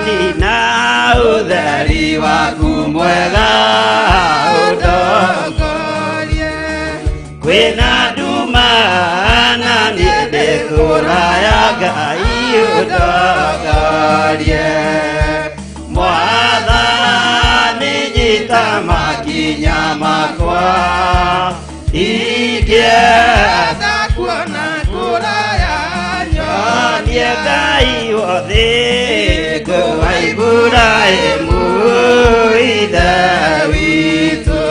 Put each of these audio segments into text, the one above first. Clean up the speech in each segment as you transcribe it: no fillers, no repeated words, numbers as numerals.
Nina ũtheri waku mwega ũndongorie. Kwĩna nduma na niĩ ndĩ kũraya, Ngai ũndongorie. Mwathani, nyita makinya makwa ingĩenda kuona kũraya. Nyonie Ngai wothe wa Iburahĩmu ithe witũ,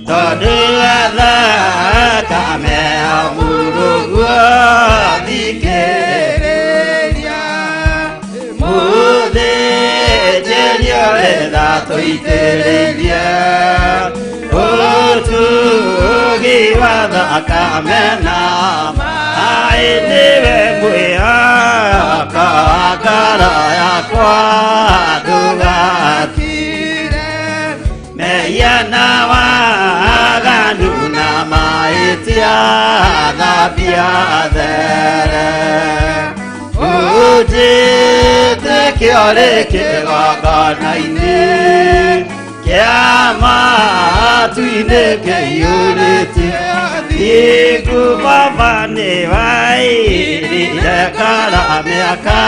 tondũ athakame ya mũrũguo thikĩrĩria mũthĩnjĩrio retha tũitĩrĩrie ũtugi wa thakame na maĩ, nĩwe mwĩhaka wa ngoro yakwa, ndũgakire mehia na waganu na mahĩtia, thambia there ũnjĩtĩkio rĩ kĩgongona-inĩ kĩa matu-inĩ kĩiyũrĩte thingu. Baba, nĩ wairire kara mĩaka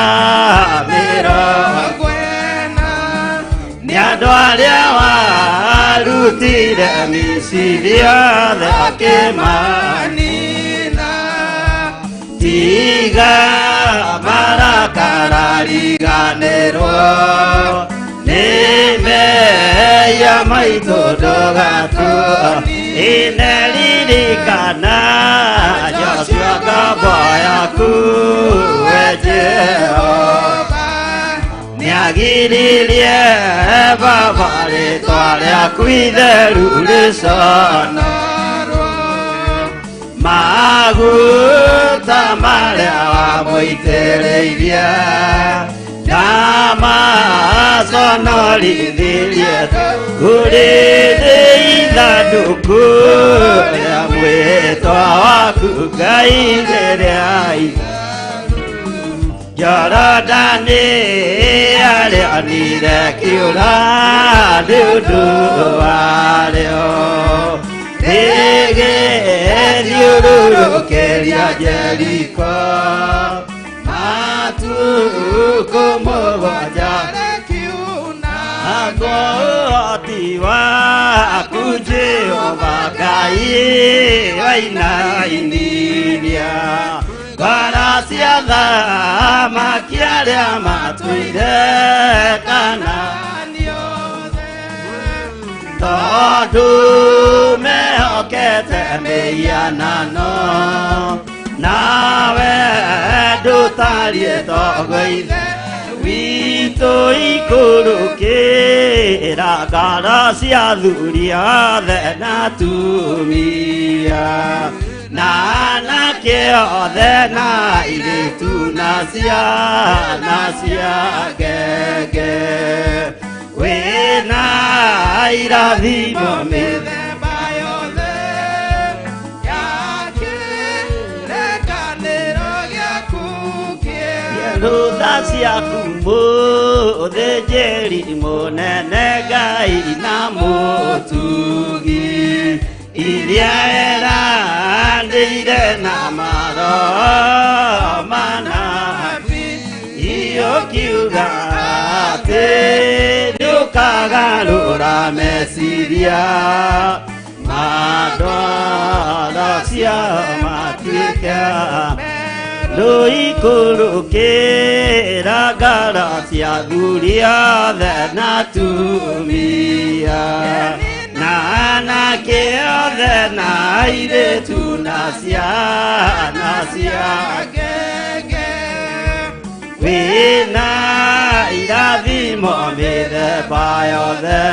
40 nĩ andũ arĩa warutire Misiri othe akĩmanina. Tiga marakara, riganĩrwo nĩ mehia maitũ, ndũgatũ ineririkana Joshua ngombo yaku, we Jehova nĩagiririe Baba rĩtwa rĩaku itheru rĩconorwo. Maguta marĩa wamũitĩrĩirie ndamaconorithirie, kũrĩ thĩ ithandũkũ rĩa mwĩtwa waku Ngai rĩrĩa Jorodani arĩonire kĩũra nĩ ũndũ warĩo rĩgĩthiũrũrũkĩria Jeriko matukũ 7. Naguo ũhoti waku Jehova Ngai wainainiria ngoro cia thamaki arĩa matũire kana tondũ mehokete mĩhianano, nawe ndũtariĩ toguo Ithe witũ. Ikũrũkĩra ngoro cia athuri othe na atumia na anake othe na airĩtu na ciana cia ngenge wĩna irathimo mĩthemba yothe ya kĩrĩkanĩro gĩaku kĩerũ. Rutha ciaku mũthĩnjĩri mũnene Ngai na mũtugi iria eranĩire na maroho manabi iũkiuga atĩ nĩũkagarũra meciria mandwara cia matuĩka rũikũrũkĩra ngoro cia athuri othe na atumia na anake othe na airĩtu na ciana cia ngenge wĩna irathimo mĩthemba yothe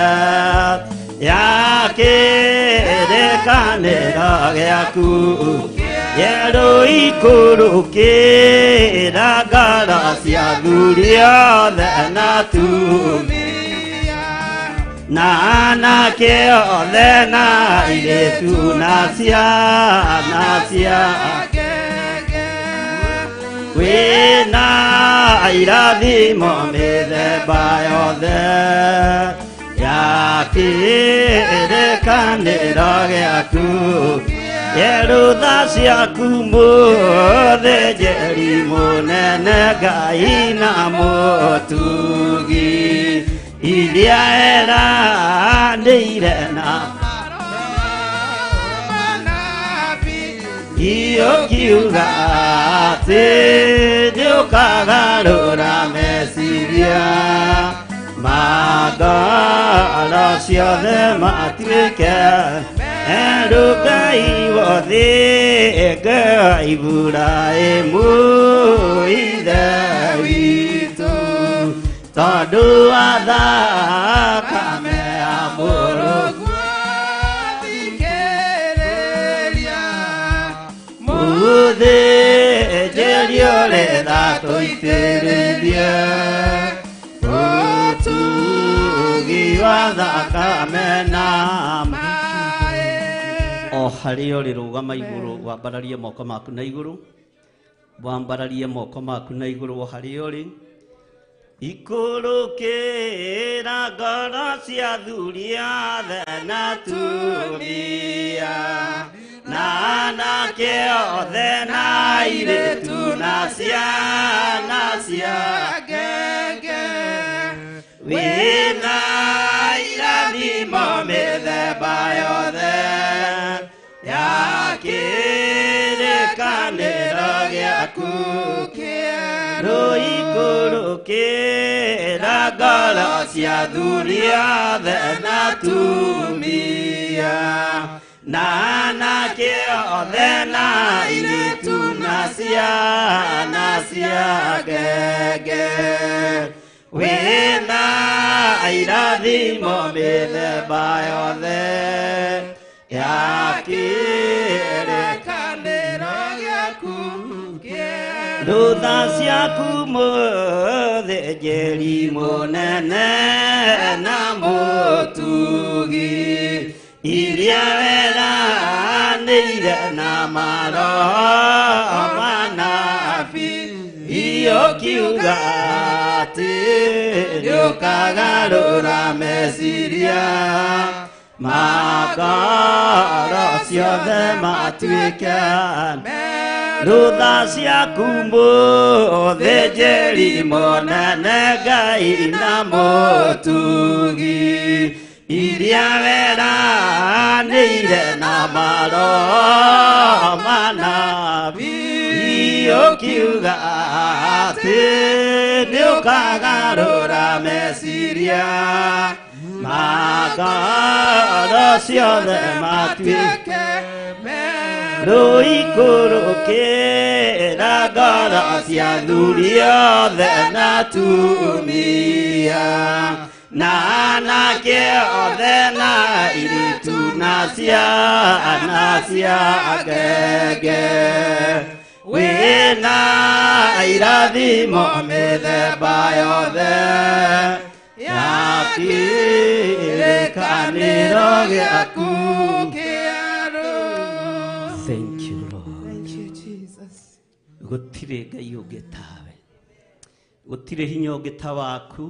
ya kĩrĩkanĩro gĩaku kĩerũ. Ikũrũkĩra ngoro cia athuri othe na atumia na anake othe na airĩtu na ciana cia ngenge wĩna irathimo mĩthemba. yothe ya kĩrĩkanĩro gĩaku Yerutha ciaku mũthĩnjĩri mũnene Ngai na mũtugi iria eranĩire na Iyo kiuga atĩ nĩũkagarũra meciria ma ngoro ciothe matuĩke erũ Ngai wothe Ngai Iburahĩmu ithe witũ tondũ wa thakame ya mũrũ mũthĩnjĩri ũrĩa tũitĩrĩrie ũtugi wa thakame na o harĩa ũrĩ rũgama igũrũ wambararie moko maku na igũrũ wambararie moko maku na igũrũ o harĩa ũrĩ ikũrũkĩra ngoro cia athuri othe na atumia na anake othe na airĩtu na ciana cia ngenge wĩna irathimo mĩthemba yothe ya kĩrĩkanĩro gĩaku rũikũrũkĩra ngoro cia athuri othe na atumia na anake othe na airĩtu na ciana cia ngenge wĩna irathimo mĩthemba yothe ya kĩrĩkanĩro gĩaku Rutha ciaku mũthĩnjĩri mũnene na mũtugi iria weranĩire na maroho manabii iyo kiuga atĩ nĩũkagarũra meciria ma ngoro ciothe matuĩke Rutha ciaku mũthĩnjĩri mũnene Ngai na mũtugi iria weranĩire na maroho manabii ũkiuga atĩ nĩũkagarũra meciria ma ngoro ciothe matuĩke rũikũrũkĩra ngoro cia athuri othe na atumia na anake othe na airĩtu na ciana cia ngenge wĩna irathimo mĩthemba yothe ya kĩrĩkanĩro gĩaku kĩerũ. Thank you, Lord. Thank you, Jesus. Gũtirĩ Ngai ũngĩ tawe, gũtirĩ hinya ũngĩ ta waku,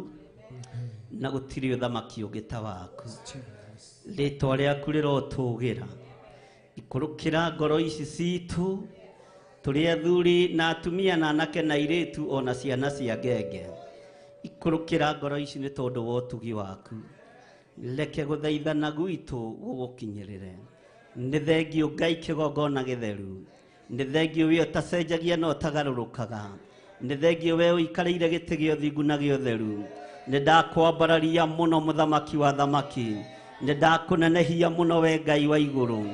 na gũtirĩ ũthamaki ũngĩ ta waku. Rĩtwa rĩaku rĩrotũgĩra ikũrũkĩra ngoro ici citũ tũrĩ athuri na atumia na anake na airĩtu ona ciana cia ngenge. Ikũrũkĩra ngoro ici nĩ tondũ wa ũtugi waku. Reke gũthaithana gwitũ gũgũkinyĩrĩre. Nĩ thengiũ Ngai kĩgongona gĩtheru, nĩ thengiũ we ũtacenjagia na ũtagarũrũkaga, nĩ thengiũ we ũikarĩire gĩtĩ gĩa ũthingu na gĩa ũtheru. Nĩ ndakwambararia mũno mũthamaki wa thamaki, nĩ ndakũnenehia mũno we Ngai wa igũrũ,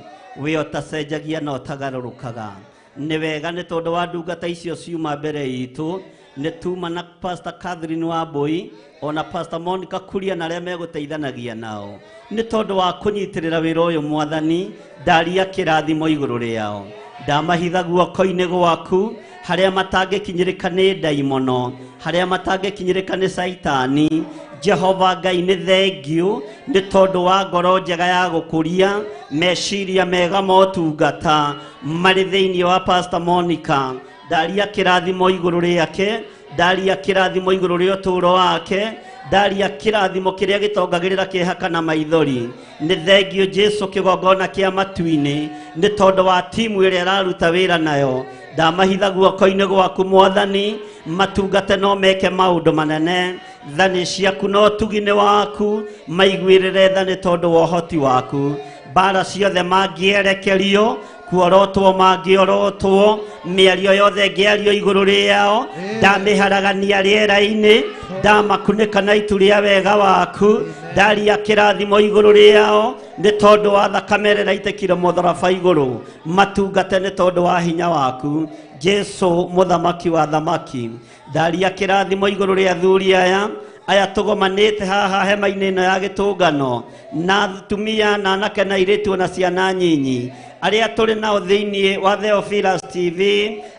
we ũtacenjagia na ũtagarũrũkaga. Nĩ wega nĩ tondũ wa ndungata icio ciuma mbere itũ, nĩ tuma na Pastor Catherine Wambui ona Pastor Monica Kuria na arĩa megũteithanagia nao nĩ tondũ wa kũnyitĩrĩra wĩra ũyũ. Mwathani, ndaria kĩrathimo igũrũ rĩao, ndamahitha guoko-inĩ gwaku harĩa matangĩkinyĩrĩka nĩ ndaimono, harĩa matangĩkinyĩrĩka nĩ caitani. Jehova Ngai, nĩ thengiũ nĩ tondũ wa ngoro njega ya gũkũria meciria mega motungata marĩ thĩinĩ wa Pastor Monica. Ndaria kĩrathimo igũrũ rĩake, Ndaria kĩrathimo igũrũ rĩa ũtũũro wake. Ndaria kĩrathimo kĩrĩa gĩtongagĩrĩra kĩeha kana maithori. Nĩ thengio Jesu kĩgongona kĩa matu-inĩ nĩ tondũ wa timu ĩrĩa ĩraruta wĩra nayo. Ndamahitha guoko-inĩ gwaku Mwathani, matungate no meke maũndũ manene. Tha nĩ ciaku na ũtugi nĩ waku, maiguĩrĩre tha nĩ tondũ wa ũhoti waku. Mbara ciothe mangĩerekerio, kuorotwo mangĩorotwo, mĩario yothe ĩngĩario igũrũ rĩao, ndamĩharagania rĩera-inĩ, ndamakunĩka na itu rĩa wega waku, ndaria kĩrathimo igũrũ rĩao nĩ tondũ wa thakame ĩrĩa ĩraitĩkire mũtharaba igũrũ, matungate nĩ tondũ wa hinya waku. Jesu mũthamaki wa thamaki, ndaria kĩrathimo igũrũ rĩa athuri aya aya tũgomanĩte haha hema-inĩ ĩno ya gĩtũngano, na atumia na anake na airĩtu na ciana nyinyi arĩa tũrĩ nao thĩinĩ wa Theophilus TV,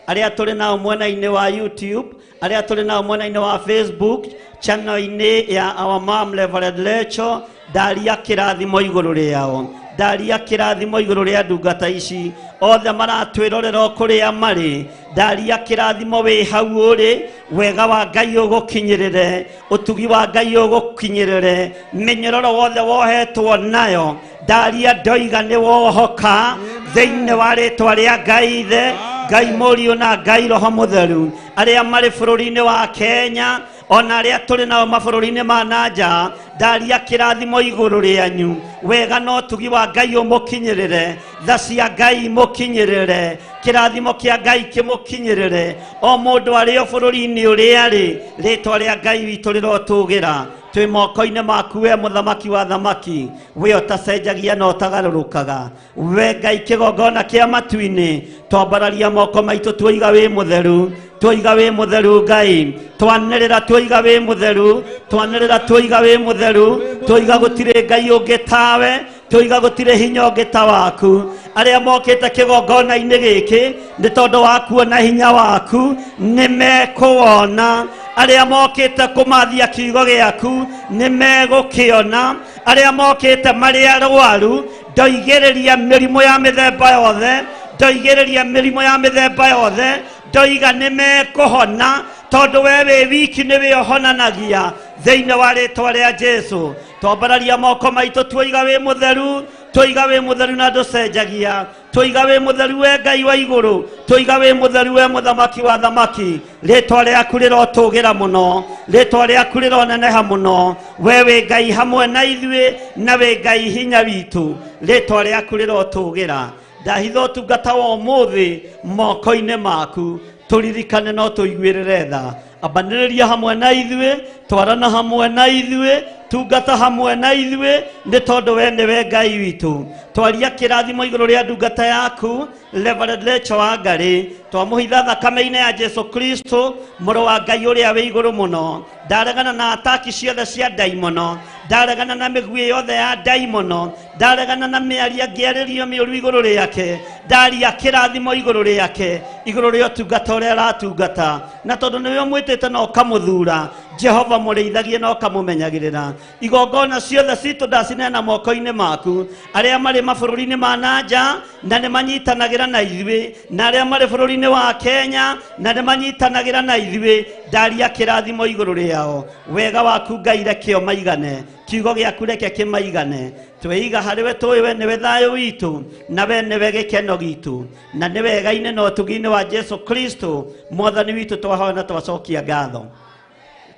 arĩa tũrĩ nao mwena-inĩ wa YouTube, arĩa tũrĩ nao mwena-inĩ wa Facebook, channel-inĩ ya Our Mom Reverend Rachel. Ndaria kĩrathimo igũrũ rĩao, ndaria kĩrathimo igũrũ rĩa ndungata ici othe maratwĩrorera o kũrĩa marĩ. Ndaria kĩrathimo wĩ hau ũrĩ, wega wa Ngai ũgũkinyĩrĩre, ũtugi wa Ngai ũgũkinyĩrĩre, mĩnyororo wothe wohetwo nayo ndaria ndoiga nĩ wohoka thĩinĩ wa rĩtwa rĩa Ngai Ithe, Ngai Mũriũ na Ngai Roho Mũtheru. Arĩa marĩ bũrũri-inĩ wa Kenya ona arĩa tũrĩ nao mabũrũri-inĩ ma na nja, ndaria kĩrathimo igũrũ rĩanyu, wega na ũtugi wa Ngai ũmũkinyĩrĩre, tha cia Ngai imũkinyĩrĩre, kĩrathimo kĩa Ngai kĩmũkinyĩrĩre, o mũndũ arĩ o bũrũri-inĩ ũrĩa arĩ, rĩtwa rĩa Ngai witũ rĩrotũgĩra. Twĩ moko-inĩ maku we mũthamaki wa thamaki, we ũtacenjagia na ũtagarũrũkaga. We Ngai kĩgongona kĩa matu-inĩ, twambararia moko maitũ tuoiga wĩ mũtheru, tuoiga wĩ mũtheru Ngai, twanĩrĩra tuoiga wĩ mũtheru, twanĩrĩra tuoiga wĩ mũtheru, tuoiga gũtirĩ Ngai ũngĩ tawe, tuoiga gũtirĩ hinya ũngĩ ta waku. Arĩa mokĩte kĩgongona-inĩ gĩkĩ nĩ tondũ wa kuona hinya waku nĩ mekũwona. Arĩa mokĩte kũmathia kiugo gĩaku nĩ megũkĩona. Arĩa mokĩte marĩ arwaru, ndoigĩrĩria mĩrimũ ya mĩthemba yothe, ndoigĩrĩria mĩrimũ ya mĩthemba yothe, ndoiga nĩ mekũhona tondũ we wĩ wiki nĩwe ũhonanagia thĩinĩ wa rĩtwa rĩa Jesu. Twambararia moko maitũ tuoiga wĩ mũtheru, tuoiga wĩ mũtheru na ndũcenjagia, tuoiga wĩ mũtheru we Ngai wa igũrũ, tuoiga wĩ mũtheru we mũthamaki wa thamaki. Rĩtwa rĩaku rĩrotũgĩra mũno, rĩtwa rĩaku rĩroneneha mũno. We wĩ Ngai hamwe na ithuĩ na wĩ Ngai hinya witũ, rĩtwa rĩaku rĩrotũgĩra. Ndahitha ũtungata wa ũmũthĩ moko-inĩ maku, tũririkane no tũiguĩrĩre tha. Ambanĩrĩria hamwe na ithuĩ, twarana hamwe na ithuĩ, tungata hamwe na ithuĩ, nĩ tondũ we nĩwe Ngai witũ. Twaria kĩrathimo igũrũ rĩa ndungata yaku Reverend Rachel Wangari, twamũhitha thakame-inĩ ya Jesu Kristo mũrũ wa Ngai ũrĩa wĩ igũrũ mũno. Ndaregana na ataki ciothe cia ndaimono, ndaregana na mĩguĩ yothe ya ndaimono, ndaregana na mĩario ngĩarĩrio mĩũru igũrũ rĩake, ndaria kĩrathimo igũrũ rĩake, igũrũ rĩa ũtungata ũrĩa aratungata. Na tondũ nĩwe ũmwĩtĩte na ũkamũthura, Jehova mũrĩithagie na ũkamũmenyagĩrĩra. Igongona ciothe citũ ndacineana moko-inĩ maku. Arĩa marĩ mabũrũri-inĩ ma na nja na nĩ manyitanagĩra na ithuĩ, na arĩa marĩ bũrũri-inĩ wa Kenya na nĩ manyitanagĩra na ithuĩ, ndaria kĩrathimo igũrũ rĩao. Wega waku Ngai reke ũmaigane, kiugo gĩaku reke kĩmaigane. Tweiga harĩ we, tũĩ we nĩwe thayũ witũ na we nĩwe gĩkeno gitũ, na nĩ wega-inĩ na ũtugi-inĩ wa Jesu Kristo mwathani witũ twahoya na twacokia ngatho.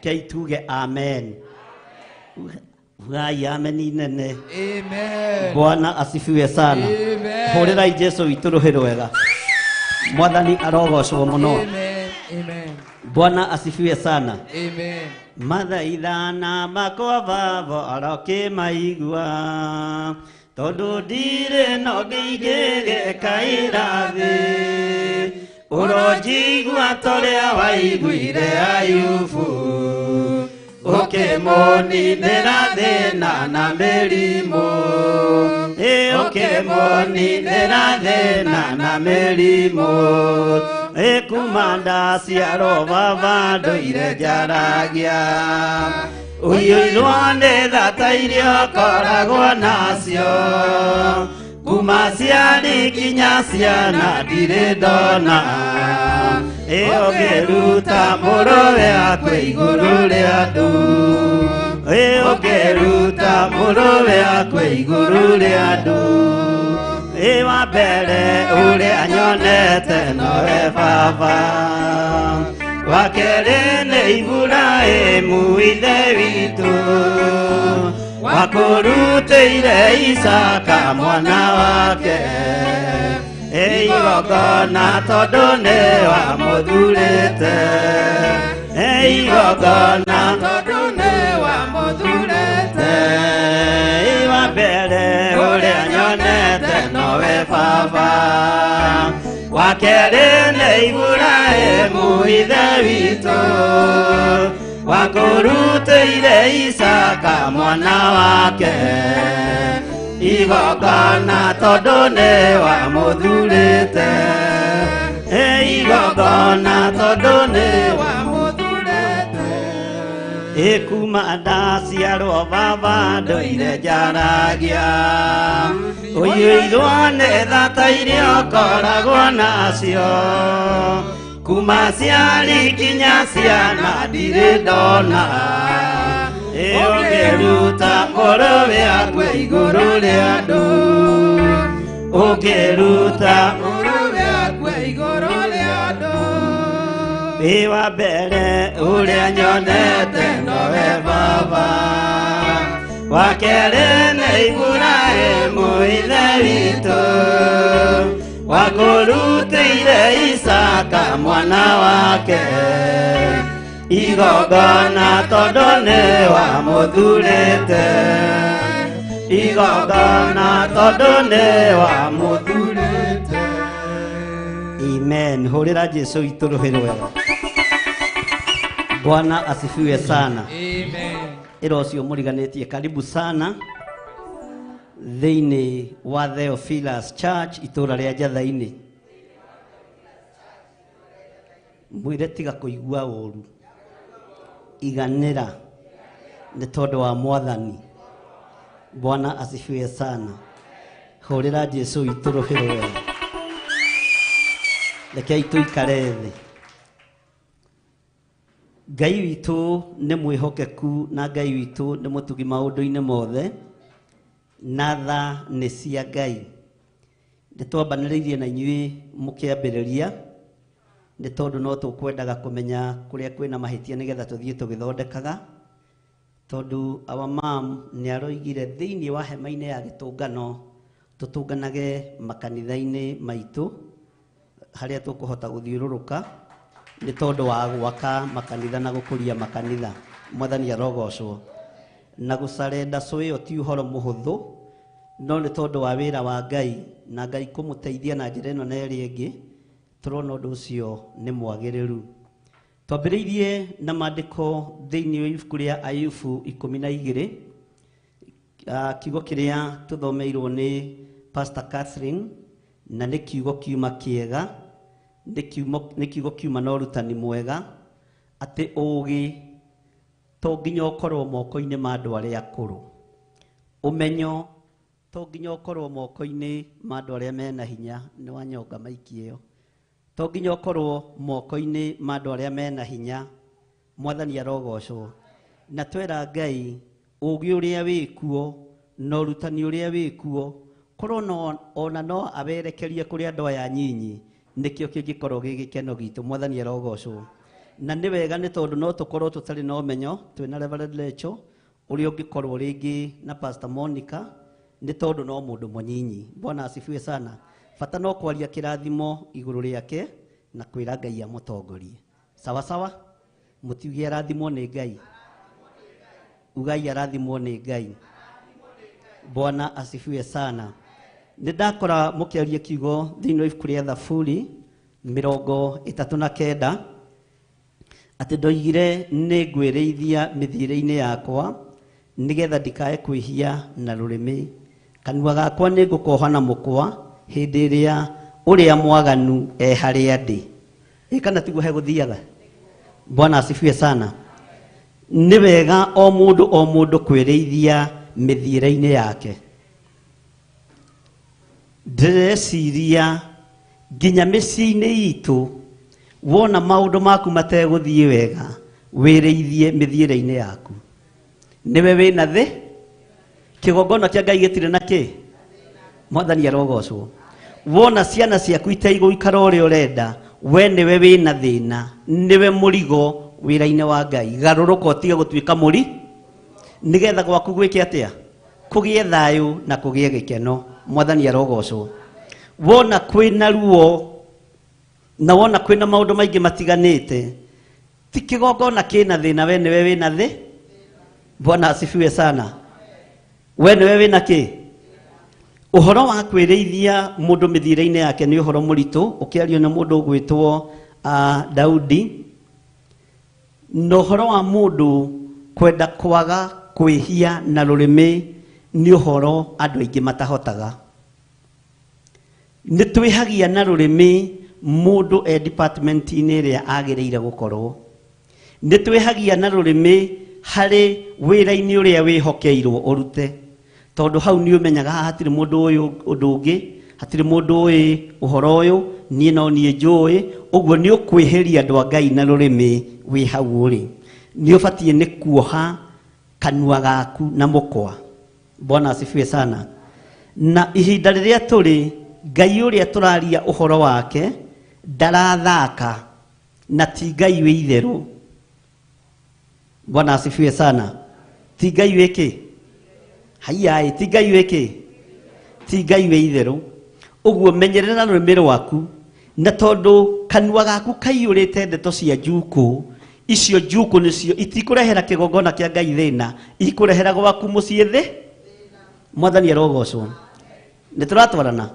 Rekei tuge amen. Ugai amen inene. Amen. Bwana asifiwe sana. Amen. Hũrĩrai Jesu witũ rũhĩ rwega. Mwathani arogocwo mũno. Amen. Amen. Bwana asifiwe sana. Amen. Mathaithana makwa baba arokĩmaigua, tondũ ndirĩ no ngĩingĩgĩkaĩra thĩ. Ũronjigua torĩa waiguire Ayubu, ũkĩmũninĩra thĩna na mĩrimũ. Ĩ, ũkĩmũninĩra thĩna na mĩrimũ. Ĩ, kuma ndaciarwo baba ndũire njaragia, ũiyũirwo nĩ thata iria ũkoragwo nacio. Kuma ciarĩ nginya ciana ndirĩ ndona, Ũngĩruta mũrũwe akue igũrũ rĩa andũ. Ũngĩruta mũrũwe akue igũrũ rĩa andũ. Wa mbere ũrĩa nyonete nowe baba. Wa kerĩ nĩ Iburahĩmu ithe witũ. Wakũrutĩire Isaka mwana wake. Igongona tondũ nĩ wamũthurĩte. Igongona tondũ nĩ wamũthurĩte. Wa mbere ũrĩa nyonete nowe baba. Wa kerĩ nĩ Iburahĩmu ithe witũ. Wakũrutĩire Isaka mwana wake. Igongona tondũ nĩ wamũthurĩte. Igongona tondũ nĩ wamũthurĩte. Kuma ndaciarwo baba ndũire njaragia. Ũiyũirwo nĩ tha iria ũkoragwo nacio. Kuma ciari nginya ciana ndirĩ ndona. Ũngĩruta mũrũwe akue igũrũ rĩa andũ. Ũngĩruta mũrũwe akue igũrũ rĩa andũ. Wa mbere ũrĩa nyonete nowe baba. Wa kerĩ nĩ Iburahĩmu ithe witũ. Wakũrutĩire Isaka mwana wake. Igongona tondũ nĩ wamũthurĩte. Igongona tondũ nĩ wamũthurĩte. Amen. Hũrĩra Jesu witũ rũhĩ rwega. Bwana asifiwe sana. Amen. Ĩra ũcio mũriganĩtie karibu sana thĩinĩ wa Theophilus Church itũũra rĩa Njatha-inĩ. Mwĩre tiga kũigua ũru. Iganĩra nĩ tondũ wa Mwathani. Bwana asifiwe sana. Hũrĩra Jesu witũ rũhĩ rwega. Rekei tũikare thĩ. Ngai witũ nĩ mwĩhokeku na Ngai witũ nĩ mũtugi maũndũ-inĩ mothe. Na tha nĩ cia Ngai. Nĩ twambanĩrĩirie na inyuĩ mũkĩambĩrĩria nĩ tondũ no tũkwendaga kũmenya kũrĩa kwĩna mahĩtia nĩgetha tũthiĩ tũgĩthondekaga. Tondũ our mom nĩ aroigire thĩinĩ wa hema-inĩ ya gĩtũngano tũtũnganage makanitha-inĩ maitũ harĩa tũkũhota gũthiũrũrũka nĩ tondũ wa gwaka makanitha na gũkũria makanitha. Mwathani arogocwo. Na gũcarenda ĩyo ti ũhoro mũhũthũ no nĩ tondũ wa wĩra wa Ngai na Ngai kũmũteithia na njĩra ĩno na ĩrĩa ĩngĩ tũrona ũndũ ũcio nĩ mwagĩrĩru. Twambĩrĩirie na maandĩko thĩinĩ wa ibuku rĩa Ayubu 12. Kiugo kĩrĩa tũthomeirwo nĩ Pastor Catherine na nĩ kiugo kiuma kĩega, nĩ kiugo kiuma na ũrutani mwega atĩ ũũgĩ to nginya ũkorwo moko-inĩ ma andũ arĩa akũrũ. Ũmenyo to nginya ũkorwo moko-inĩ ma andũ arĩa mena hinya, nĩ wanyonga maiki ĩyo. To nginya ũkorwo moko-inĩ ma andũ arĩa mena hinya. Mwathani arogocwo. Na twera Ngai ũũgĩ ũrĩa wĩkuo na ũrutani ũrĩa wĩkuo korwo no ona no awerekerie kũrĩ andũ aya nyinyi nĩkĩo kĩngĩkorwo gĩ gĩkeno gitũ. Mwathani arogocwo. Na nĩ wega nĩ tondũ no tũkorwo tũtarĩ na ũmenyo twĩna Reverend Lecho ũrĩa ũngĩkorwo rĩngĩ na Pastor Monica nĩ tondũ no mũndũ mũnyinyi. Bwana asifiwe sana. Bata no kwaria kĩrathimo igũrũ rĩake na kwĩra Ngai amũtongorie. Sawa sawa? Mũtiuge arathimwo nĩ Ngai. Ugai arathimwo nĩ Ngai. Bwana asifiwe sana. Nĩ ndakora mũkĩaria kiugo thĩinĩ wa ibuku rĩa Thaburi 39 atĩ ndoigire nĩ ngwĩrĩithia mĩthiĩre-inĩ yakwa nĩgetha ndikae kwĩhia na rũrĩmĩ. Kanua gakwa nĩ ngũkoha na mũkwa hĩndĩ ĩrĩa ũrĩa mwaganu e harĩa ndĩ. Ĩ kana tiguo hegũthiaga? Bwana asifiwe sana. Nĩ wega o mũndũ o mũndũ kwĩrĩithia mĩthiĩre-inĩ yake. Ndĩreciria nginya mĩciĩ-inĩ itũ Wona maũndũ maku mategũthiĩ wega, wĩrĩithie mĩthiĩre-inĩ yaku. Nĩwe wĩna thĩ, kĩgongona kĩa Ngai gĩtirĩ na kĩ? Mwathani arogocwo. Wona ciana ciaku itaigũikara ũrĩa ũrenda, we nĩwe wĩna thĩna, nĩwe mũrigo wĩra-inĩ wa Ngai. Garũrũka ũtige gũtuĩka mũri, nĩgetha gwaku gwĩke atĩa? Kũgĩe thayũ na kũgĩe gĩkeno. Mwathani arogocwo. Wona kwĩna ruo na wona kwĩna maũndũ maingĩ matiganĩte, ti kĩgongona kĩna thĩna, we nĩwe wĩna thĩ. Bwana asifiwe sana. We nĩwe wĩna kĩ? Ũhoro wa kwĩrĩithia mũndũ mĩthiĩre-inĩ yake nĩ ũhoro mũritũ, ũkĩario nĩ mũndũ ũgwĩtwo Daudi. Na ũhoro wa mũndũ kwenda kwaga kwĩhia na rũrĩmĩ nĩ ũhoro andũ aingĩ matahotaga. Nĩ twĩhagia na rũrĩmĩ mũndũ e department-inĩ ĩrĩa agĩrĩire gũkorwo. Nĩ twĩhagia na rũrĩmĩ harĩ wĩra-inĩ ũrĩa wĩhokeirwo ũrute. Tondũ hau nĩ ũmenyaga haha hatirĩ mũndũ ũyũ ũndũ ũngĩ, hatirĩ mũndũ ũĩ ũhoro ũyũ, niĩ no niĩ njũĩ. Ũguo nĩ ũkwĩhĩria andũ a Ngai na rũrĩmĩ wĩ hau ũrĩ. Nĩ ũbatiĩ nĩ kuoha kanua gaku na mũkwa. Bwana asifiwe sana. Na ihinda rĩrĩa tũrĩ, Ngai ũrĩa tũraria ũhoro wake ndarathaka na ti Ngai wĩ itherũ. Bwana asifiwe sana. Ti Ngai wĩ kĩ? Haiya, ti Ngai wĩ kĩ? Ti Ngai wĩ itherũ. Ũguo menyerera rũrĩmĩ rwaku, na tondũ kanua gaku kaiyũrĩte ndeto cia njukũ, icio njukũ nĩcio itikũrehera kĩgongona kĩa Ngai thĩna, ikũrehera gwaku mũciĩ thĩ. Mwathani arogocwo. Nĩ tũratwarana.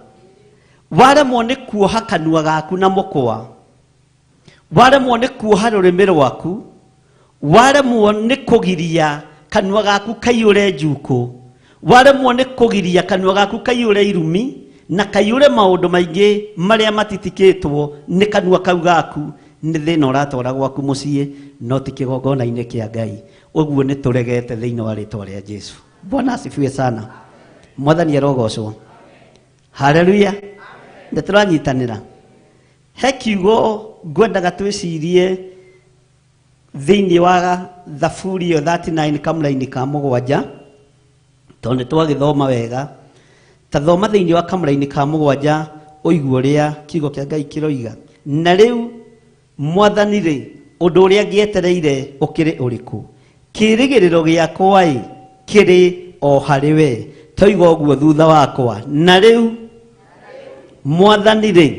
Waremwo nĩ kuoha kanua gaku na mũkwa, waremwo nĩ kuoha rũrĩmĩ rwaku, waremwo nĩ kũgiria kanua gaku kaiyũre njukũ, waremwo nĩ kũgiria kanua gaku kaiyũre irumi na kaiyũre maũndũ maingĩ marĩa matitikĩtwo nĩ kanua kau gaku, nĩ thĩna ũratwara gwaku mũciĩ, no ti kĩgongona-inĩ kĩa Ngai. Ũguo nĩ tũregete thĩinĩ wa rĩtwa rĩa Jesu. Bwana asifiwe sana. Mwathani arogocwo. Haleluya. Nĩ tũranyitanĩra. He kiugo ngwendaga twĩcirie thĩinĩ wa Thaburi ĩyo 39 kamũraini ka mũgwanja, tondũ nĩ twagĩthoma wega. Ta thoma thĩinĩ wa kamũraini ka mũgwanja ũigue ũrĩa kiugo kĩa Ngai kĩroiga. Na rĩu Mwathani rĩ, ũndũ ũrĩa ngĩetereire ũkĩrĩ ũrĩkũ? Kĩĩrĩgĩrĩro gĩakwa ĩ kĩrĩ o harĩ we. Toiga ũguo thutha wakwa. Na rĩu Mwathani rĩ,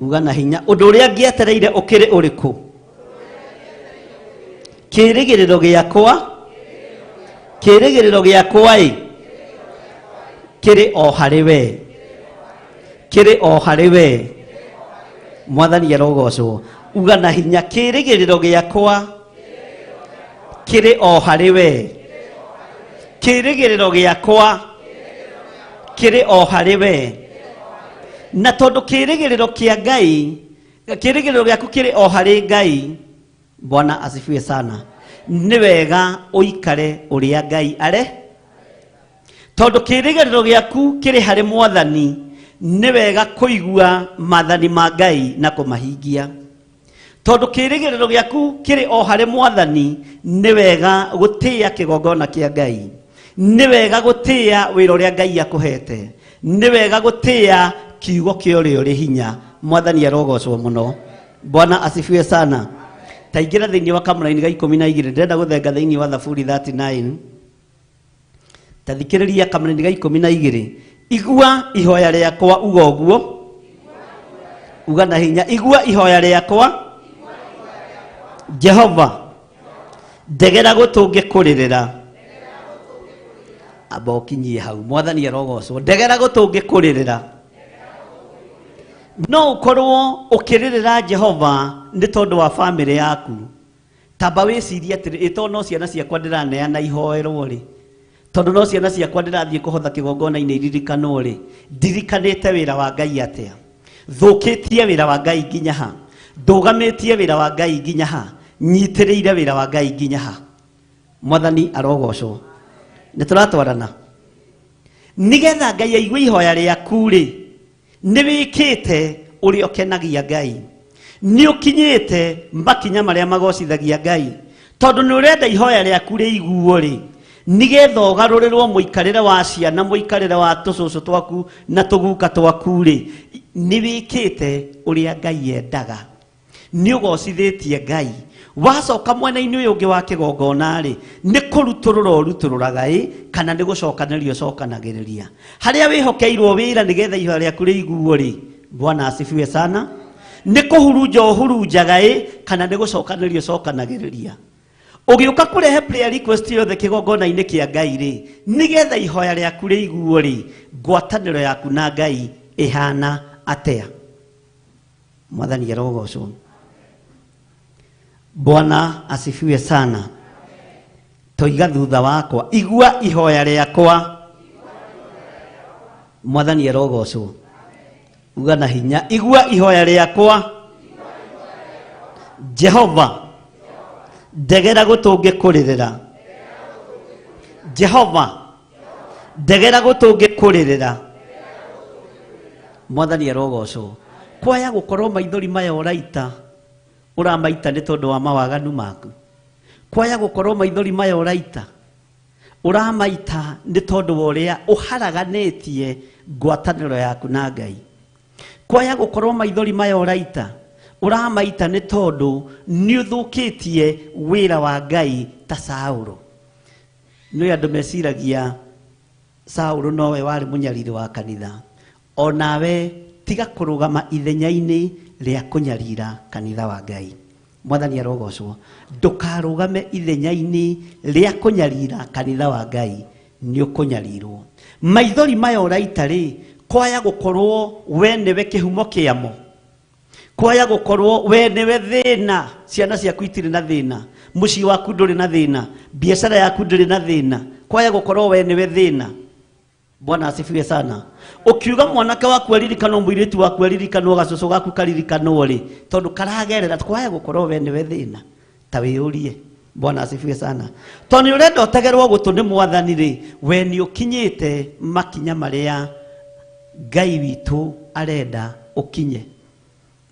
uga na hinya, ũndũ ũrĩa ngĩetereire ũkĩrĩ ũrĩkũ? Kĩĩrĩgĩrĩro gĩakwa, kĩĩrĩgĩrĩro gĩakwa ĩ kĩrĩ o harĩ we, kĩrĩ o harĩ we. Mwathani arogocwo. Uga na hinya, kĩĩrĩgĩrĩro gĩakwa kĩrĩ o harĩ we, kĩĩrĩgĩrĩro gĩakwa kĩrĩ o harĩ we. Na tondũ kĩĩrĩgĩrĩro kĩa Ngai, kĩĩrĩgĩrĩro gĩaku kĩrĩ o harĩ Ngai. Bwana asifiwe sana. Nĩ wega ũikare ũrĩa Ngai are, tondũ kĩĩrĩgĩrĩro gĩaku kĩrĩ harĩ Mwathani. Nĩ wega kũigua maathani ma Ngai na kũmahingia. Tondũ kĩĩrĩgĩrĩro gĩaku kĩrĩ o harĩ Mwathani, nĩ wega gũtĩĩa kĩgongona kĩa Ngai, nĩ wega gũtĩĩa wĩra ũrĩa Ngai akũhete, nĩ wega gũtĩĩa kiugo kĩa ũrĩa ũrĩ hinya. Mwathani arogocwo mũno. Bwana asifiwe sana. Ta ingĩra thĩinĩ wa kamũraini ga 12, ndĩrenda gũthenga thĩinĩ wa Thaburi 39. Ta thikĩrĩria kamũraini ga 12. Igua ihoya rĩakwa, uga ũguo, uga na hinya, igua ihoya rĩakwa Jehova, ndegera gũtũ ngĩkũrĩrĩra. Amba ũkinyie hau. Mwathani arogocwo. Ndegera gũtũ ngĩkũrĩrĩra. No ũkorwo ũkĩrĩrĩra Jehova nĩ tondũ wa bamĩrĩ yaku. Tamba wĩcirie atĩrĩ, ĩ tondũ no ciana ciakwa ndĩraneana ihoerwo rĩ, tondũ no ciana ciakwa ndĩrathiĩ kũhotha kĩgongona-inĩ iririkanwo rĩ, ndirikanĩte wĩra wa Ngai atĩa? Thũkĩtie wĩra wa Ngai nginya ha? Ndũgamĩtie wĩra wa Ngai nginya ha? Nyitĩrĩire wĩra wa Ngai nginya ha? Mwathani arogocwo. Nĩ tũratwarana. Nĩgetha Ngai aigue ihoya rĩaku rĩ, nĩ wĩkĩte ũrĩa ũkenagia Ngai. Nĩ ũkinyĩte makinya marĩa magocithagia Ngai, tondũ nĩ ũrenda ihoya rĩaku rĩiguo rĩ, nĩgetha ũgarũrĩrwo mũikarĩre wa ciana, mũikarĩre wa tũcũcũ twaku na tũguka twaku rĩ, nĩ wĩkĩte ũrĩa Ngai endaga, nĩ ũgocithĩtie Ngai. Wacoka mwena-inĩ ũyũ ũngĩ wa kĩgongona rĩ, nĩ kũrutũrũra ũrutũrũraga ĩ, kana nĩ gũcokanĩria ũcokanagĩrĩria harĩa wĩhokeirwo wĩra nĩgetha ihoya rĩaku rĩiguo rĩ. Bwana asifiwe sana. Nĩ kũhurunja ũhurunjaga ĩ, kana nĩ gũcokanĩria ũcokanagĩrĩria. Ũgĩũka kũrehe prayer request yothe kĩgongona-inĩ kĩa Ngai rĩ, nĩgetha ihoya rĩaku rĩiguo rĩ, ngwatanĩro yaku na Ngai ĩhana atĩa? Mwathani arogocwo. Bwana asifiwe sana. Toiga thutha wakwa, igua ihoya rĩakwa. Mwathani arogocwo. Uga na hinya, igua ihoya rĩakwa. Jehova, ndegera gũtũ ngĩkũrĩrĩra. Jehova, ndegera gũtũ ngĩkũrĩrĩra. Mwathani arogocwo. Kwaya gũkorwo maithori maya ũraita, ũramaita nĩ tondũ wa mawaganu maku. Kwaya gũkorwo maithori maya ũraita, ũramaita nĩ tondũ wa ũrĩa ũharaganĩtie ngwatanĩro yaku na Ngai. Kwaya gũkorwo maithori maya ũraita, ũramaita nĩ tondũ nĩ ũthũkĩtie wĩra wa Ngai ta Saũlũ. Nĩ andũ meciragia Saũlũ nowe warĩ mũnyariri wa kanitha. Onawe tiga kũrũgama ithenya-inĩ rĩa kũnyarira kanitha wa Ngai. Mwathani arogocwo. Ndũkarũgame ithenya-inĩ rĩa kũnyarira kanitha wa Ngai, nĩ ũkũnyarirwo. Maithori maya ũraita rĩ, kwaya gũkorwo we nĩwe kĩhumo kĩamo, kwaya gũkorwo we nĩwe thĩna, ciana ciaku itirĩ na thĩna, mũciĩ waku ndũrĩ na thĩna, biacara yaku ndĩrĩ na thĩna, kwaya gũkorwo we nĩwe thĩna. Bwana asifiwe sana. Ukiuga mwanake waku aririkanwo, mũirĩtu waku aririkanwo, gacũcũ gaku karirikanwo rĩ, tondũ karagerera, kwaya gũkorwo we nĩwe thĩna, ta wĩyũrie. Bwana asifiwe sana. Tondũ nĩ ũrenda ũtegerwo gũtũ nĩ Mwathani rĩ, we nĩ ũkinyĩte makinya marĩa Ngai witũ arenda ũkinye.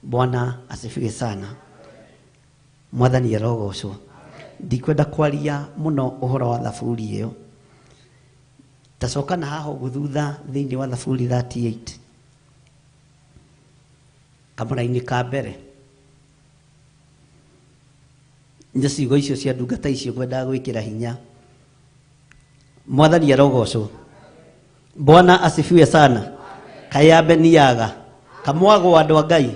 Bwana asifiwe sana. Mwathani arogocwo. Ndikwenda kwaria mũno ũhoro wa thaburi ĩyo. Tacoka na haha ũguo thutha thĩinĩ wa thaburi 38 kamũra-inĩ ka mbere, nĩ ciugo icio cia ndungata icio ngwendaga gwĩkĩra hinya. Mwathani arogocwo. Bwana asifiwe sana. Kayambe niaga kamwago andũ a Ngai.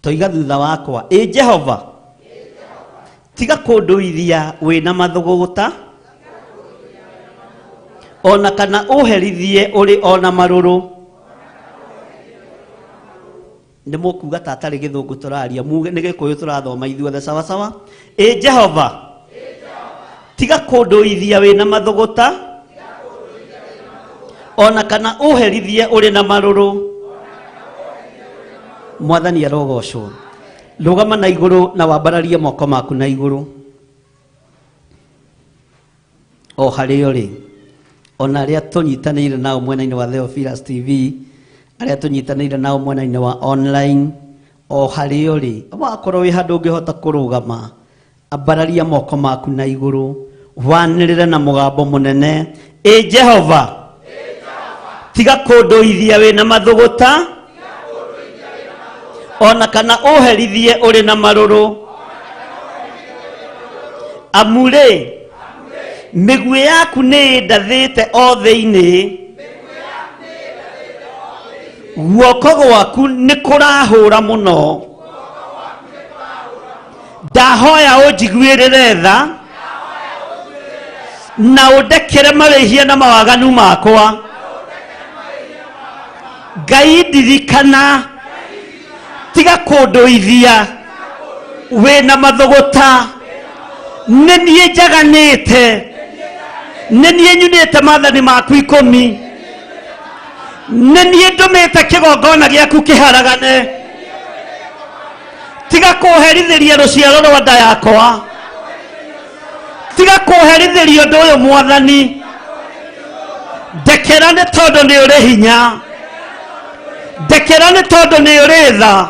Toiga thutha wakwa, ĩ Jehova, tiga kũndũithia wĩna mathũgũta, ona kana ũherithie ũrĩ ona marũrũ. Nĩ mũkuga ta atarĩ gĩthũngũ tũraria, muge nĩ gĩkũyũ tũrathoma ithuothe, sawa sawa. Ĩ Jehova, tiga kũndũithia wĩna mathũgũta, ona kana ũherithie ũrĩ na marũrũ. Mwathani arogocwo. Rũgama na igũrũ na wambararie moko maku na igũrũ o harĩa ũrĩ, ona arĩa tũnyitanĩire nao mwena-inĩ wa Theophilus TV, arĩa tũnyitanĩire nao mwena-inĩ wa online, o harĩa ũrĩ, wakorwo wĩ handũ ũngĩhota kũrũgama, ambararia moko maku na igũrũ, wanĩrĩre na mũgambo mũnene, ĩ Jehova, tiga kũndũithia wĩna mathũgũta, ona kana ũherithie ũrĩ na marũrũ. Amu rĩ, mĩguĩ yaku nĩ ĩndathĩte o thĩinĩ, guoko gwaku nĩ kũrahũra mũno. Ndahoya ũnjiguĩrĩre tha na ũndekere mawĩhia na mawaganu makwa. Ngai ndirikana, tiga kũndũithia wĩna mathũgũta. Nĩ niĩ njaganĩte, nĩ niĩ nyunĩte maathani maku 10, nĩ niĩ ndũmĩte kĩgongona gĩaku kĩharagane. Tiga kũherithĩria rũciaro rwa nda yakwa, tiga kũherithĩria ũndũ ũyũ Mwathani. Ndekera nĩ tondũ nĩ ũrĩ hinya. Ndekera nĩ tondũ nĩ ũrĩ tha.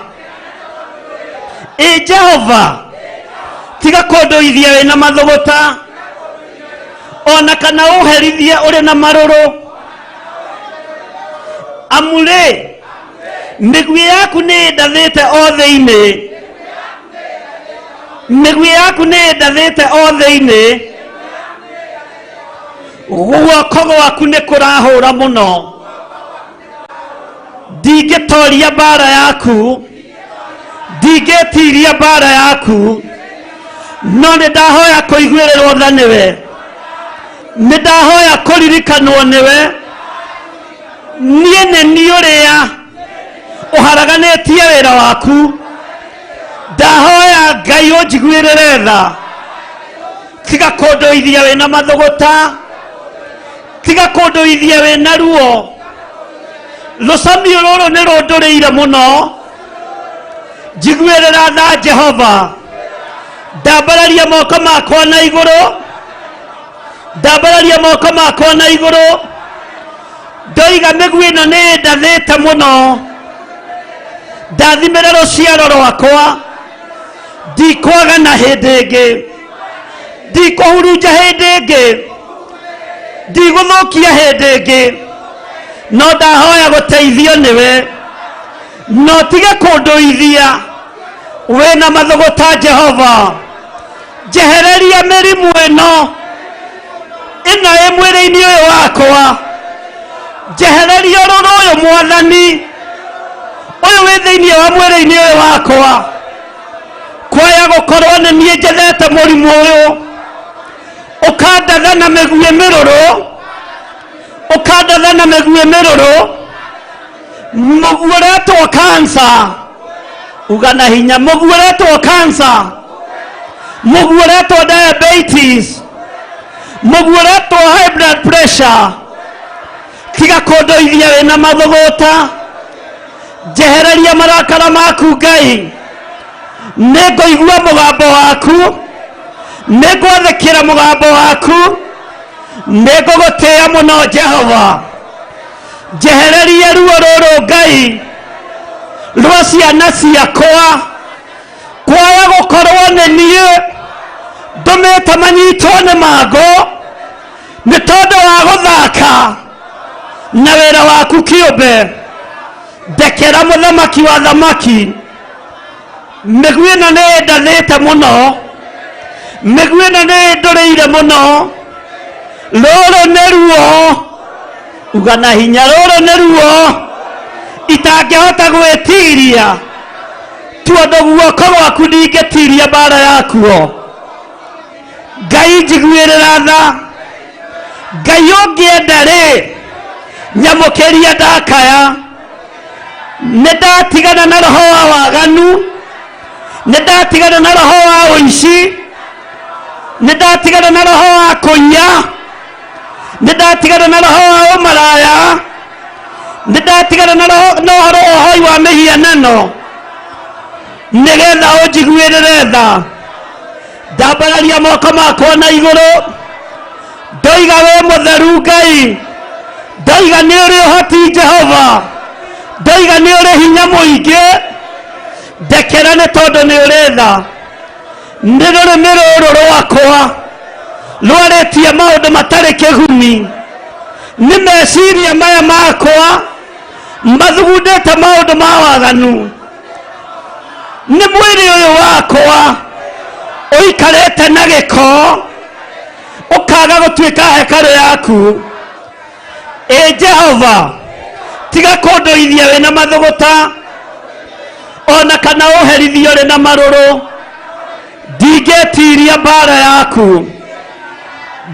Ĩ Jehova, tiga kũndũithia wĩna mathũgũta, ona kana ũherithie ũrĩ na marũrũ. Amu rĩ, mĩguĩ yaku nĩ ĩndathĩte o thĩinĩ, mĩguĩ yaku nĩ ĩndathĩte o thĩinĩ, guoko gwaku nĩ kũrahũra mũno. Ndingĩtoria mbara yaku, ndingĩtiria mbara yaku, no nĩ ndahoya kũiguĩrĩrwo tha nĩwe, nĩ ndahoya kũririkanwo nĩwe. Niĩ nĩ niĩ ũrĩa ũharaganĩtie wĩra waku. Ndahoya Ngai ũnjiguĩrĩre tha. Tiga kũndũithia wĩna mathũgũta, tiga kũndũithia wĩna ruo. Rũcamio rũrũ nĩ rũndũrĩire mũno. Njiguĩrĩra tha Jehova. Ndambararia moko makwa na igũrũ, ndambararia moko makwa na igũrũ. Ndoiga mĩguĩ ĩno nĩ ĩndathĩte mũno. Ndathimĩre rũciaro rwakwa, ndikwagana hĩndĩ ĩngĩ, ndikũhurunja hĩndĩ ĩngĩ, ndigũthũkia hĩndĩ ĩngĩ, no ndahoya gũteithio nĩwe. No tige kũndũithia wĩna mathũgũta Jehova. Njehereria mĩrimũ ĩno ĩno ĩ mwĩrĩ-inĩ ũyũ wakwa. Njehereria ũrũrũ ũyũ Mwathani, ũyũ wĩ thĩinĩ wa mwĩrĩ-inĩ ũyũ wakwa. Kwaya gũkorwo nĩ niĩ njethete mũrimũ ũyũ, ũkandatha na mĩguĩ mĩrũrũ, ũkandatha na mĩguĩ mĩrũrũ. Mũguĩ ũretwo cancer, uga na hinya, mũguĩ ũretwo cancer, mũguĩ ũretwo diabetes, mũguĩ ũretwo high blood pressure. Tiga kũndũithia wĩna mathũgũta. Njehereria marakara maku Ngai. Nĩ ngũigua mũgambo waku, nĩ ngwathĩkĩra mũgambo waku, nĩ ngũgũtĩĩa mũno Jehova. Njehereria ruo rũrũ Ngai rwa ciana ciakwa. Kwaya gũkorwo nĩ niĩ ndũmĩte manyitwo nĩ mangũ nĩ tondũ wa gũthaka na wĩra waku kĩũmbe. Ndekera mũthamaki wa thamaki. Mĩguĩ ĩno nĩ ĩndathĩte mũno, mĩguĩ ĩno nĩ ĩndũrĩire mũno. Rũrũ nĩ ruo, uga na hinya, rũrũ nĩ ruo itangĩhota gwĩtiria, tondũ guoko gwaku ndingĩtiria mbara yakuo. Ngai njiguĩrĩra tha. Ngai ũngĩenda rĩ, nyamũkĩria ndakaya. Nĩ ndatigana na roho wa waganu, nĩ ndatigana na roho wa ũici, nĩ ndatigana na roho wa kũiya, nĩ ndatigana na roho wa ũmaraya, nĩ ndatigana na roho na ũhoro wa ũhoi wa mĩhianano, nĩgetha ũnjiguĩrĩre tha. Ndambararia moko makwa na igũrũ, ndoiga wĩ mũtheru Ngai, ndoiga nĩ ũrĩ ũhoti Jehova, ndoiga nĩ ũrĩ hinya mũingĩ. Ndekera nĩ tondũ nĩ ũrĩ tha. Nĩ rũrĩmĩ rũrũ rwakwa rwarĩtie maũndũ matarĩ kĩguni, nĩ meciria maya makwa mathugundĩte maũndũ ma waganu, nĩ mwĩrĩ ũyũ wakwa ũikarĩte na gĩko ũkaga gũtuĩka hekarũ yaku. Ĩ Jehova, tiga kũndũithia wĩna mathũgũta, ona kana ũherithie ũrĩ na marũrũ. Ndingĩtiria mbara yaku.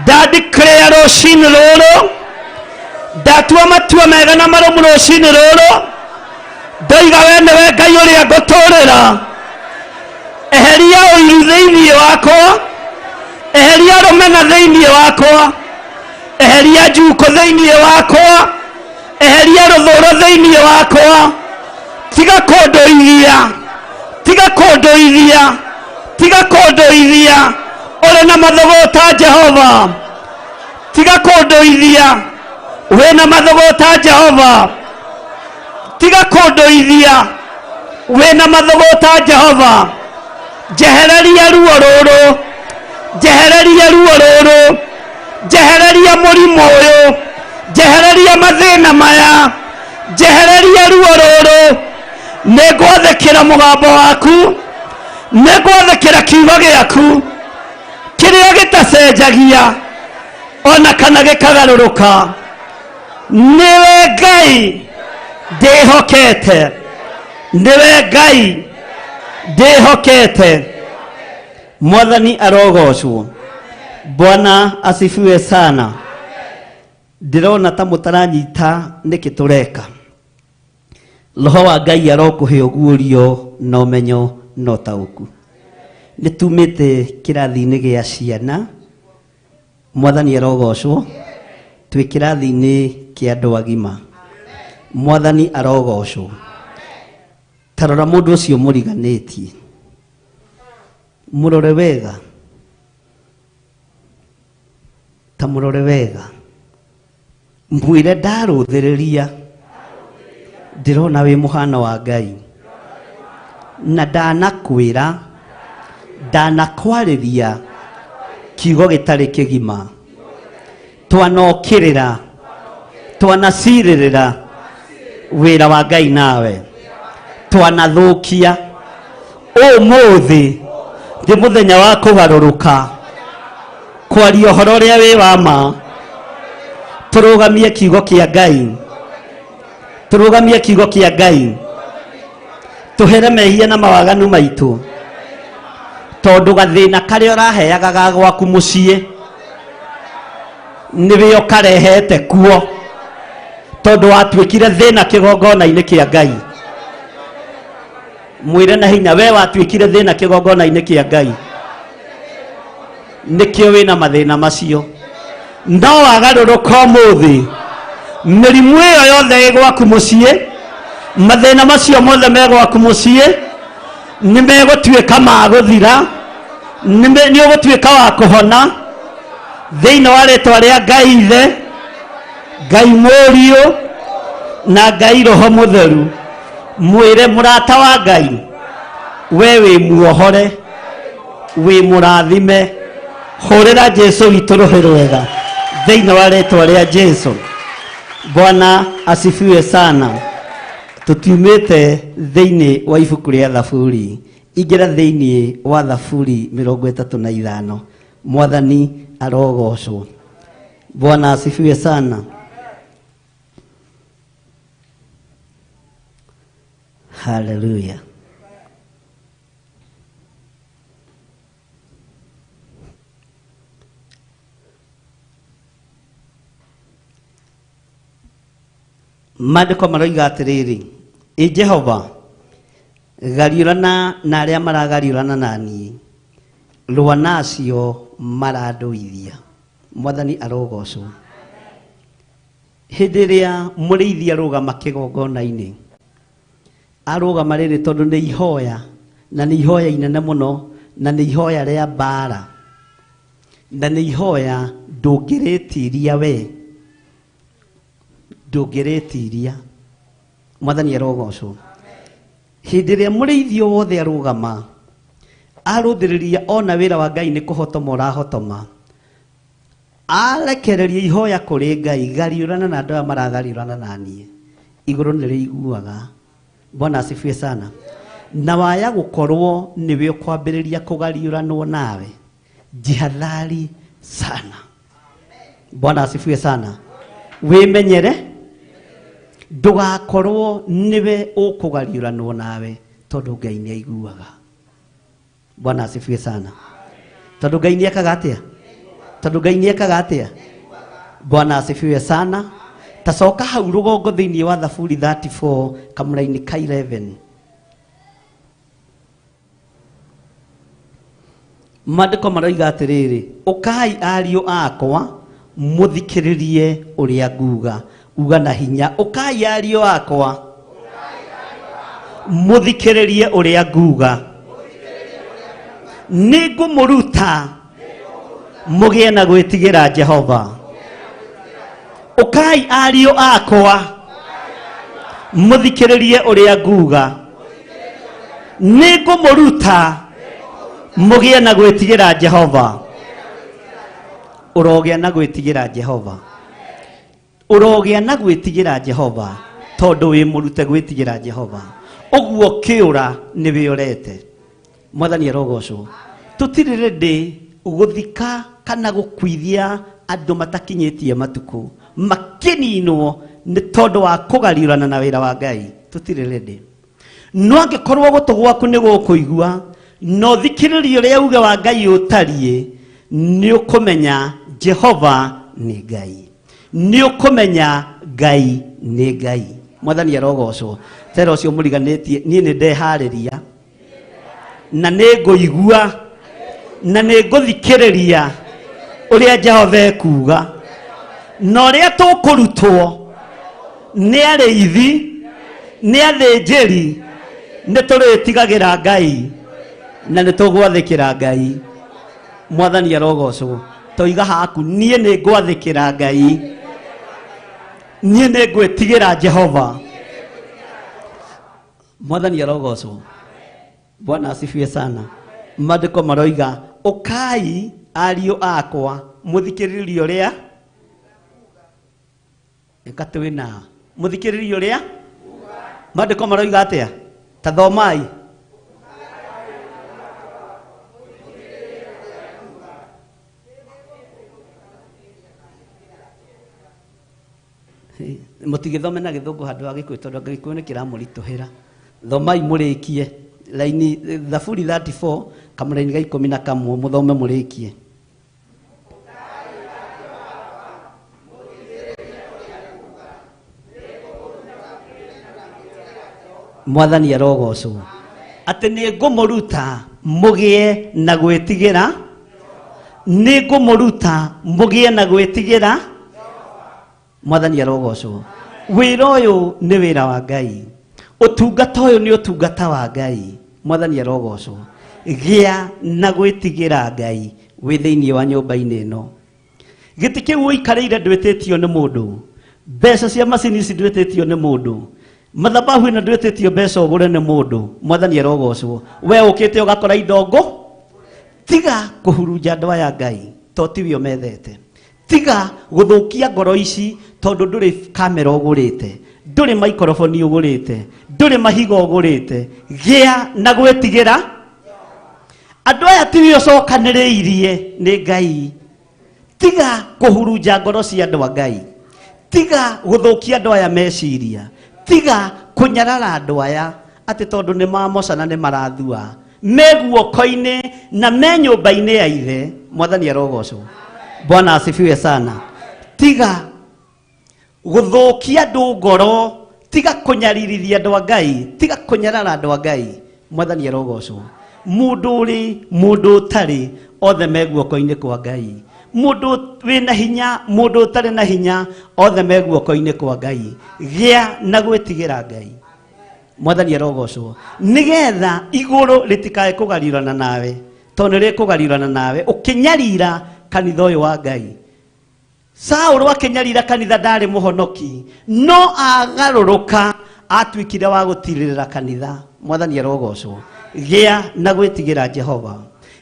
Ndandeclare rũcinĩ rũrũ, ndatua matua mega na marũmu rũcinĩ rũrũ. Ndoiga we nĩwe Ngai ũrĩa ngũtũrĩra. Eheria ũiru thĩinĩ wakwa, eheria rũmena thĩinĩ wakwa, eheria njukũ thĩinĩ wakwa, eheria rũthũro thĩinĩ wakwa. Tiga kũndũithia, tiga kũndũithia, tiga kũndũithia ũrĩ na mathũgũta Jehova. Tiga kũndũithia wĩna mathũgũta Jehova. Tiga kũndũithia wĩna mathũgũta Jehova. Njehereria ruo rũrũ, njehereria ruo rũrũ, njehereria mũrimũ ũyũ, njehereria mathĩna maya, njehereria ruo rũrũ. Nĩngwathĩkĩra mũgambo waku, nĩngwathĩkĩra kiugo gĩaku kĩrĩa gĩtacenjagia ona kana gĩkagarũrũka. Nĩwe Ngai ndĩhokete, nĩwe Ngai ndĩhokete. Mwathani arogocwo. Bwana asifiwe sana. Ndĩrona ta mũtaranyita nĩkĩ tũreka. Roho wa Ngai arokũhe ũguũrio na ũmenyo na ũtaũku. Nĩ tumĩte kĩrathi-inĩ gĩa ciana. Mwathani arogocwo. Twĩ kĩrathi-inĩ kĩa andũ agima. Mwathani arogocwo. Ta rora mũndũ ũcio mũriganĩtie, mũrore wega, ta mũrore wega, mwĩre ndarũthĩrĩria ndĩrona wĩ mũhano wa Ngai, na ndanakwĩra, ndanakwarĩria kiugo gĩtarĩ kĩgima, twanokĩrĩra, twanacirĩrĩra wĩra wa Ngai nawe, twanathũkia. Ũmũthĩ nĩ mũthenya wa kũgarũrũka, kwaria ũhoro ũrĩa wĩ wa ma, tũrũgamie kiugo kĩa Ngai, tũrũgamie kiugo kĩa Ngai, tũhere mehia na mawaganu maitũ, tondũ gathĩna karĩa ũraheaga ga gwaku mũciĩ nĩwe ũkarehete kuo, tondũ watuĩkire thĩna kĩgongona-inĩ kĩa Ngai. Mwĩre na hinya, we watuĩkire thĩna kĩgongona-inĩ kĩa Ngai, nĩkĩo wĩna mathĩna macio. No wagarũrũka ũmũthĩ, mĩrimũ ĩyo yothe ĩ gwaku mũciĩ, mathĩna macio mothe me gwaku mũciĩ nĩ megũtuĩka ma gũthira, nĩ ũgũtuĩka wa kũhona thĩinĩ wa rĩtwa rĩa Ngai Ithe, Ngai Mũriũ na Ngai Roho Mũtheru. Mwĩre mũrata wa Ngai, we wĩ muohore, wĩ mũrathime. Hũrĩra Jesu witũ rũhĩ rwega thĩinĩ wa rĩtwa rĩa Jesu. Bwana asifiwe sana. Tũtiumĩte thĩinĩ wa ibuku rĩa Thaburi. Ingĩra thĩinĩ wa Thaburi 35. Mwathani arogocwo. Bwana asifiwe sana. Haleluya. Maandĩko maroiga atĩrĩrĩ, ĩ Jehova, gariũrana na arĩa maragariũrana na niĩ, rũa na acio marandũithia. Mwathani arogocwo. Hĩndĩ ĩrĩa mũrĩithi arũgama kĩgongona-inĩ, arũgama rĩrĩ tondũ nĩ ihoya, na nĩ ihoya inene mũno, na nĩ ihoya rĩa mbara, na nĩ ihoya ndũngĩrĩtiria we, ndũngĩrĩtiria. Mwathani arogocwo. Hĩndĩ ĩrĩa mũrĩithi o wothe arũgama, arũthĩrĩria ona wĩra wa Ngai nĩ kũhotoma ũrahotoma, arekereria ihoya kũrĩ Ngai, gariũrana na andũ aya maragariũrana na niĩ, igũrũ nĩ rĩiguaga. Bwana asifiwe sana. Na waya gũkorwo nĩwe ũkwambĩrĩria kũgariũranwo nawe, jihadhari sana. Bwana asifiwe sana. Wĩmenyere ndũgakorwo nĩwe ũkũgariũranwo nawe, tondũ Ngai nĩ aiguaga. Bwana asifiwe sana. Tondũ Ngai nĩ ekaga atĩa? Tondũ Ngai nĩ ekaga atĩa? Bwana asifiwe sana. Tacoka hau rũgongo thĩinĩ wa Thaburi 34 kamũraini ka 11. Maandĩko maroiga atĩrĩrĩ, ũkai ariũ akwa mũthikĩrĩrie ũrĩa nguga. Uga na hinya, ũkai ariũ akwa mũthikĩrĩrie ũrĩa nguga. Nĩngũmũruta mũgĩe na gwĩtigĩra Jehova. Ũkai ariũ akwa Mũthikĩrĩrie ũrĩa nguga. Nĩ ngũmũruta mũgĩe na gwĩtigĩra Jehova. Ũrogĩa na gwĩtigĩra Jehova. Ũrogĩa na gwĩtigĩra Jehova tondũ wĩ mũrute gwĩtigĩra Jehova. Ũguo kĩũra nĩ wĩorete. Mwathani arogocwo. Tũtirĩ ready gũthika kana gũkuithia andũ matakinyĩtie matukũ makĩninwo nĩ tondũ wa kũgariũrana na wĩra wa Ngai. Tũtirĩ ready. No angĩkorwo gũtũ gwaku nĩ gũkũigua no thikĩrĩrie ũrĩa uge wa Ngai ũtariĩ, nĩ ũkũmenya Jehova nĩ Ngai. Nĩ ũkũmenya Ngai nĩ Ngai. Mwathani arogocwo. Tera ũcio mũriganĩtie, niĩ nĩ ndeharĩria na nĩ ngũigua na nĩ ngũthikĩrĩria ũrĩa Jehova ekuuga na ũrĩa tũkũrutwo nĩ arĩithi nĩ athĩnjĩri nĩ tũrĩtigagĩra Ngai na nĩ tũgwathĩkĩra Ngai. Mwathani arogocwo. Toiga haku, niĩ nĩ ngwathĩkĩra Ngai, niĩ nĩ ngwĩtigĩra Jehova. Mwathani arogocwo. Bwana asifiwe sana. Maandĩko maroiga, ũkai ariũ akwa mũthikĩrĩrie ũrĩa ĩka twĩna mũthikĩrĩrie ũrĩa maandĩko maroiga atĩa? Ta thomai. Mũtigĩthome na gĩthũngũ handũ ha gĩkũyũ tondũ gĩkũyũ nĩ kĩramũritũhĩra. Thomai mũrĩkie laini Thaburi 34 kamũraini ga 11 mũthome mũrĩkie. Mwathani arogocwo. Atĩ nĩ ngũmũruta mũgĩe na gwĩtigĩra, nĩ ngũmũruta mũgĩe na gwĩtigĩra. Mwathani arogocwo. Wĩra ũyũ nĩ wĩra wa Ngai, ũtungata ũyũ nĩ ũtungata wa Ngai. Mwathani arogocwo. Gĩa na gwĩtigĩra Ngai wĩ thĩinĩ wa nyũmba-inĩ ĩno. Gĩtĩ kĩu ũikarĩire ndwĩtĩtio nĩ mũndũ, mbeca cia macini ici ndwĩtĩtio nĩ mũndũ, mathabahu ĩno ndwĩtĩtio mbeca ũgũre nĩ mũndũ. Mwathani arogocwo. We ũkĩte ũgakora indo ngũ. Tiga kũhurunja andũ aya Ngai to tiwe ũmethete. Tiga gũthũkia ngoro ici tondũ ndũrĩ kamera ũgũrĩte, ndũrĩ maikoroboni ũgũrĩte, ndũrĩ mahiga ũgũrĩte. Gĩa na gwĩtigĩra. Andũ aya tiwe ũcokanĩrĩirie nĩ Ngai. Tiga kũhurunja ngoro cia andũ a Ngai. Tiga gũthũkia andũ aya meciria. Tiga kũnyarara andũ aya atĩ tondũ nĩ mamoca na nĩ marathua. Me guoko-inĩ na me nyũmba-inĩ ya ithe. Mwathani arogocwo. Bwana asifiwe sana. Tiga gũthũkia andũ ngoro, tiga kũnyaririthia andũ a Ngai, tiga kũnyarara andũ a Ngai. Mwathani arogocwo. Mũndũ ũrĩ, mũndũ ũtarĩ, othe me guoko-inĩ kwa Ngai. Mũndũ wĩna hinya, mũndũ ũtarĩ na hinya, othe me guoko-inĩ kwa Ngai. Gĩa na gwĩtigĩra Ngai. Mwathani arogocwo. Nĩgetha igũrũ rĩtikae kũgariũrana nawe, tondũ nĩ rĩkũgariũrana nawe ũkĩnyarira kanitha ũyũ wa Ngai. Saũlũ akĩnyarira kanitha ndarĩ mũhonoki, no agarũrũka atuĩkire wa gũtirĩrĩra kanitha. Mwathani arogocwo. Gĩa na gwĩtigĩra Jehova.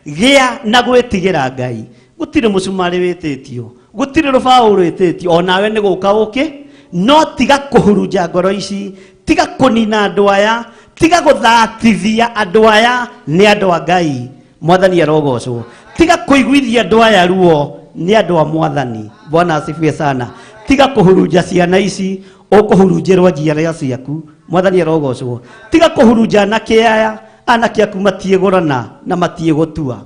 Gĩa na gwĩtigĩra Ngai. Gũtirĩ mũcumarĩ wĩtĩtio, gũtirĩ rũbaũ rwĩtĩtio, onawe nĩ gũka ũkĩ, no tiga kũhurunja ngoro ici, tiga kũnina andũ aya, tiga gũthatithia andũ aya nĩ andũ a Ngai. Mwathani arogocwo. Tiga kũiguithia andũ aya ruo nĩ andũ a Mwathani. Bwana asifiwe sana. Tiga kũhurunja ciana ici, ũkũhurunjĩrwo njiarwa ciaku. Mwathani arogocwo. Tiga kũhurunja anake aya, anake aku matiĩgũrana na matiĩgũtua.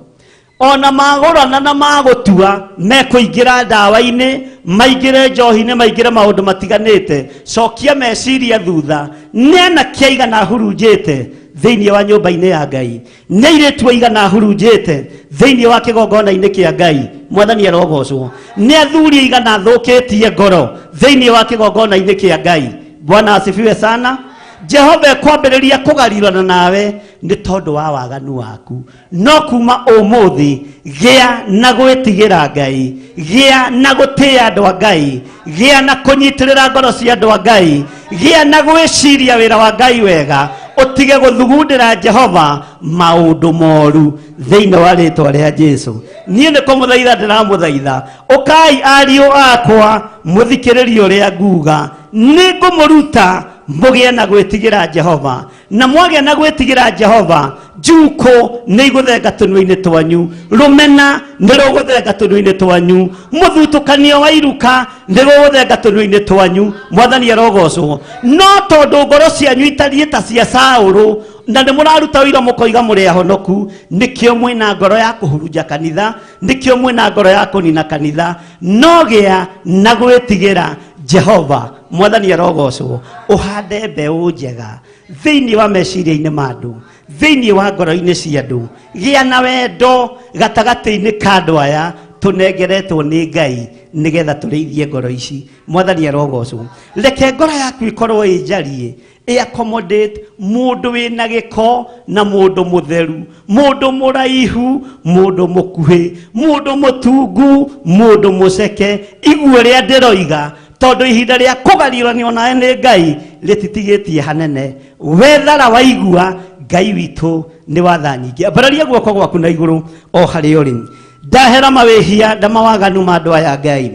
Ona magũrana na magũtua, mekũingĩra ndawa-inĩ, maingĩre njohi-inĩ, maingĩre maũndũ matiganĩte. Cokia meciria thutha. Nĩ anake aigana hurunjĩte thĩinĩ wa nyũmba-inĩ ya Ngai? Nĩ airĩtu aigana hurunjĩte thĩinĩ wa kĩgongona-inĩ kĩa Ngai? Mwathani arogocwo. Nĩ athuri aigana thũkĩtie ngoro thĩinĩ wa kĩgongona-inĩ kĩa Ngai? Bwana asifiwe sana. Jehova ekwambĩrĩria kũgarirana nawe nĩ tondũ wa waganu waku. No kuma ũmũthĩ gĩa na gwĩtigĩra Ngai, gĩa na gũtĩĩa andũ a Ngai, gĩa na kũnyitĩrĩra ngoro cia andũ a Ngai, gĩa na gwĩciria wĩra wa Ngai wega, ũtige gũthugundĩra Jehova maũndũ moru thĩinĩ wa rĩtwa rĩa Jesu. Niĩ nĩ kũmũthaitha ndĩramũthaitha, ũkai ariũ akwa mũthikĩrĩrie ũrĩa nguga, nĩ ngũmũruta mũgĩe na gwĩtigĩra Jehova, na mwagĩa na gwĩtigĩra Jehova njukũ nĩ igũthenga tũnua-inĩ twanyu, rũmena nĩ rũgũthenga tũnua-inĩ twanyu, mũthutũkanio wa iruka nĩ rũgũthenga tũnua-inĩ twanyu. Mwathani arogocwo. No tondũ ngoro cianyu itariĩ ta cia Saũlũ na nĩ mũraruta ũira mũkoiga mũrĩ ahonoku, nĩkĩo mwĩna ngoro ya kũhurunja kanitha, nĩkĩo mwĩna ngoro ya kũnina kanitha. No gĩa na gwĩtigĩra Jehova. Mwathani arogocwo. Ũhande mbeũ njega thĩinĩ wa meciria-inĩ ma andũ, thĩinĩ wa ngoro-inĩ cia andũ. Gĩa na wendo gatagatĩ-inĩ ka andũ aya tũnengeretwo nĩ Ngai nĩgetha tũrĩithie ngoro ici. Mwathani arogocwo. Reke ngoro yaku ĩkorwo ĩ njariĩ, ĩ accommodate mũndũ wĩna gĩko na mũndũ mũtheru, mũndũ mũraihu, mũndũ mũkuhĩ, mũndũ mũtungu, mũndũ mũceke. Igua ũrĩa ndĩroiga, tondũ ihinda rĩa kũgariũranio nawe nĩ Ngai rĩtitigĩtie hanene. Wethara waigua Ngai witũ nĩ watha nyingĩ. Ambararia guoko gwaku na igũrũ o harĩa ũrĩ. Ndahera mawĩhia na mawaganu ma andũ aya Ngai.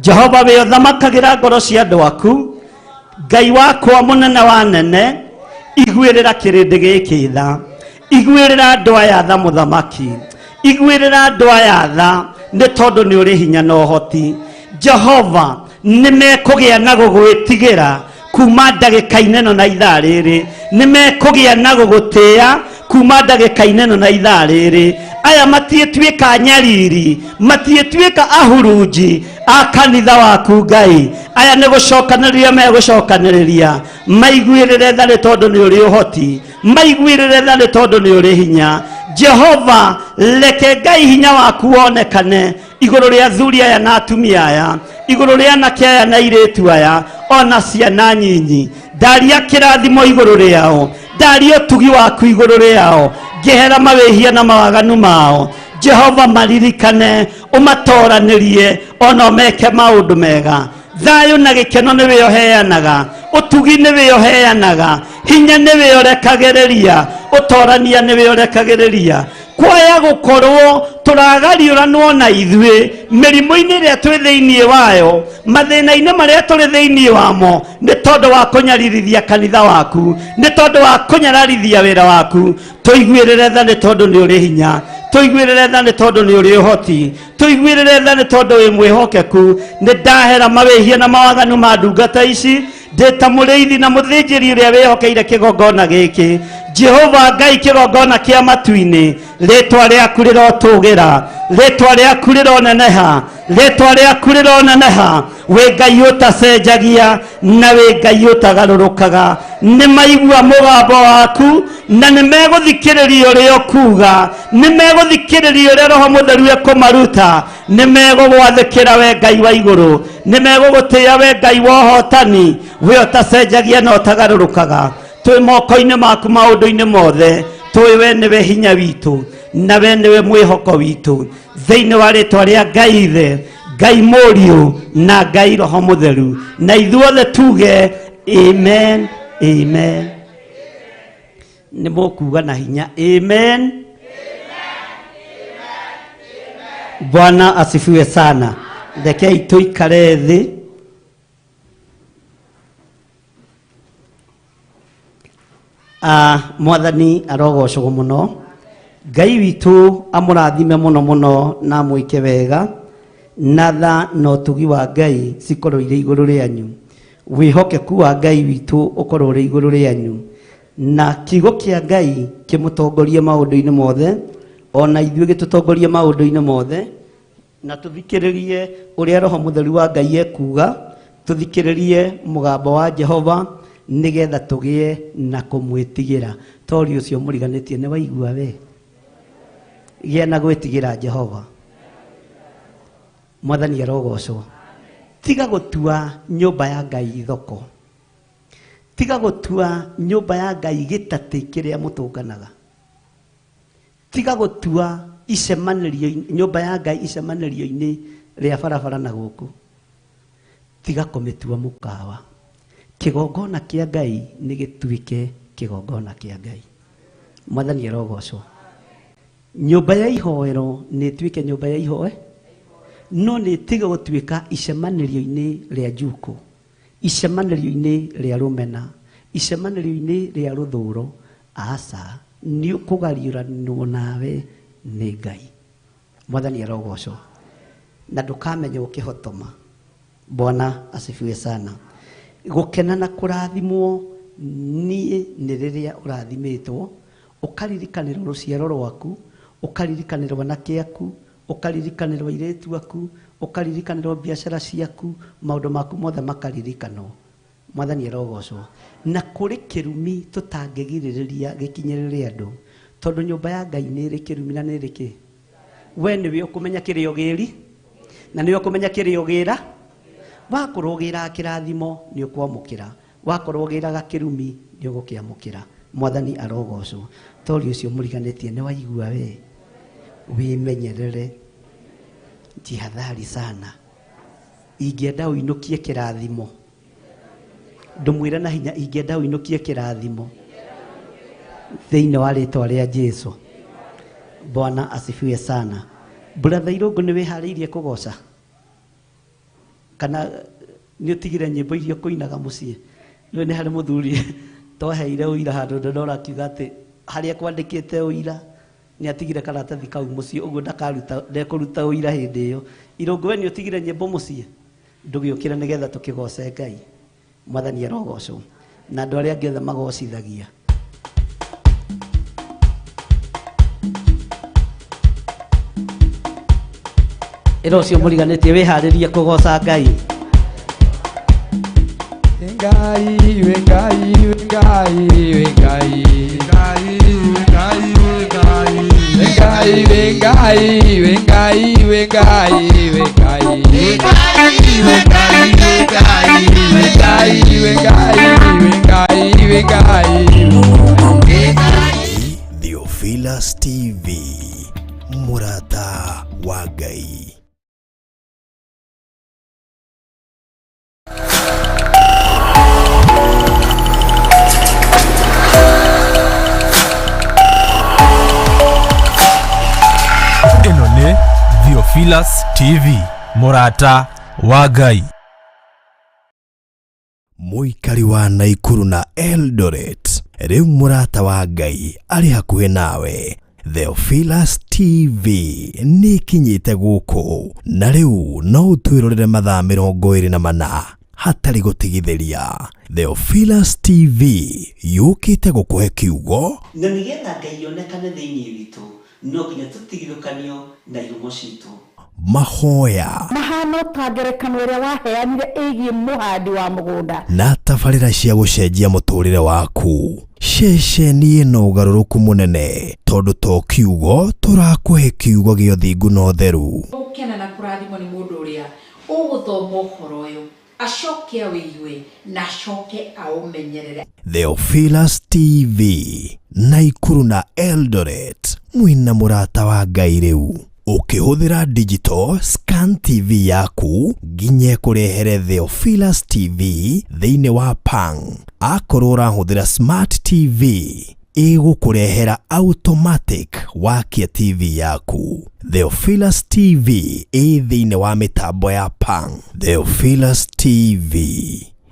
Jehova wĩ ũthamakagĩra ngoro cia andũ aku. Ngai wakwa mũnene wa nene, iguĩrĩra kĩrĩndĩ gĩkĩ tha, iguĩrĩra andũ aya tha mũthamaki, iguĩrĩra andũ aya tha, nĩ tondũ nĩ ũrĩ hinya na ũhoti. Jehova nĩ mekũgĩa na gũgwĩtigĩra kuma ndagĩka-inĩ ĩno na ithaa rĩrĩ, nĩ mekũgĩa na gũgũtĩĩa kuma ndagĩka-inĩ ĩno na ithaa rĩrĩ. Aya matiĩtuĩka nyariri, matiĩtuĩka ahurunji a kanitha waku Ngai. Aya nĩ gũcokanĩrĩria megũcokanĩrĩria, maiguĩrĩre tha nĩ tondũ nĩ ũrĩ ũhoti, maiguĩrĩre tha nĩ tondũ nĩ ũrĩ hinya. Jehova reke Ngai hinya waku wonekane igũrũ rĩa athuri aya na atumia aya, igũrũ rĩa anake aya na airĩtu aya, ona ciana nyinyi. Ndaria kĩrathimo igũrũ rĩao, ndaria ũtugi waku igũrũ rĩao, ngĩhera mawĩhia na mawaganu mao. Jehova maririkane, ũmatoranĩrie, ona ũmeke maũndũ mega. Thayũ na gĩkeno nĩwe ũheanaga, ũtugi nĩwe ũheanaga, hinya nĩwe ũrekagĩrĩria, ũtorania nĩwe ũrekagĩrĩria. Kwaya gũkorwo tũragariũranwo na ithuĩ mĩrimũ-inĩ ĩrĩa twĩ thĩinĩ wayo, mathĩna-inĩ marĩa tũrĩ thĩinĩ wamo, nĩ tondũ wa kũnyaririthia kanitha waku, nĩ tondũ wa kũnyararithia wĩra waku. Tũiguĩrĩre tha nĩ tondũ nĩ ũrĩ hinya, tũiguĩrĩre tha nĩ tondũ nĩ ũrĩ ũhoti, tũiguĩrĩre tha nĩ tondũ wĩ mwĩhokeku. Nĩ ndahera mawĩhia na mawaganu ma ndungata ici, ndĩ ta mũrĩithi na mũthĩnjĩri ũrĩa wĩhokeire kĩgongona gĩkĩ. Jehova Ngai kĩgongona kĩa matu-inĩ, rĩtwa rĩaku rĩrotũgĩra, rĩtwa rĩaku rĩroneneha, rĩtwa rĩaku rĩroneneha. Wĩ Ngai ũtacenjagia na wĩ Ngai ũtagarũrũkaga. Nĩ maigua mũgambo waku na nĩ megũthikĩrĩria ũrĩa ũkuga, nĩ megũthikĩrĩria ũrĩa Roho Mũtheru ekũmaruta, nĩ megũgwathĩkĩra we Ngai wa igũrũ, nĩ megũgũtĩĩa we Ngai wa ũhotani, we ũtacenjagia na ũtagarũrũkaga. Twĩ moko-inĩ maku maũndũ-inĩ mothe, tũĩ we nĩwe hinya witũ na we nĩwe mwĩhoko witũ. Thĩinĩ wa rĩtwa rĩa Ngai Ithe, Ngai Mũriũ na Ngai Roho Mũtheru, na ithuothe tuge amen, amen. Nĩ mũkuga na hinya amen. Bwana asifiwe sana. Rekei tũikare thĩ. Mwathani arogocwo mũno. Ngai witũ amũrathime mũno mũno na amwĩke wega, na tha na ũtugi wa Ngai cikorwo irĩ igũrũ rĩanyu, wĩhokeku wa Ngai witũ ũkorwo ũrĩ igũrũ rĩanyu, na kiugo kĩa Ngai kĩmũtongorie maũndũ-inĩ mothe, ona ithuĩ gĩtũtongorie maũndũ-inĩ mothe, na tũthikĩrĩrie ũrĩa Roho Mũtheru wa Ngai ekuga, tũthikĩrĩrie mũgambo wa Jehova nĩgetha tũgĩe na kũmwĩtigĩra. Tori ũcio mũriganĩtie nĩ waigua we, gĩa na gwĩtigĩra Jehova. Mwathani arogocwo. Tiga gũtua nyũmba ya Ngai thoko, Tiga gũtua nyũmba ya Ngai gĩtatĩ kĩrĩa mũtũnganaga. Tiga gũtua icemanĩrio nyũmba ya Ngai icemanĩrio-inĩ rĩa barabara na gũkũ. Tiga kũmĩtua mũkawa. Kĩgongona kĩa Ngai nĩ gĩtuĩke kĩgongona kĩa Ngai. Mwathani arogocwo. Nyũmba ya ihoero nĩ ĩtuĩke nyũmba ya ihoe, no nĩ ĩtige gũtuĩka icemanĩrio-inĩ rĩa njukũ, icemanĩrio-inĩ rĩa rũmena, icemanĩrio-inĩ rĩa rũthũro. Aca, nĩ ũkũgariũranwo nawe nĩ Ngai. Mwathani arogocwo. Na ndũkamenya ũkĩhotoma. Bwana asifiwe sana. Gũkena na kũrathimwo niĩ nĩ rĩrĩa ũrathimĩtwo, ũkaririkanĩrwo rũciaro rwaku, ũkaririkanĩrwo anake aku, ũkaririkanĩrwo airĩtu aku, ũkaririkanĩrwo biacara ciaku, maũndũ maku mothe makaririkanwo. Mwathani arogocwo. Na kũrĩ kĩrumi tũtangĩgirĩrĩria gĩkinyĩrĩre andũ, tondũ nyũmba ya Ngai nĩ ĩrĩ kĩrumi na nĩ ĩrĩ kĩ. We nĩwe ũkũmenya kĩrĩa ũgĩri, na nĩwe ũkũmenya kĩrĩa ũgĩra. Wakorwo ũgĩraga kĩrathimo nĩ ũkwamũkĩra, wakorwo ũgĩraga kĩrumi nĩ ũgũkĩamũkĩra. Mwathani arogocwo. Tori ũcio mũriganĩtie nĩ waigua we, wĩmenyerere, jihadhari sana. Ingĩenda ũinũkie kĩrathimo, ndũmwĩre na hinya, ingĩenda ũinũkie kĩrathimo thĩinĩ wa rĩtwa rĩa Jesu. Bwana asifiwe sana. Brother Irũngũ, nĩ wĩharĩirie kũgoca? Kana nĩ ũtigire nyĩmbo iria ũkũinaga mũciĩ? Nĩ nĩ harĩ mũthuri twaheire ũira handũ ndona akiuga atĩ harĩa kwandĩkĩte ũira nĩ atigire karatathi kau mũciĩ, ũguo ndakaruta, ndekũruta ũira hĩndĩ ĩyo. Irũngũ, we nĩ ũtigire nyĩmbo mũciĩ? Ndũgĩũkĩre nĩgetha tũkĩgoce Ngai. Mwathani arogocwo. Na andũ arĩa angĩ othe magocithagia. Ĩra ũcio mũriganĩtie wĩharĩrie kũgoca Ngai. Ngai, we Ngai, we Ngai, we Ngai. Ngai, Ngai, Ngai. Ngai, we Ngai, we Ngai, we Ngai, we Ngai. Ngai, we Ngai, Ngai. We Ngai, we Ngai, we Ngai, we Ngai. Theophilus TV, Murata wa Ngai. Ĩno nĩ Theophilus TV, Mũrata wa Ngai. Mũikari wa Naikuru na Eldoret, rĩu mũrata wa Ngai arĩ hakuhĩ nawe. Theophilus TV nĩ ĩkinyĩte gũkũ, na rĩu no ũtwĩrorere mathaa 24 hatarĩ gũtigithĩria. Theophilus TV yũkĩte gũkũhe kiugo na nĩgetha Ngai onekane thĩinĩ witũ, no nginya tũtigithũkanio na ihumo citũ. Mahoya mahano ta ngerekano ĩrĩa waheanire ĩgiĩ mũhandi wa mũgũnda na tabarĩra cia gũcenjia mũtũrĩre waku. Ceceni ĩno ũgarũrũku mũnene, tondũ to kiugo tũrakũhe kiugo gĩa ũthingu na ũtheru. Gũkena na kũrathimwo nĩ mũndũ ũrĩa ũgũthoma ũhoro ũyũ, acoke awĩigue na acoke aũmenyerere. Theophilus TV, Naikuru na Eldoret, mwĩna mũrata wa Ngai rĩu. Ũkĩhũthĩra digital scan TV yaku nginya ĩkũrehere Theophilus TV thĩinĩ wa Pang. Akorwo ũrahũthĩra smart TV, ĩgũkũrehera automatic wakia TV yaku. Theophilus TV ĩ thĩinĩ wa mĩtambo ya Pang. Theophilus TV,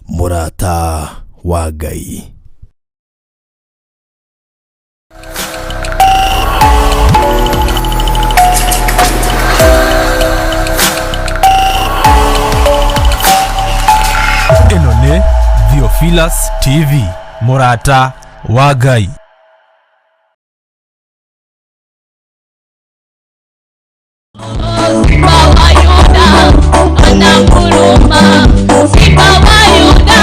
mũrata wa Ngai. Ĩno nĩ Theophilus TV, Mũrata wa Ngai. Simba wa Yuda ananguruma, Simba wa Yuda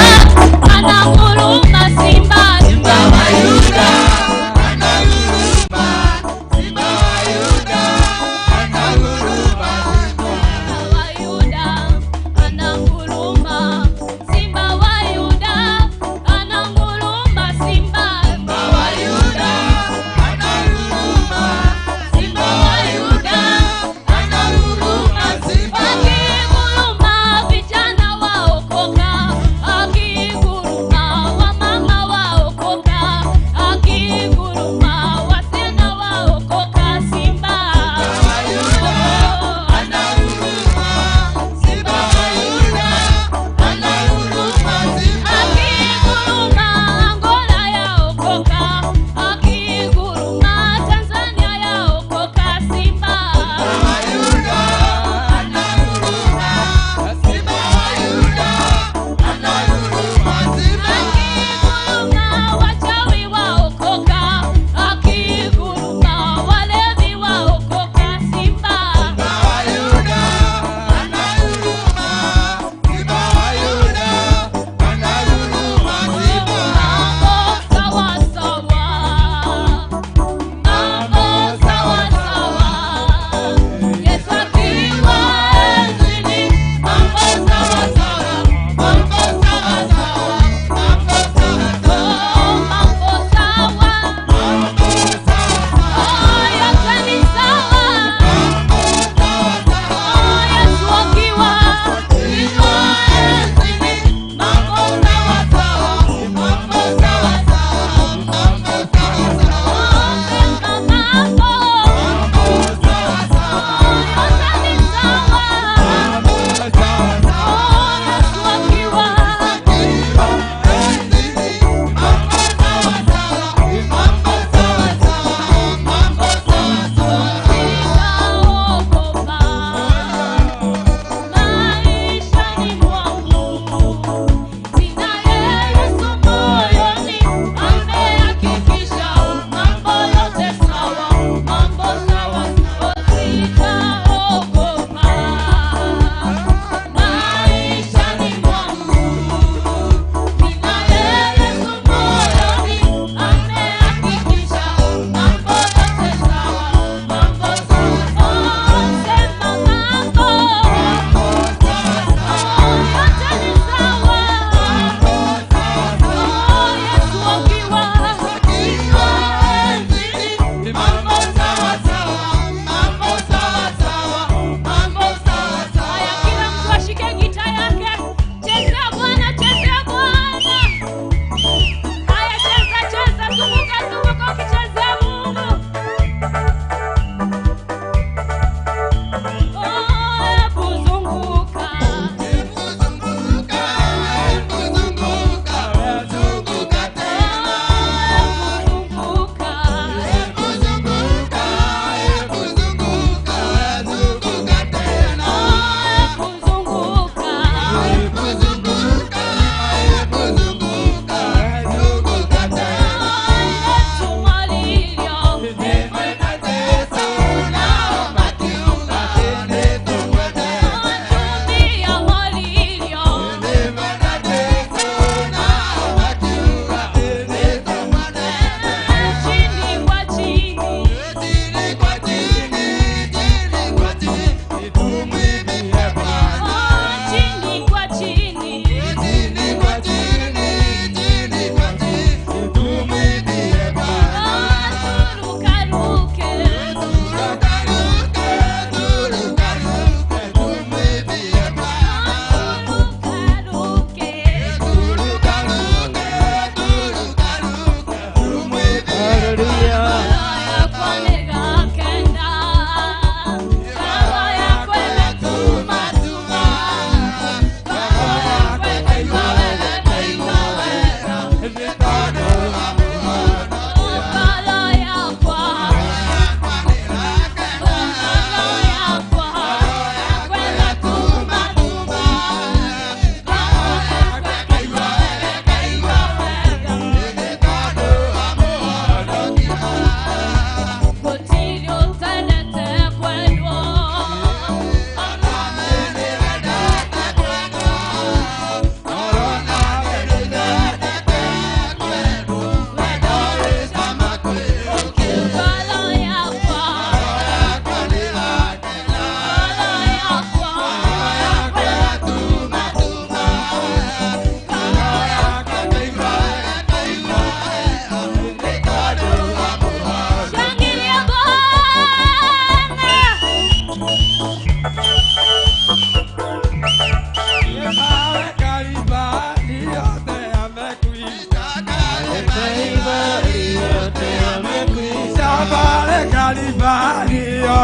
ananguruma, Simba, Simba wa Yuda Ananguruma, Simba wa Yuda ananguruma. Simba wa Yuda ananguruma, Simba wa Yuda ananguruma.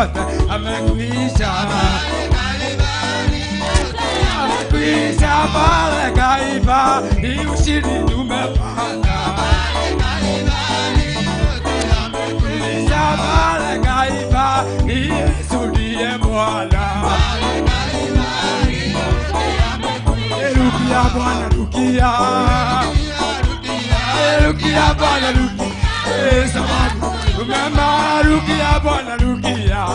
yote amekwisha. Amekwisha pale Kalvari, ushindi tumepata. Amekwisha pale Kalvari, Yesu ndiye Bwana. Rukia Bwana rukia, rukia Bwana rukia, sababu umema rukia Bwana rukia,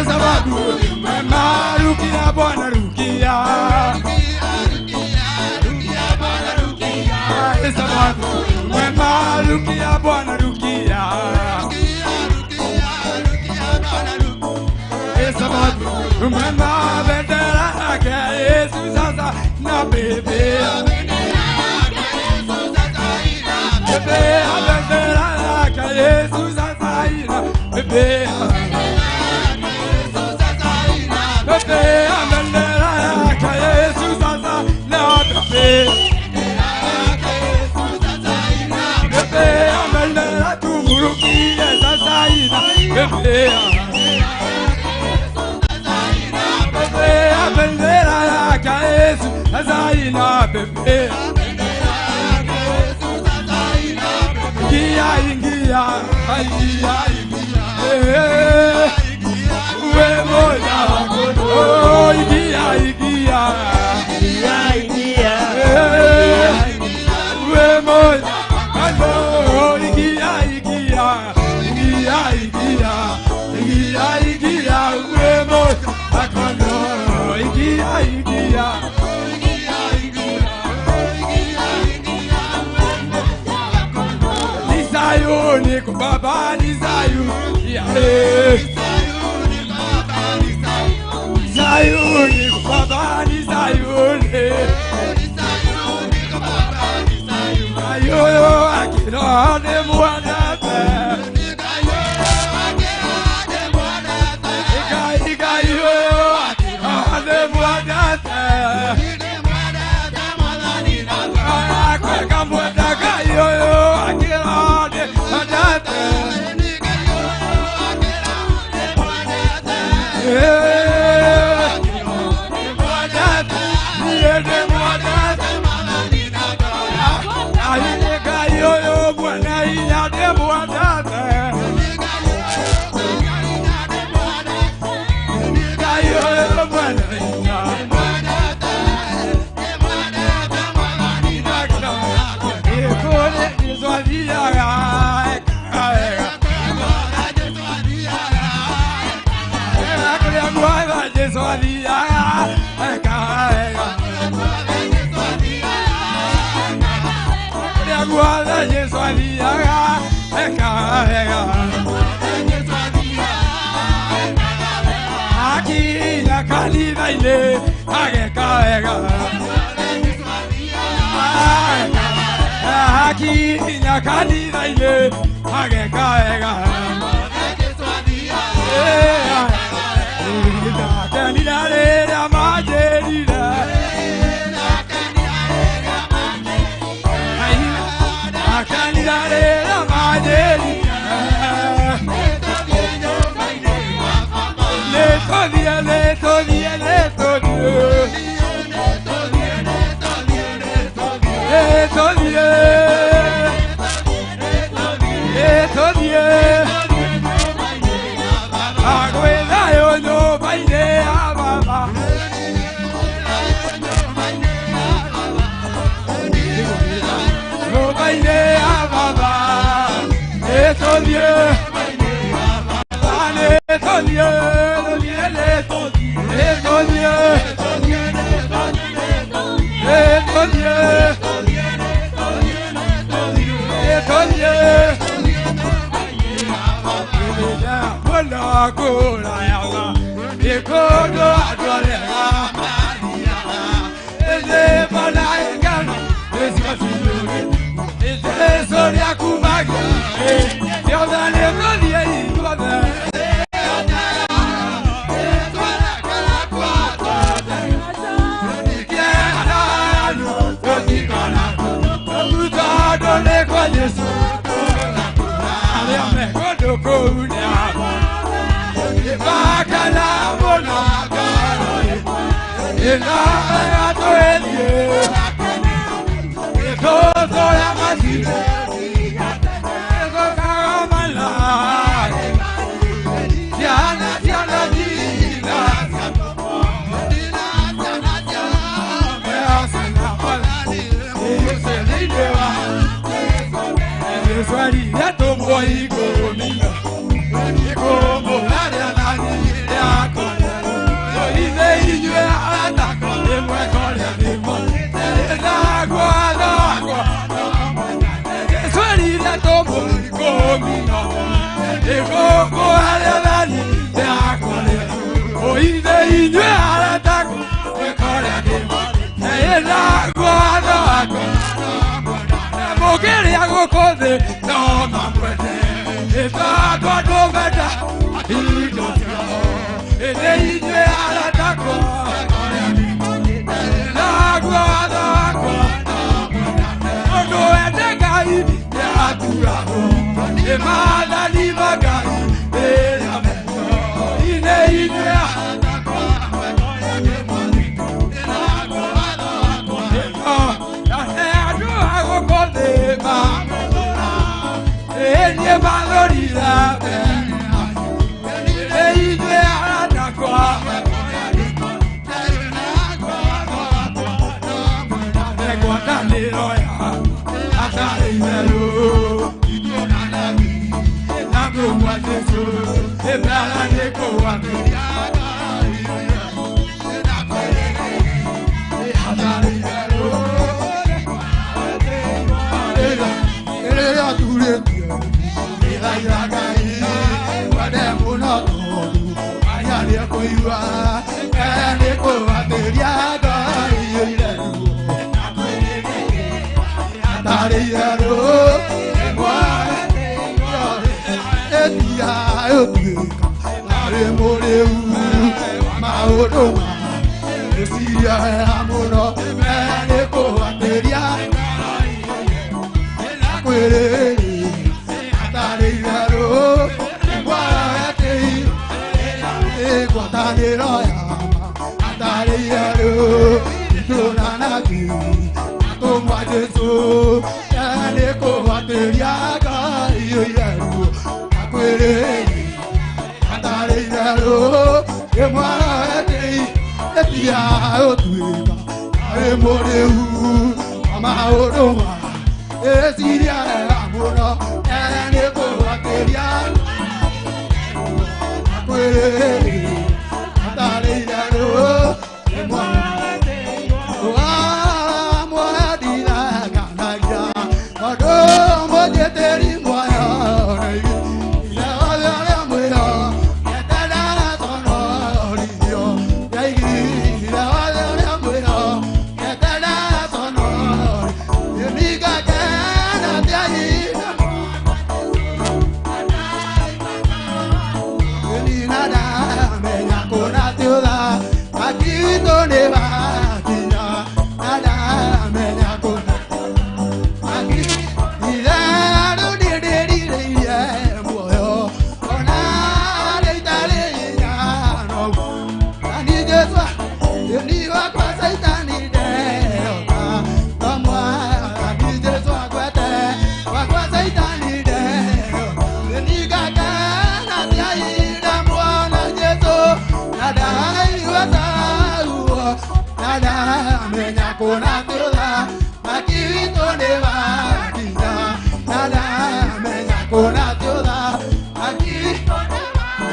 sababu umema rukia Bwana rukia, sababu umema rukia Bwana rukia, sababu umema bendera yake Yesu sasa na bebe bebe bendera yake Yesu sasa ina bebe bebe bendera yake Yesu sasa na bebe bebe bendera tumurukie sasa ina bebe bendera yake Yesu sasa ina bebe. Ingia ingia ingia uwe moja oh ingia ingia ingia uwe moja oh ingia ingia ingia ingia ingia ingia uwe moja akono ingia ingia Sayuni kwa baba ni Sayuni, Sayuni kwa baba ni Sayuni, Ayoyo akirone mwanate, Ika yo akirone mwanate, Kweka mwanaka yoyo akirone mwanate.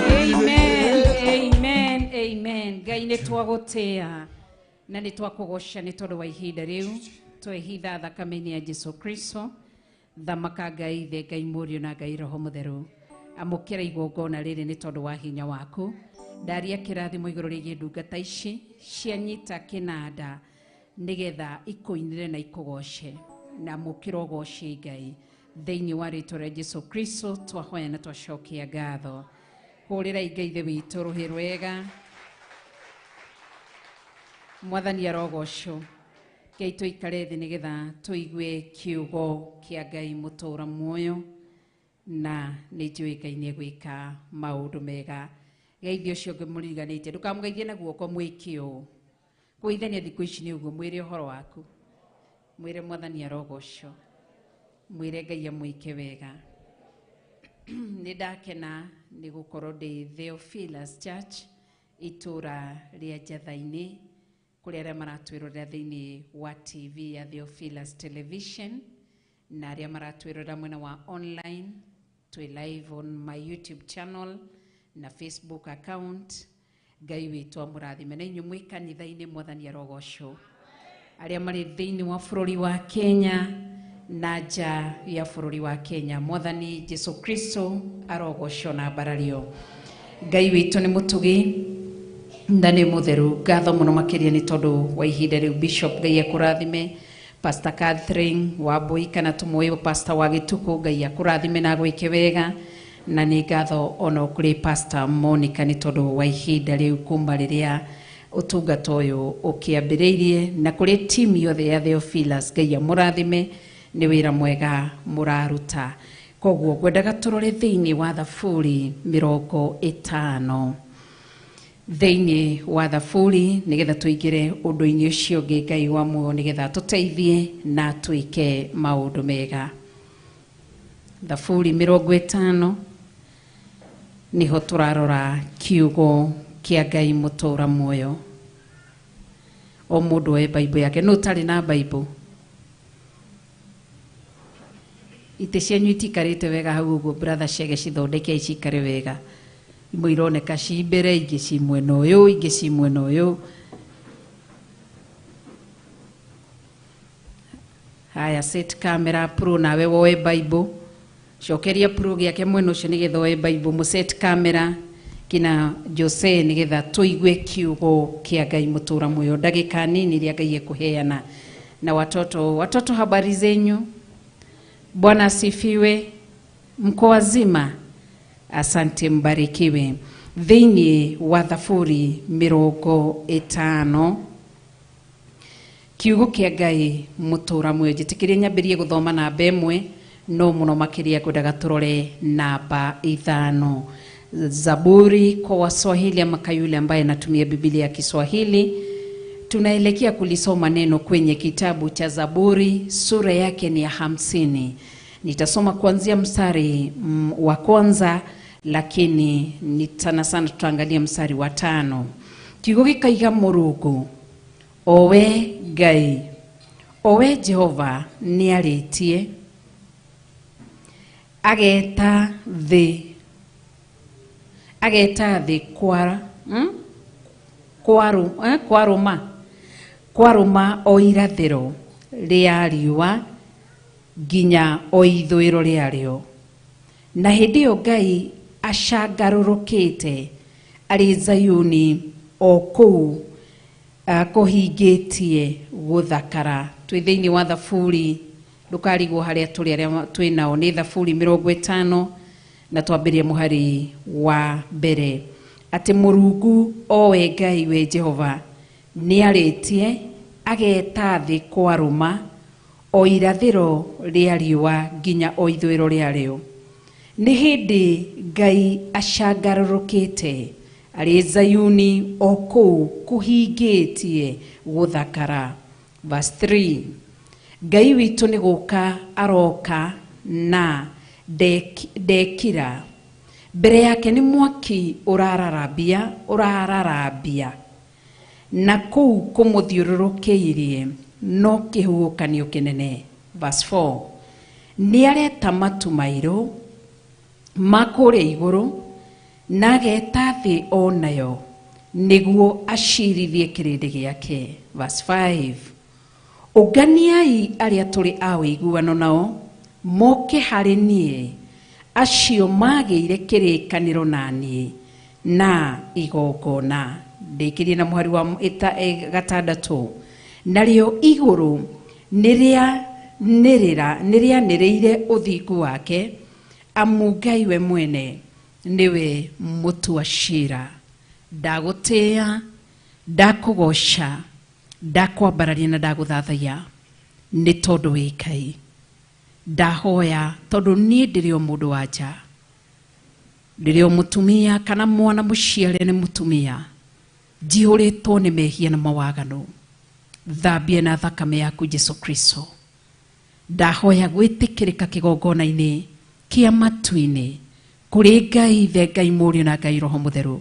Amen, amen, amen. Ngai nĩ twagũtĩa na nĩ twakũgoca nĩ tondũ wa ihinda rĩu twehitha thakame-inĩ ya Jesu Kristo. Thamaka Ngai Ithe, Ngai Mũriũ na Ngai Roho Mũtheru. Amũkĩra igongona rĩrĩ nĩ tondũ wa hinya waku. Ndaria kĩrathimo igũrũ rĩgiĩ ndungata ici cianyita kĩnanda nĩgetha ikũinĩre na ikũgoce. Na mũkĩra ũgoce Ngai thĩinĩ wa rĩtwa rĩa Jesu Kristo twahoya na twacokia ngatho. Hũrĩrai Ngai Ithe witũ rũhĩ rwega. Mwathani arogocwo. Ngai tũikare thĩ nĩgetha tũigue kiugo kĩa Ngai mũtũũra muoyo, na nĩ njũĩ Ngai nĩ egwĩka maũndũ mega. Geithie ũcio ũngĩ mũriganĩtie, ndũkamũgeithie na guoko mwĩke ũũ. Kũgeithania thikũ ici nĩ ũguo, mwĩre ũhoro waku, mwĩre mwathani arogocwo, mwĩre Ngai amwĩke wega. Nĩ ndakena nĩ gũkorwo ndĩ Theophilus Church itũra rĩa Njatha-inĩ, kũrĩa arĩa maratwĩrorera thĩinĩ wa TV ya Theophilus Television na arĩa maratwĩrorera mwena wa online, twĩ live on my YouTube channel na Facebook account. Ngai witũ amũrathime. Na inyuĩ mwĩ kanitha-inĩ, mwathani arogocwo. Arĩa marĩ thĩinĩ wa bũrũri wa Kenya na nja ya bũrũri wa Kenya, mwathani Jesu Kristo arogocwo na mbarario. Ngai witũ nĩ mũtugi na nĩ mũtheru. Ngatho mũno makĩria nĩ tondũ wa ihinda rĩu. Bishop, Ngai akũrathime. Pastor Catherine Wambui, kana tũmũĩ Pastor wa Gĩtukũ, Ngai akũrathime na agwĩke wega. Na nĩ ngatho ona kũrĩ Pastor Monica nĩ tondũ wa ihinda rĩu kuma rĩrĩa ũtungata ũyũ ũkĩambĩrĩirie, na kũrĩ team yothe ya Theophilus, Ngai amũrathime nĩ wĩra mwega mũraruta. Koguo ngwendaga tũrore thĩinĩ wa Thaburi 50, thĩinĩ wa Thaburi, nĩgetha tũingĩre ũndũ-inĩ ũcio ũngĩ. Ngai wa muoyo nĩgetha tũteithie na twĩke maũndũ mega. Thaburi 50 niho tũrarora kiugo kĩa Ngai mũtũra muoyo. O mũndũ oe Bible yake. No ũtarĩ na Bible, itĩ cianyu itikarĩte wega hau ũguo, brother Chege, cithondeke cikare wega. Imwe ironeka ci mbere, ingĩ ci mwena ũyũ, ingĩ ci mwena ũyũ. Haya, set camera pro, nawe woe Bible. Cokeria pro gĩake mwena ũcio nĩgetha oe Bible. Mũset camera kina Jose nĩgetha tũigue kiugo kĩa Ngai mũtũra muoyo ndagĩka nini iria Ngai ekũheana. Na watoto, watoto, habari zenyu? Bwana asifiwe. Mko wazima? Asante, mbarikiwe. Thĩinĩ wa Thaburi 50, kiugo kĩa Ngai mũtũra muoyo, njĩtĩkĩrie nyambĩrie gũthoma namba 1, no mũno makĩria ngwendaga tũrore namba 5. Zaburi kwa Waswahili ama kwa yule ambaye anatumia Biblia ya Kiswahili, tunaelekea kulisoma neno kwenye kitabu cha Zaburi, sura yake ni ya 50. Nitasoma kuanzia mstari wa kwanza, lakini ni sana sana tutaangalia mstari wa 5. Kiugo gĩkaiga, Mũrungu owe Ngai, owe Jehova, nĩarĩtie, ageta thĩ, ageta thĩ kwara, kwarũma, kwarũma o irathĩro rĩa riũa nginya o ithũĩro rĩarĩo. Na hĩndĩ ĩyo Ngai acangarũrũkĩte arĩ Zayuni o kũu kũhingĩtie gũthakara. Twĩ thĩinĩ wa Thaburi, ndũkarigwo harĩa tũrĩ, arĩa twĩ nao nĩ Thaburi 50, na twambĩrĩrie mũhari wa mbere, atĩ Mũrungu owe Ngai we Jehova nĩarĩtie, ageta thĩ kwarũma o irathĩro rĩa riũa nginya o ithũĩro rĩarĩo. Nĩ hĩndĩ Ngai acangarũrũkĩte arĩ Zayuni o kũu kũhingĩtie gũthakara. Verse 3, Ngai witũ nĩ gũka aroka na ndekira, mbere yake nĩ mwaki ũrararambia, ũrararambia, na kũu kũmũthiũrũrũkĩirie no kĩhuhũkanio kĩnene. Verse 4, nĩ areta matu mairũ ma kũrĩa igũrũ na ageta thĩ o nayo nĩguo acirithie kĩrĩndĩ gĩake. Verse 5, ũnganiai arĩa tũrĩ a ũiguano nao moke harĩ niĩ, acio magĩire kĩrĩkanĩro na niĩ na igongona. Ndĩkĩrie na mũhari wa 6, narĩo igũrũ nĩrĩanĩrĩire ũthingu wake, amu Ngai we mwene nĩwe mũtua cira. Ndagũtĩĩa, ndakũgoca, ndakwambararia na ndagũthathaiya nĩ tondũ wĩ Ngai. Ndahoya tondũ niĩ ndĩrĩ o mũndũ wa nja, Ndĩrĩ o mũtumia kana mwana mũciare nĩ mũtumia, njihũrĩtwo nĩ mehia na mawaganu, thambie na thakame yaku Jesu Kristo. Ndahoya gwĩtĩkĩrĩka kĩgongona-inĩ kĩa matu-inĩ kũrĩ Ngai Ithe, Ngai Mũriũ na Ngai Roho Mũtheru.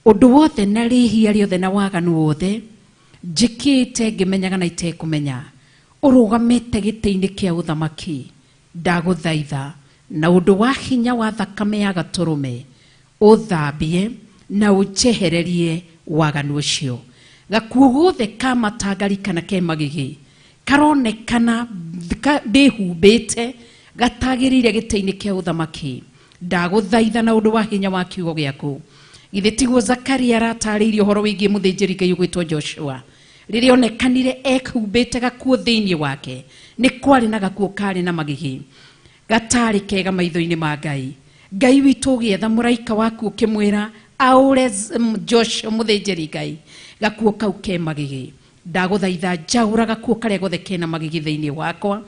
Ũndũ wothe na rĩhia rĩothe na waganu wothe njĩkĩte ngĩmenyaga na itekũmenya, ũrũgamĩte gĩtĩ-inĩ kĩa ũthamaki, ndagũthaitha na ũndũ wa hinya wa thakame ya gatũrũme ũthambie na ũnjehererie waganu ũcio. Gakuo gothe ka matangari kana ke magigi karonekana ndĩhumbĩte gatagĩrĩire gĩtĩ-inĩ kĩa ũthamaki, ndagũthaitha na ũndũ wa hinya wa kiugo gĩaku. Githĩ tiguo Zakaria aratarĩirie ũhoro wĩgiĩ mũthĩnjĩri Ngai ũgwĩtwo Joshua, rĩrĩa onekanire ehumbĩte gakuo thĩinĩ wake, nĩ kwarĩ na gakuo karĩ na magigi gatarĩ kega maitho-inĩ ma Ngai. Ngai witũ ũgĩetha mũraika waku ũkĩmwĩra aũre Joshua mũthĩnjĩri Ngai gakuo kau ke magigi. Ndagũthaitha njaũra gakuo karĩa gothe kena magigi thĩinĩ wakwa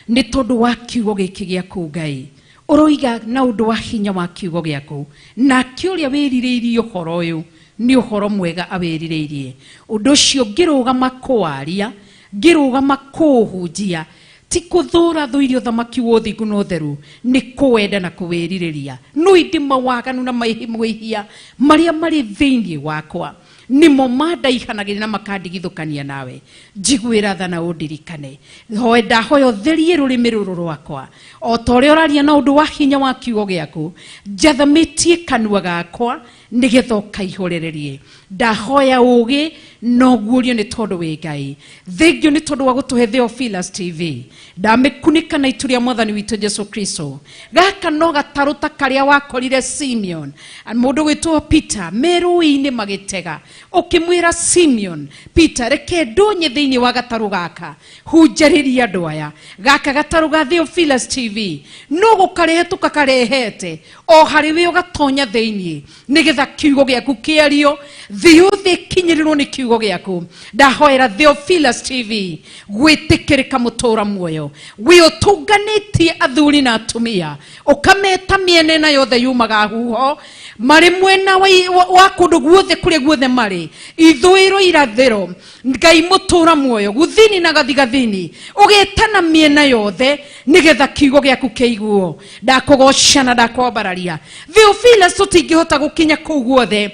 nĩ tondũ wa kiugo gĩkĩ gĩaku Ngai. Ũroiga na ũndũ wa hinya wa kiugo gĩaku, nake ũrĩa wĩrirĩirie ũhoro ũyũ nĩ ũhoro mwega awĩrirĩirie. Ũndũ ũcio ngĩrũgama kũwaria, ngĩrũgama kũũhunjia, ti kũthũra thũire ũthamaki wa ũthingu na ũtheru, nĩ kũwenda na kũwĩrirĩria. No ĩndĩ mawaganu na mwĩhia marĩa marĩ thĩinĩ wakwa nĩmo mandaihanagĩria na makandigithũkania nawe. Njiguĩra tha na ũndirikane. Hoe ndahoya ũtherie rũrĩmĩ rũrũ rwakwa o ta ũrĩa ũraria na ũndũ wa hinya wa kiugo gĩaku, njathamĩtie kanua gakwa nĩgetha ũkaihũrĩrĩrie. Ndahoya ũũgĩ na ũguũrio nĩ tondũ wĩ Ngai. Thengio nĩ tondũ wa gũtũhe Theophilus TV. Ndamĩkunĩka na itu rĩa Mwathani witũ Jesu Kristo. Gaka no gatarũ ta karĩa wakorire Simeon, mũndũ gwĩtwo Peter, me rũĩ-inĩ magĩtega. Ũkĩmwĩra Simeon, Peter, reke ndonye thĩinĩ wa gatarũ gaka, hunjarĩria andũ aya. Gaka gatarũ ga Theophilus TV no gũkarehe tũkakarehete o harĩ we ũgatonya thĩinĩ nĩgetha kiugo gĩaku kĩario, thĩ yothe ĩkinyĩrĩrwo nĩ kiugo gĩaku. Ndahoera Theophilus TV gwĩtĩkĩrĩka mũtũra muoyo, wĩ ũtũnganĩtie athuri na atumia, ũkameta mĩena ĩna yothe yumaga huho, marĩ mwena wa kũndũ guothe kũrĩa guothe marĩ, ithũĩro irathĩro, Ngai mũtũra muoyo, guthini na gathigathini, ũgetana mĩena yothe nĩgetha kiugo gĩaku kĩiguo. Ndakũgoca na ndakwambararia. Theophilus tũtingĩhota gũkinya kũu guothe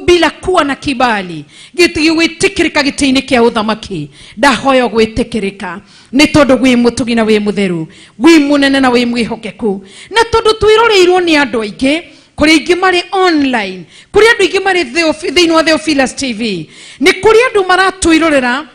bila kuwa na kibali gwĩtĩkĩrĩka gĩtĩ-inĩ kĩa ũthamaki. Ndahoya gwĩtĩkĩrĩka nĩ tondũ wĩ mũtugi na wĩ mũtheru, wĩ mũnene na wĩ mwĩhokeku, na tondũ twĩroreirwo nĩ andũ aingĩ, kũrĩ aingĩ marĩ online, kũrĩ andũ aingĩ marĩ thĩinĩ wa Theophilus TV, nĩ kũrĩ andũ maratwĩrorera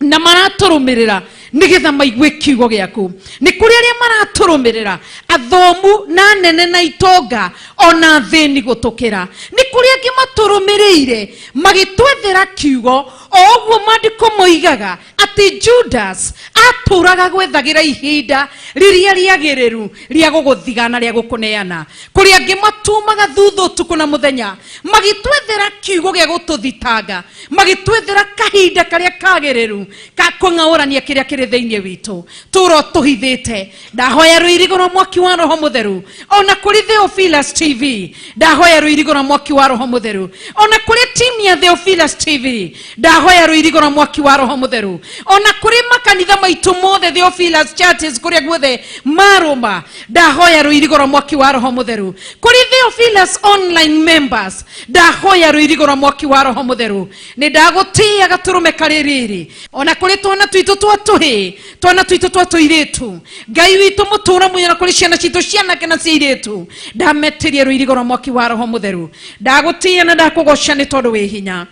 na maratũrũmĩrĩra nĩgetha maigue kiugo gĩaku. Nĩ kũrĩ arĩa maratũrũmĩrĩra athomu na anene na itonga ona athĩni gũtũkĩra. Nĩ kũrĩ angĩ matũrũmĩrĩire magĩtwethera kiugo o ũguo maandĩko moigaga atĩ Judas atũraga gwethagĩra ihinda rĩrĩa rĩagĩrĩru rĩa gũgũthigana, rĩa gũkũneana. Kũrĩ angĩ matumaga thutha ũtukũ na mũthenya magĩtwethera kiugo gĩa gũtũthitanga, magĩtwethera kahinda karĩa kagĩrĩru ka kũng'aũrania kĩrĩa kĩrĩ thĩinĩ witũ tũro tũhithĩte. Ndahoya rũirigo rwa mwaki wa Roho Mũtheru ona kũrĩ Theophilus TV, ndahoya rũirigo rwa mwaki wa Roho Mũtheru ona kũrĩ timu ya Theophilus TV, ndahoya rũirigo rwa mwaki wa Roho Mũtheru ona kũrĩ makanitha maitũ mothe Theophilus Churches kũrĩa guothe marũma, ndahoya rũirigo rwa mwaki wa Roho Mũtheru. Kũrĩ Theophilus online members, ndahoya rũirigo rwa mwaki wa Roho Mũtheru. Nĩ ndagũtĩĩa gatũrũme karĩ rĩrĩ ona kũrĩ twana twitũ twa tũhĩĩ, twana twitũ twa tũirĩtu, Ngai witũ mũtũra muoyo, na kũrĩ ciana citũ cianake na cia irĩtu, ndametĩrie rũirigo rwa mwaki wa Roho Mũtheru. Ndagũtĩĩa na ndakũgoca nĩ tondũ wĩ hinya,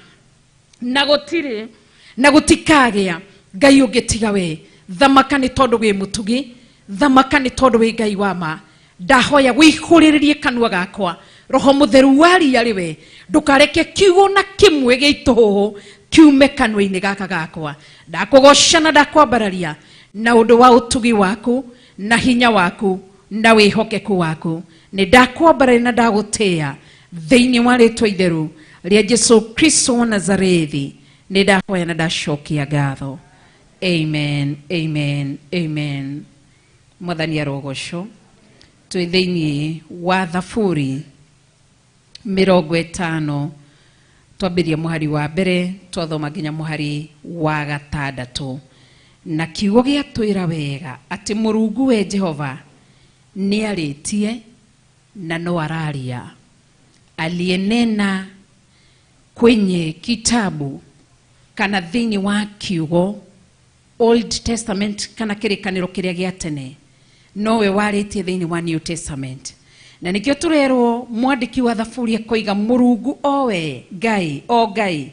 na gũtirĩ na gũtikagĩa Ngai ũngĩ tiga we. Thamaka nĩ tondũ wĩ mũtugi, thamaka nĩ tondũ wĩ Ngai wa ma. Ndahoya wĩihũrĩrĩrie kanua gakwa Roho Mũtheru waria rĩwe, ndũkareke kiugo na kĩmwe gĩa itũhũhũ kiume kanua-inĩ gaka gakwa. Ndakũgoca na ndakwambararia na ũndũ wa ũtugi waku na hinya waku na wĩhokeku waku. Nĩ ndakwambararia na ndagũtĩĩa thĩinĩ wa rĩtwa itheru rĩa Jesu Kristo wa Nazarethi. Nĩ ndahoya na ndacokia ngatho. Amen, amen, amen. Mwathani arogocwo. Twĩ thĩinĩ wa Thaburi 50, twambĩria mũhari wa mbere twathoma nginya mũhari wa gatandatũ. Na kiugo gĩatwĩra wega atĩ Mũrungu we Jehova nĩarĩtie na no araria, alienena kwenye kitabu kana thĩinĩ wa kiugo Old Testament kana kĩrĩkanĩro kĩrĩa gĩa tene, nowe warĩtie thĩinĩ wa New Testament. Na nĩkĩo tũrerwo mwandĩki wa Thaburi akoiga Mũrungu owe Ngai, o Ngai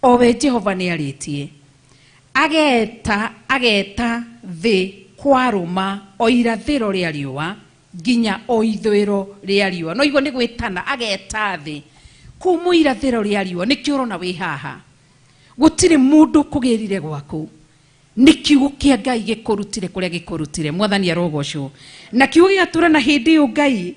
owe Jehova nĩarĩtie, ageta ageta thĩ kwarũma o irathĩro rĩa riũa nginya o ithũĩro rĩa riũa. No igua nĩ gwĩtana, ageta thĩ kuma irathĩro rĩa riũa. Nĩkĩo ũrona wĩ haha, gũtirĩ mũndũ ũkũgĩrire gwaku, nĩ kiugo kĩa Ngai gĩkũrutire kũrĩa gĩkũrutire. Mwathani arogocwo. Na kiugo gĩgatũra na hĩndĩ ĩyo Ngai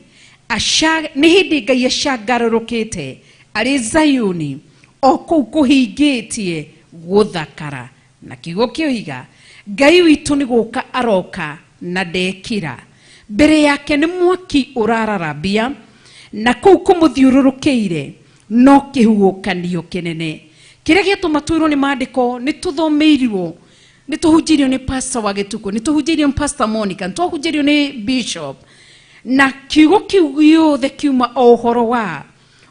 nĩ hĩndĩ Ngai acangarũrũkĩte arĩ Zayuni o kũu kũhingĩtie gũthakara. Na kiugo kĩoiga Ngai witũ nĩ gũka aroka na ndekira, mbere yake nĩ mwaki ũrararambia, na kũu kũmũthiũrũrũkĩire no kĩhuhũkanio kĩnene. Kĩrĩa gĩatũma twĩrwo nĩ maandĩko, nĩ tũthomeirwo, nĩ tũhunjĩirio nĩ pastor wa gĩtukũ, nĩ tũhunjĩirio nĩ pastor Monica, nĩ tũhunjĩirio nĩ bishop, na kiugo kĩu gĩothe kiuma o ũhoro wa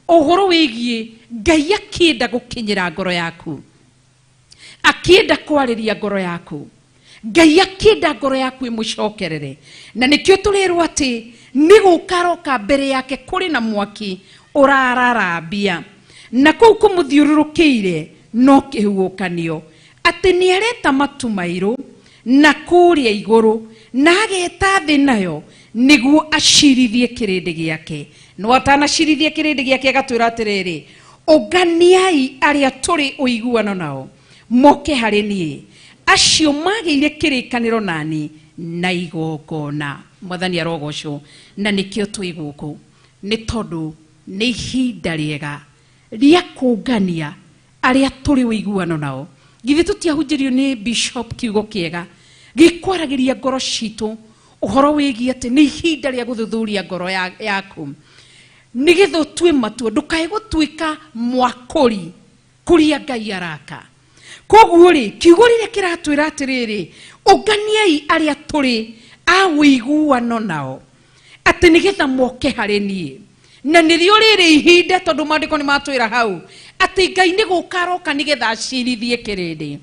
ũhoro wĩgiĩ Ngai akĩenda gũkinyĩra ngoro yaku, akĩenda kwarĩria ngoro yaku, Ngai akĩenda ngoro yaku ĩmũcokerere. Na nĩkĩo tũrerwo atĩ nĩ gũka aroka mbere yake kũrĩ na mwaki ũrararambia, na kũu kũmũthiũrũrũkĩire no kĩhuhũkanio, atĩ nĩ areta matu mairũ na kũrĩa igũrũ na ageta thĩ nayo nĩguo acirithie kĩrĩndĩ gĩake. No atanacirithie kĩrĩndĩ gĩake agatwĩra atĩrĩrĩ, ũnganiai arĩa tũrĩ ũiguano nao moke harĩ niĩ, acio magĩire kĩrĩkanĩro nani na igongona. Mwathani arogocwo. Na nĩkĩo twĩ gũkũ, nĩ tondũ nĩ ihinda rĩega rĩa kũngania arĩa tũrĩ ũiguano nao. Githĩ tũtiahunjĩrio nĩ bishop kiugo kĩega gĩkwaragĩria ngoro citũ ũhoro wĩgiĩ atĩ nĩ ihinda rĩa gũthuthuria ngoro yaku, nĩgetha ũtue matua, ndũkae gũtuĩka mwakũri kũrĩa Ngai araka. Koguo rĩ, kiugo rĩrĩa kĩratwĩra atĩrĩrĩ, ũnganiai arĩa tũrĩ a ũiguano nao atĩ nĩgetha moke harĩ niĩ. Na nĩrĩo rĩrĩ ihinda, tondũ maandĩko nĩ matwĩra hau atĩ Ngai nĩ gũka aroka nĩgetha acirithie kĩrĩndĩ.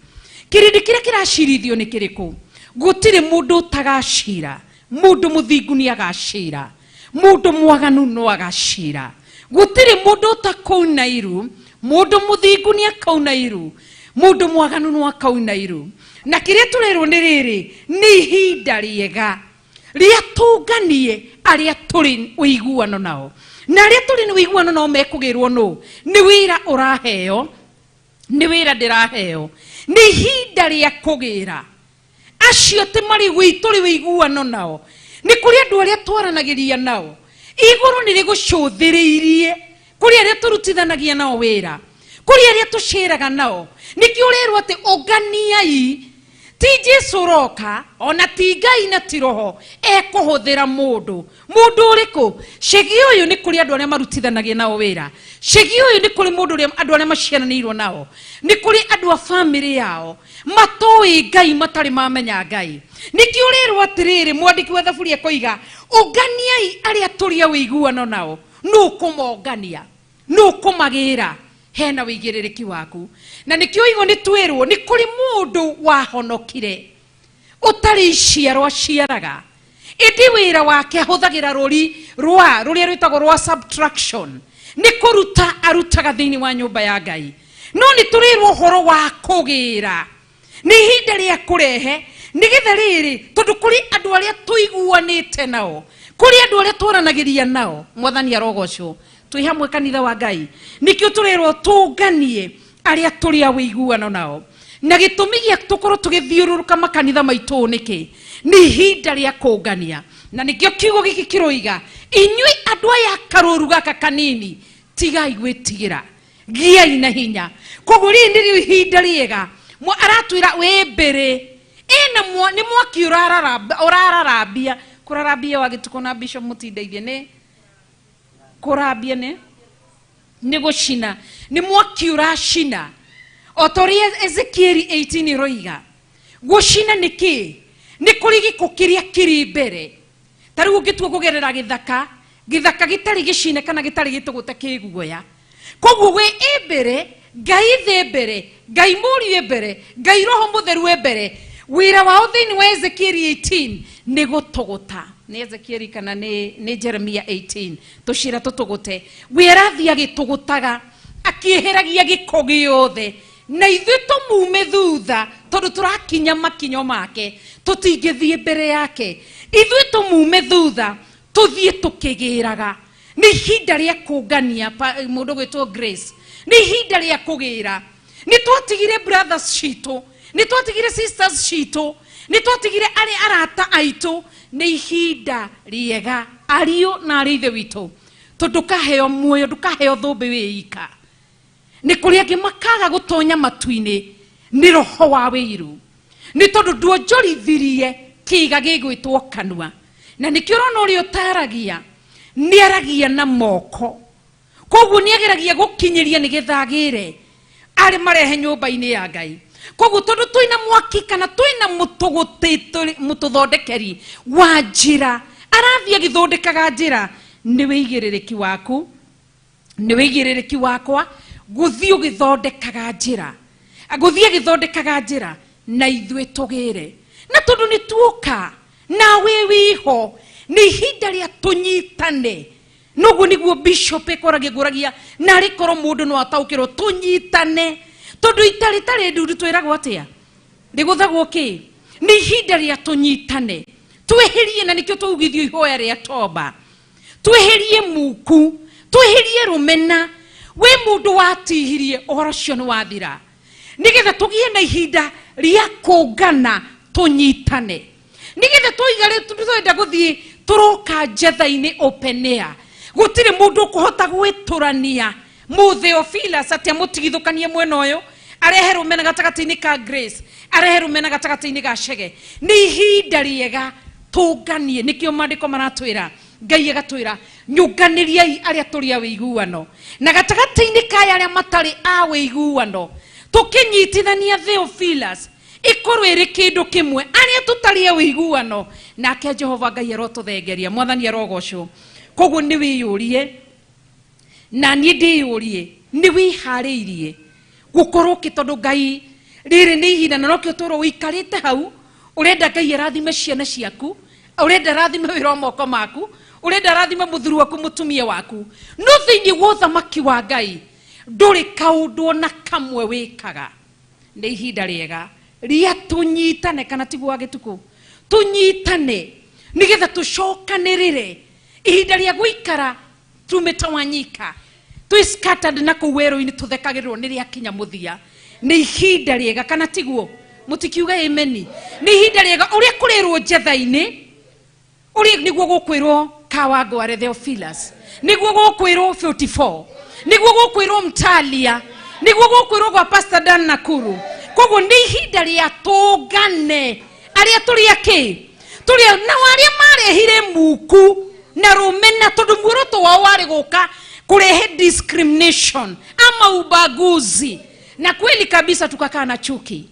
Kĩrĩndĩ kĩrĩa kĩracirithio nĩ kĩrĩkũ? Gũtirĩ mũndũ ũtagacira. Mũndũ mũthingu nĩ agacira, mũndũ mwaganu no agacira. Gũtirĩ mũndũ ũtakouna iru, mũndũ mũthingu nĩ akauna iru, mũndũ mwaganu no akauna iru. Na kĩrĩa tũrerwo nĩ rĩrĩ, nĩ ihinda rĩega rĩa tũnganie arĩa tũrĩ ũiguano nao. Na arĩa tũrĩ na ũiguano nao mekũgĩrwo nũ? Nĩ wĩra ũraheo, nĩ wĩra ndĩraheo, nĩ ihinda rĩa kũgĩra acio atĩ marĩ tũrĩ ũiguano nao. Nĩ kũrĩ andũ arĩa twaranagĩria nao igũrũ nĩ rĩgũcũthĩrĩirie, kũrĩ arĩa tũrutithanagia nao wĩra, kũrĩ arĩa tũcĩraga nao. Nĩkĩo ũrerwo atĩ ũnganiai, ti Jesu ũroka, ona ti Ngai na ti Roho ekũhũthĩra mũndũ. Mũndũ ũrĩkũ? Cegi ũyũ nĩ kũrĩ andũ arĩa marutithanagia nao wĩra, cegi ũyũ nĩ kũrĩ mũndũ ũrĩa andũ arĩa maciaranĩirwo nao, nĩ kũrĩ andũ a bamĩrĩ yao matũĩ Ngai, matarĩ mamenya Ngai. Nĩkĩo ũrerwo atĩrĩrĩ, mwandĩki wa Thaburi akoiga ũnganiai arĩa tũrĩ a ũiguano nao. Nũ ũkũmongania? Nũ ũkũmagĩra? Hena ũigĩrĩrĩki waku. Na nĩkĩo igo nĩ twĩrwo nĩ kũrĩ mũndũ wahonokire ũtarĩ iciaro aciaraga, ĩndĩ wĩra wake ahũthagĩra rũri rwa rũrĩa rwĩtagwo rwa subtraction, nĩ kũruta arutaga thĩinĩ wa nyũmba ya Ngai. No nĩ tũrĩrwo ũhoro wa kũgĩra, nĩ ihinda rĩa kũrehe, nĩgetha rĩrĩ, tondũ kũrĩ andũ arĩa tũiguanĩte nao, kũrĩ andũ arĩa twaranagĩria nao. Mwathani arogocwo. Twĩ hamwe kanitha wa Ngai. Nĩkĩo tũrerwo tũnganie arĩa tũrĩ a ũiguano nao. Na gĩtũmi gĩa tũkorwo tũgĩthiũrũrũka makanitha maitũ nĩkĩ? Nĩ ihinda rĩa kũngania. Na nĩkĩo kiugo gĩkĩ kĩroiga, inyuĩ andũ aya karũru gaka kanini, tigai gwĩtigĩra, gĩai na hinya. Koguo rĩrĩ nĩrĩo ihinda rĩega. Aratwĩra wĩ mbere ĩna nĩ mwaki ũrararambia. Kũrarambia wa gĩtukũ na Bishop mũtindeithie nĩ kũrambia nĩ gũcina, nĩ mwaki ũracina o ta ũrĩa Ezekieli 18 ĩroiga. Gũcina nĩ kĩĩ? Nĩ kũrĩ gĩko kĩrĩa kĩrĩ mbere. Ta rĩu ũngĩtua kũgerera gĩthaka, gĩthaka gĩtarĩ gĩcine kana gĩtarĩ gĩtũgũte kĩguoya. Koguo wĩ ĩ mbere, Ngai thĩ mbere, Ngai Mũriũ ĩ mbere, Ngai Roho Mũtheru ĩ mbere. Wĩra wao thĩinĩ wa Ezekieli 18 nĩ gũtũgũta. Nĩ Ezekieli kana nĩ Jeremia 18 tũcira tũtũgũte. We arathiĩ agĩtũgũtaga, akĩeheragia gĩko gĩothe, na ithuĩ tũmume thutha tondũ tũrakinya makinyo make, tũtingĩthiĩ mbere yake. Ithuĩ tũmume thutha tũthiĩ tũkĩgĩraga. Nĩ ihinda rĩa kũngania mũndũ gwĩtwo Grace, nĩ ihinda rĩa kũgĩra. Nĩ twatigire brothers citũ, nĩ twatigire sisters citũ, nĩ twatigire arĩa arata aitũ. Nĩ ihinda rĩega ariũ na arĩ ithe witũ, tondũ ndũkaheo muoyo, ndũkaheo thũmbĩ wĩ ika. Nĩ kũrĩ angĩ makaga gũtonya matu-inĩ nĩ roho wa wĩiru, nĩ tondũ nduonjorithirie kĩĩga gĩgwĩtwo kanua. Na nĩkĩo ũrona ũrĩa ũtaragia nĩ aragia na moko, koguo nĩ ageragia gũkinyĩria nĩgetha agĩre arĩ marehe nyũmba-inĩ ya Ngai. Koguo tondũ twĩna mwaki kana twĩna mũtũthondekeri wa njĩra, arathiĩ agĩthondekaga njĩra, nĩ wĩigĩrĩrĩki waku, nĩ wĩigĩrĩrĩki wakwa gũthiĩ ũgĩthondekaga njĩra, gũthiĩ agĩthondekaga njĩra na ithuĩ tũgĩre. Na tondũ nĩ tuoka nawe wĩho, nĩ ihinda rĩa tũnyitane. Noguo nĩguo bishop ĩkoragia ngũragia, narĩ korwo mũndũ no ataũkĩrwo tũnyitane, tondũ ita rĩtarĩ ndundu twĩragwo atĩa? Rĩgũthagwo kĩ? Nĩ ihinda rĩa tũnyitane, tweherie, na nĩkĩo twaugithio ihoya rĩa toba, tweherie muku, tweherie rũmena. Wĩ mũndũ watihirie, ũhoro ũcio nĩ wathira, nĩgetha tũgĩe na ihinda rĩa kũngana tũnyitane, nĩgetha tũiga twenda gũthiĩ tũroka njetha-inĩ open air. Gũtirĩ mũndũ ũkũhota gwĩtũrania Mũtheophilus atĩ amũtigithũkanie mwena ũyũ, arehe rũmena gatagatĩ-inĩ ka Grace, arehe rũmena gatagatĩ-inĩ ga Chege. Nĩ ihinda rĩega tũnganie, nĩkĩo maandĩko maratwĩra, Ngai agatwĩra nyũnganĩriai arĩa tũrĩ a wĩiguano, na gatagatĩ-inĩ ka aya arĩa matarĩ a wĩiguano tũkĩnyitithania Theophilus ikorwo ĩrĩ kĩndũ kĩmwe, arĩa tũtarĩ a wĩiguano, nake Jehova Ngai arotũthengeria. Mwathani arogocwo. Koguo nĩ wĩyũrie na niĩ ndĩyũrie, nĩ wĩharĩirie gũkorwo kĩ? Tondũ Ngai rĩrĩ nĩ ihinda, na nokĩo tũrwo ũikarĩte hau, ũrenda Ngai arathime ciana ciaku, ũrenda arathime wĩra wa moko maku, ũrenda arathime mũthuri waku, mũtumia waku. No thĩinĩ wa ũthamaki wa Ngai ndũrĩ kaũndũ ona kamwe wĩkaga. Nĩ ihinda rĩega rĩa tũnyitane, kana tiguo wa gĩtukũ, tũnyitane nĩgetha tũcokanĩrĩre. Ihinda rĩa gũikara tumetawanyika, twĩ scattered na kũu werũ-inĩ tũthekagĩrĩrwo nĩ rĩakinya mũthia. Nĩ ihinda rĩega, kana tiguo? Mũtikiuga ameni. Nĩ ihinda rĩega ũrĩa kũrĩrwo njetha-inĩ, ũrĩa nĩguo gũkwĩrwo Kawangware Theophilus, nĩguo gũkwĩrwo 44, nĩguo gũkwĩrwo Mtalia, nĩguo gũkwĩrwo gwa Pastor Dan Nakuru. Koguo nĩ ihinda rĩa tũngane arĩa tũrĩ akĩ tũrĩ nao arĩa marehire muku na rũmena, tondũ muoroto wao warĩ gũka kũrehe discrimination ama ubaguzi, na kweli kabisa tukakaa na chuki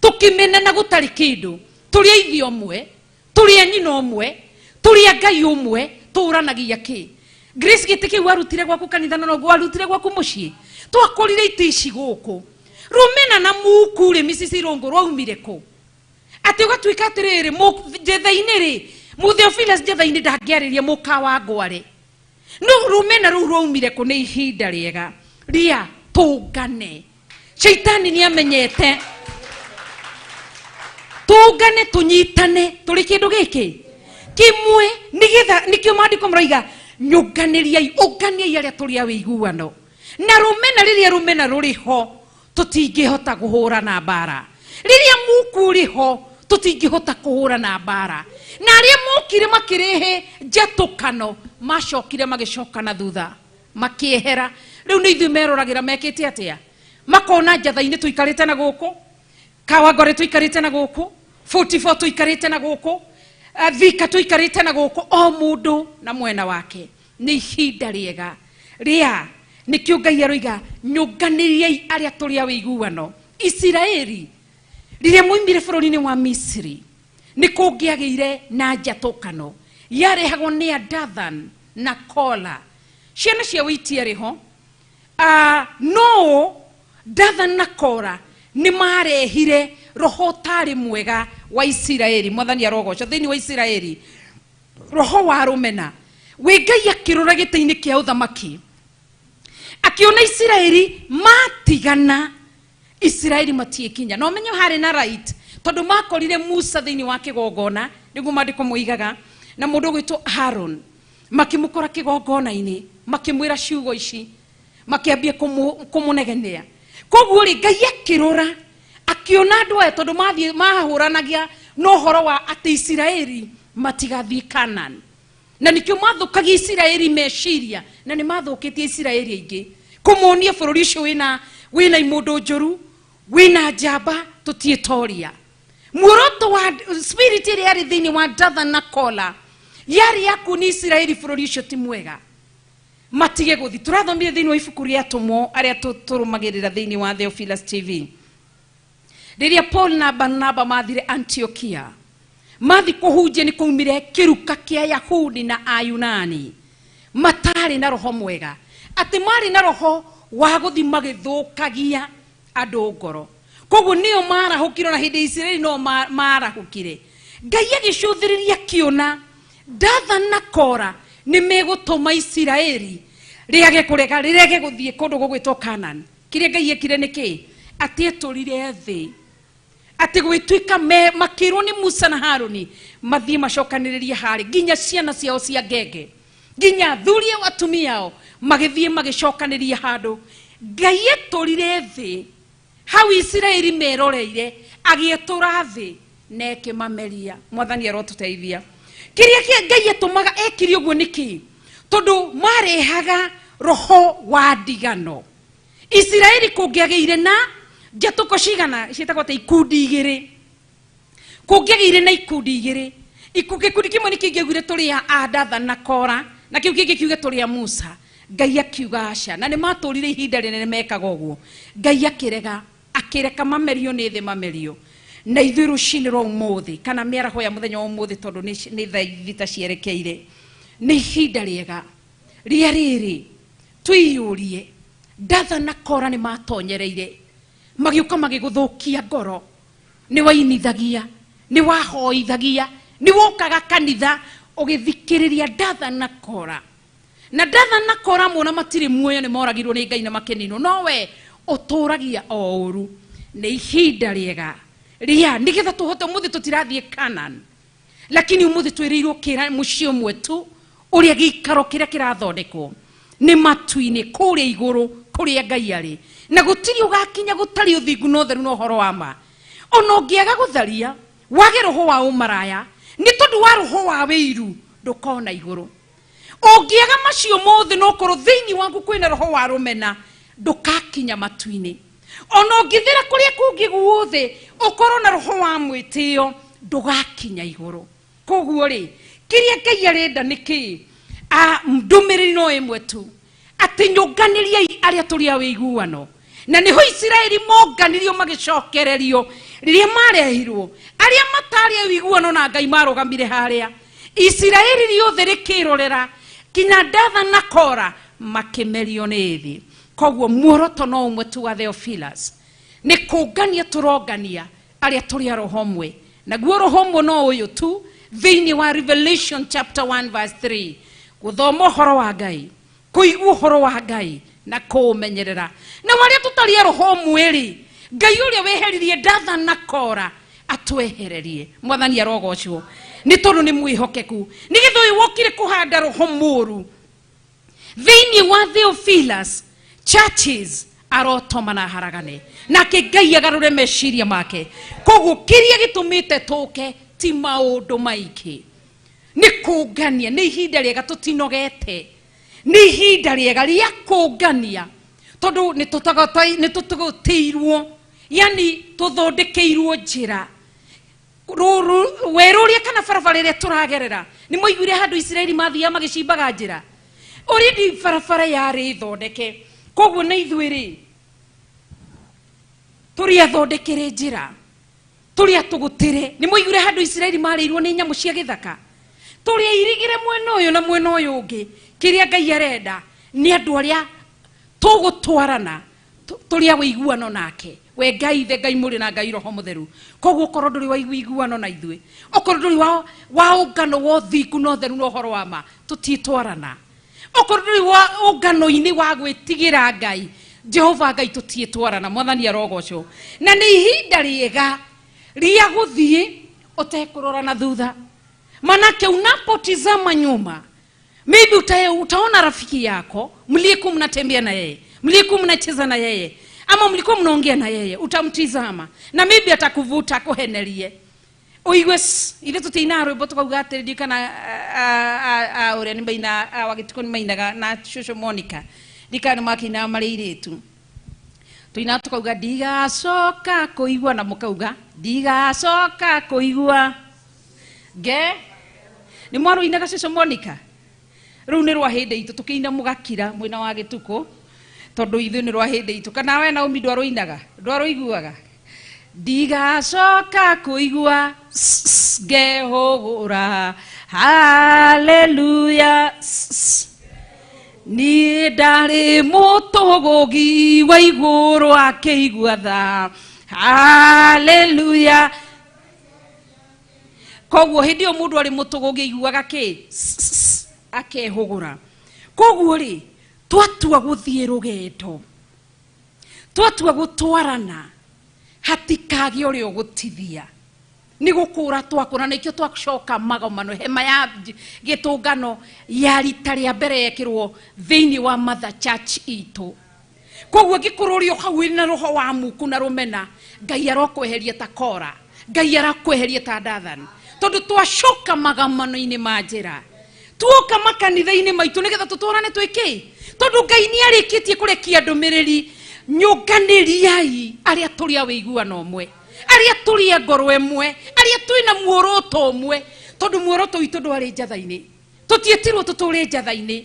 tukimenana gũtarĩ kĩndũ. Tũrĩ a ithe ũmwe, tũrĩ a nyina ũmwe, tũrĩ a Ngai ũmwe, tũranagia kĩ? Grace, gĩtĩ kĩu warutire gwaku kanitha na noguo warutire gwaku mũciĩ? Twakũrire itĩ ici gũkũ. Rũmena na muku rĩ, Mrs. Irũngũ, rwaumire kũ? Atĩ ũgatuĩka atĩrĩrĩ, njetha-inĩ rĩ, Mũtheophilus njetha-inĩ ndangĩarĩria mũkawangware. No rũmena rũu rwaumire kũ? Nĩ ihinda rĩega rĩa tũngane. Shaitani nĩ amenyete tũngane, tũnyitane, tũrĩ kĩndũ gĩkĩ kĩmwe, nĩgetha nĩkĩo maandĩko maroiga nyũnganĩriai, ũnganiai arĩa tũrĩ a wĩiguano. Na rũmena rĩrĩa rũmena rũrĩ ho, tũtingĩhota kũhũrana mbara. Rĩrĩa muku ũrĩ ho, tũtingĩhota kũhũrana mbara. Na arĩa mokire makĩrehe njatũkano macokire magĩcoka na thutha makĩehera. Rĩu nĩ ithuĩ meroragĩra mekĩte atĩa, makona njatha-inĩ tũikarĩte na gũkũ Kawangware, tũikarĩte na gũkũ 44, tũikarĩte na gũkũ Thika tũikarĩte na gũkũ o mũndũ na mwena wake. Nĩ ihinda rĩega rĩa nĩkĩo Ngai aroiga nyũnganĩriai arĩa tũrĩ a wĩiguano. Isiraeli rĩrĩa moimire bũrũri-inĩ wa Misiri nĩ kũngĩagĩire na njatũkano yarehagwo nĩ Adathan na Kola. Ciana ciao itiarĩ ho. No Dathan na Kora nĩ marehire roho ũtarĩ mwega wa Isiraeli. Mwathani arogocwo. Thĩinĩ wa Isiraeli roho wa rũmena. Wĩ Ngai akĩrora gĩtĩ-inĩ kĩa ũthamaki akiona Isiraeli matigana, Isiraeli matiĩkinya. Na ũmenye harĩ na right tondũ makorire Musa thĩinĩ wa kĩgongona, nĩguo maandĩko moigaga, na mũndũ ũgwĩtwo Aaron makĩmũkora kĩgongona-inĩ, makĩmwĩra ciugo ici, makĩambia kũmũnegenea. Koguo rĩ Ngai akĩrora akiona andũ aya tondũ mathiĩ mahũranagia na ũhoro wa atĩ Isiraeli matigathiĩ Canaan. Na nikĩo mathũkagia Isiraeli meciria, na nĩ mathũkĩtie Isiraeli aingĩ kũmonia bũrũri ũcio wĩna imũndũ njũru, wĩna njamba, tũtiĩtoria. Muoroto wa spirit ĩrĩa yarĩ thĩinĩ wa Dathan na Kola yarĩ ya kuonia Isiraeli bũrũri ũcio ti mwega, matige gũthiĩ. Tũrathomire thĩinĩ wa ibuku rĩa Atũmwo arĩa tũrũmagĩrĩra thĩinĩ wa Theophilus TV. Rĩrĩa Paul na Barnaba mathire Antiokia, mathi kũhunjia nĩ kũumire kĩruka kĩa Yahudi na Ayunani matarĩ na roho mwega, atĩ marĩ na roho wa gũthiĩ magĩthũkagia andũ ngoro. Koguo nĩo marahũkire, na hĩndĩ ya Isiraeli no marahũkire. Ngai agĩcũthĩrĩria akĩona Dathan na Kora nĩ megũtũma Isiraeli rĩage kũrega, rĩrege gũthiĩ kũndũ gũgwĩtwo Canaan. Kĩrĩa Ngai ekire nĩ kĩĩ? Atĩ etũrire thĩ, atĩ gwĩtuĩka makĩrwo nĩ Musa na Haruni mathiĩ macokanĩrĩrie harĩ nginya ciana ciao cia ngenge, nginya athuri ao atumia ao magĩthiĩ magĩcokanĩria handũ. Ngai etũrire thĩ hau Isiraeli meroreire, agĩetũra thĩ na ĩkĩmameria. Mwathani arotũteithia. Kĩrĩa kĩa Ngai etũmaga ekire ũguo nĩkĩ? Tondũ marehaga roho wa ndigano. Isiraeli kũngĩagĩire na njatũko cigana ciĩtagwo ta ikundi igĩrĩ, kũngĩagĩire na ikundi igĩrĩ, gĩkundi kĩmwe nĩ kĩngĩaugire tũrĩ a Dathan na Kora, na kĩu kĩngĩ kiuge tũrĩ a Musa. Ngai akiuga aca, na nĩ matũrire ihinda rĩnene mekaga ũguo. Ngai akĩrega, akĩreka mamerio nĩ thĩ mamerio. Na ithuĩ rũcinĩ rwa ũmũthĩ kana mĩaraho ya mũthenya wa ũmũthĩ, tondũ nĩ thaa thita cierekeire, nĩ ihinda rĩega rĩa rĩrĩ twĩyũrie. Dathan na Kora nĩ matonyereire, magĩũka magĩgũthũkia ngoro. Nĩ wainithagia, nĩ wahoithagia, nĩ wokaga kanitha ũgĩthikĩrĩria Dathan na Kora. Na Dathan na Kora mona matirĩ muoyo, nĩ moragirwo nĩ Ngai na makĩninwo. No we ũtũragia o ũru. Nĩ ihinda rĩega rĩa nĩgetha tũhote ũmũthĩ tũtirathiĩ Canaan, lakini ũmũthĩ twĩrĩirwo kĩra mũciĩ ũmwe tu ũrĩa gĩikaro kĩrĩa kĩrathondekwo nĩ matu-inĩ kũrĩa igũrũ kũrĩa Ngai arĩ, na gũtirĩ ũgakinya gũtarĩ ũthingu na ũtheru na ũhoro wa ma. Ona ũngĩaga gũtharia wage roho wa ũmaraya nĩ tondũ wa roho wa wĩiru, ndũkona igũrũ. Ũngĩaga macio mothe na ũkorwo thĩinĩ waku kwĩna roho wa rũmena, ndũkakinya matu-inĩ. Ona ũngĩthĩra kũrĩa kũngĩ guothe ũkorwo na roho wa mwĩtĩo, ndũgakinya igũrũ. Koguo rĩ, kĩrĩa Ngai arenda nĩ kĩĩ? Ndũmĩrĩri no ĩmwe tu, atĩ nyũnganĩriai arĩa tũrĩ a wĩiguano. Na nĩho Isiraeli monganirio magĩcokererio rĩrĩa marehirwo. Arĩa matarĩ a wĩiguano na Ngai marũgamire harĩa, Isiraeli rĩothe rĩkĩrorera kinya Dathan na Kora makĩmerio nĩ thĩ. Koguo muoroto no ũmwe tu wa Theophilus, nĩ kũngania tũrongania arĩa tũrĩ a roho ũmwe. Naguo roho ũmwe no ũyũ tu thĩinĩ wa Revelation chapter 1 verse 3, gũthoma ũhoro wa Ngai, kũigua ũhoro wa Ngai na kũũmenyerera. Na arĩa tũtarĩ a roho ũmwe rĩ, Ngai ũrĩa weheririe Dathan na Kora atwehererie. Mwathani arogocwo nĩ tondũ nĩ mwĩhokeku, nĩgetha ũyũ wokire kũhanda roho mũru thĩinĩ wa Theophilus churches arotoma na haragane, nake Ngai agarũre meciria make. Koguo kĩrĩa gĩtũmĩte tũke ti maũndũ maingĩ, nĩ kũngania. Nĩ ihinda rĩega, tũtinogete, nĩ ihinda rĩega rĩa kũngania, tondũ nĩ tũtũgũtĩirwo, yani tũthondekeirwo njĩra. Werũ ũrĩa kana barabara ĩrĩa tũragerera, nĩ mwaiguire handũ Isiraeli mathiaga magĩcimbaga njĩra? Already barabara yarĩ thondeke. Koguo na ithuĩ rĩ, tũrĩ athondekere njĩra, tũrĩ atũgũtĩre. Nĩ mwaiguire handũ Isiraeli marĩirwo nĩ nyamũ cia gĩthaka? Tũrĩ airigĩre mwena ũyũ na mwena ũyũ ũngĩ. Kĩrĩa Ngai arenda nĩ andũ arĩa tũgũtwarana, tũrĩ a wĩiguano nake, we Ngai Ithe, Ngai Mũrĩ na Ngai Roho Mũtheru. Koguo okorwo ndũrĩ wa iguano na ithuĩ, okorwo ndũrĩ wa ũngano wa ũthingu na ũtheru na ũhoro wa ma, tũtiĩtwarana. Okorwo ndũrĩ wa ũngano-inĩ wa gwĩtigĩra Ngai, Jehova Ngai, tũtiĩtwarana. Mwathani arogocwo. Na nĩ ihinda rĩega rĩa gũthiĩ ũtekũrora na thutha, manake unapotizama nyuma, maybe utaona rafiki yako mliyekuwa mnatembea na yeye, mliyekuwa mnacheza na yeye, ama mlikuwa mnaongea na yeye. Utamtizama na maybe atakuvuta akuhenerie, uigue ithe tutiina rwimbo tukauga atĩrĩ, kana ũrĩa nĩ maina wagĩtukũ nĩ mainaga na cũcũ Monica, ndikana nĩ makĩinaga marĩ irĩtu, tuina tukauga, "Ndigacoka kũigua," na mũkauga, "Ndigacoka kũigua nge." Nĩ mwarũinaga, cũcũ Monica? Rũu nĩ rwa hĩndĩ itũ, tũkĩina mũgakira mwĩna wa gĩtukũ, tondũ ithuĩ nĩ rwa hĩndĩ itũ. Kana we Naomi ndwarũinaga, ndwarũiguaga? Ndigacoka kũigua ngehũgũra, haleluya, niĩ ndarĩ mũtũgũgi wa igũrũ akĩigua tha, haleluya. Koguo hĩndĩ ĩyo mũndũ arĩ mũtũgũgi aiguaga kĩ? Akehũgũra. Koguo rĩ, twatua gũthiĩ rũgendo, twatua gũtwarana, hatikagĩe ũrĩa ũgũtithia. Nĩ gũkũra twakũra, na ikĩo twacoka magomano, hema ya gĩtũngano ya rita rĩa mbere yekĩrwo thĩinĩ wa Mother Church itũ. Koguo angĩkorwo ũrĩ o hau wĩna roho wa muku na rũmena, Ngai arokweheria ta Kora, Ngai arakweheria ta Dathani, tondũ twacoka magamano-inĩ ma njĩra, tuoka makanitha-inĩ maitũ nĩgetha tũtwarane twĩkĩ, tondũ Ngai nĩ arĩkĩtie kũrekia ndũmĩrĩri, nyũnganĩriai arĩa tũrĩ a wĩiguano ũmwe, arĩa tũrĩ a ngoro ĩmwe, arĩa twĩna muoroto ũmwe, tondũ muoroto witũ ndwarĩ njatha-inĩ. Tũtiĩtirwo tũtũre njatha-inĩ,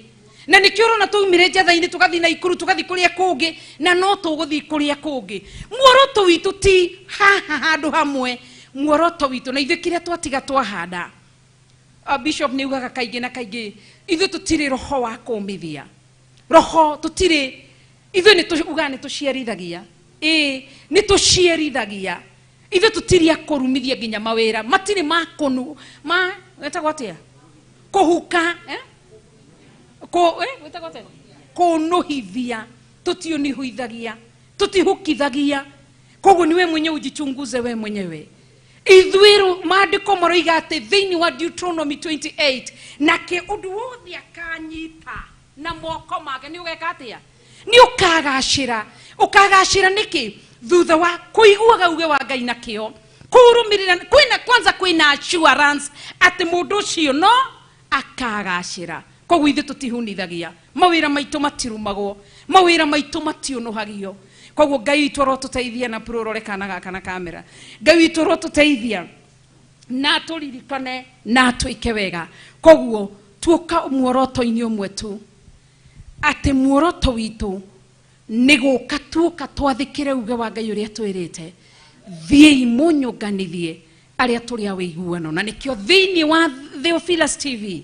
na nĩkĩo ũrona twaumire njatha-inĩ, tũgathiĩ Naikuru, tũgathiĩ kũrĩa kũngĩ, na no tũgũthiĩ kũrĩa kũngĩ. Muoroto witũ ti haha handũ hamwe. Muoroto witũ na ithuĩ kĩrĩa twatiga twahanda, bishop nĩ ugaga kaingĩ na kaingĩ, ithuĩ tũtirĩ roho wa kũmithia roho, tũtirĩ. Ithuĩ nĩ ugaga nĩ tũciarithagia, ĩĩ, nĩ tũciarithagia. Ithuĩ tũtirĩ a kũrumithia nginya mawĩra matirĩ ma kũnu ma wetagwo atĩa, kũhuka, eh? Wĩtagwo atĩa, kũnũhithia. Tũtiũnĩhuithagia, tũtihukithagia. Koguo ni we mwenyewe ujichunguze we mwenyewe. Ithuĩ maandĩko maroiga atĩ thĩinĩ wa Deuteronomy 28, nake ũndũ wothe akanyita na moko make nĩ ũgeka atĩa? Nĩ ũkagacĩra. Ũkagacĩra nĩkĩ? Thutha wa kũiguaga uge wa Ngai na kĩo, kũrũmĩrĩra. Kwĩna kwanza, kwĩna assurance atĩ mũndũ ũcio no akagacĩra. Koguo ithuĩ tũtihunithagia mawĩra maitũ, matirumagwo mawĩra maitũ, matiũnũhagio. Koguo Ngai witũ arotũteithia, na purũrore kana gaka na kamera. Ngai witũ arotũteithia na tũririkane na twĩke wega. Koguo tuoka muoroto-inĩ ũmwe tu, atĩ muoroto witũ nĩ gũka tuoka twathĩkĩre uge wa Ngai ũrĩa twĩrĩte, thiĩi mũnyũnganithie arĩa tũrĩ a wĩiguano. Na nĩkĩo thĩinĩ wa Theophilus TV,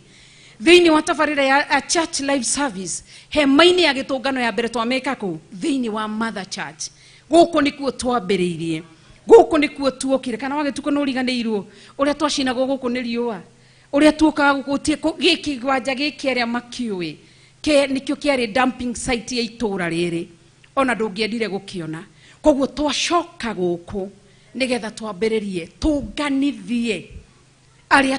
thĩinĩ wa tabarĩra ya a Church Live Service, hema-inĩ ya gĩtũngano ya mbere twamĩka kũ thĩinĩ wa Mother Church, gũkũ nĩkuo twambĩrĩirie, gũkũ nĩkuo tuokire. Kana wagĩtukũ nĩ ũriganĩirwo ũrĩa twacinagwo gũkũ nĩ riũa, ũrĩa tuokaga gũkũ gĩkĩ kĩwanja gĩkĩ, arĩa makiũĩ ke nĩkĩo kĩarĩ dumping site ya itũũra rĩrĩ, ona ndũngĩendire gũkĩona. Koguo twacoka gũkũ nĩgetha twambĩrĩrie tũnganithie arĩa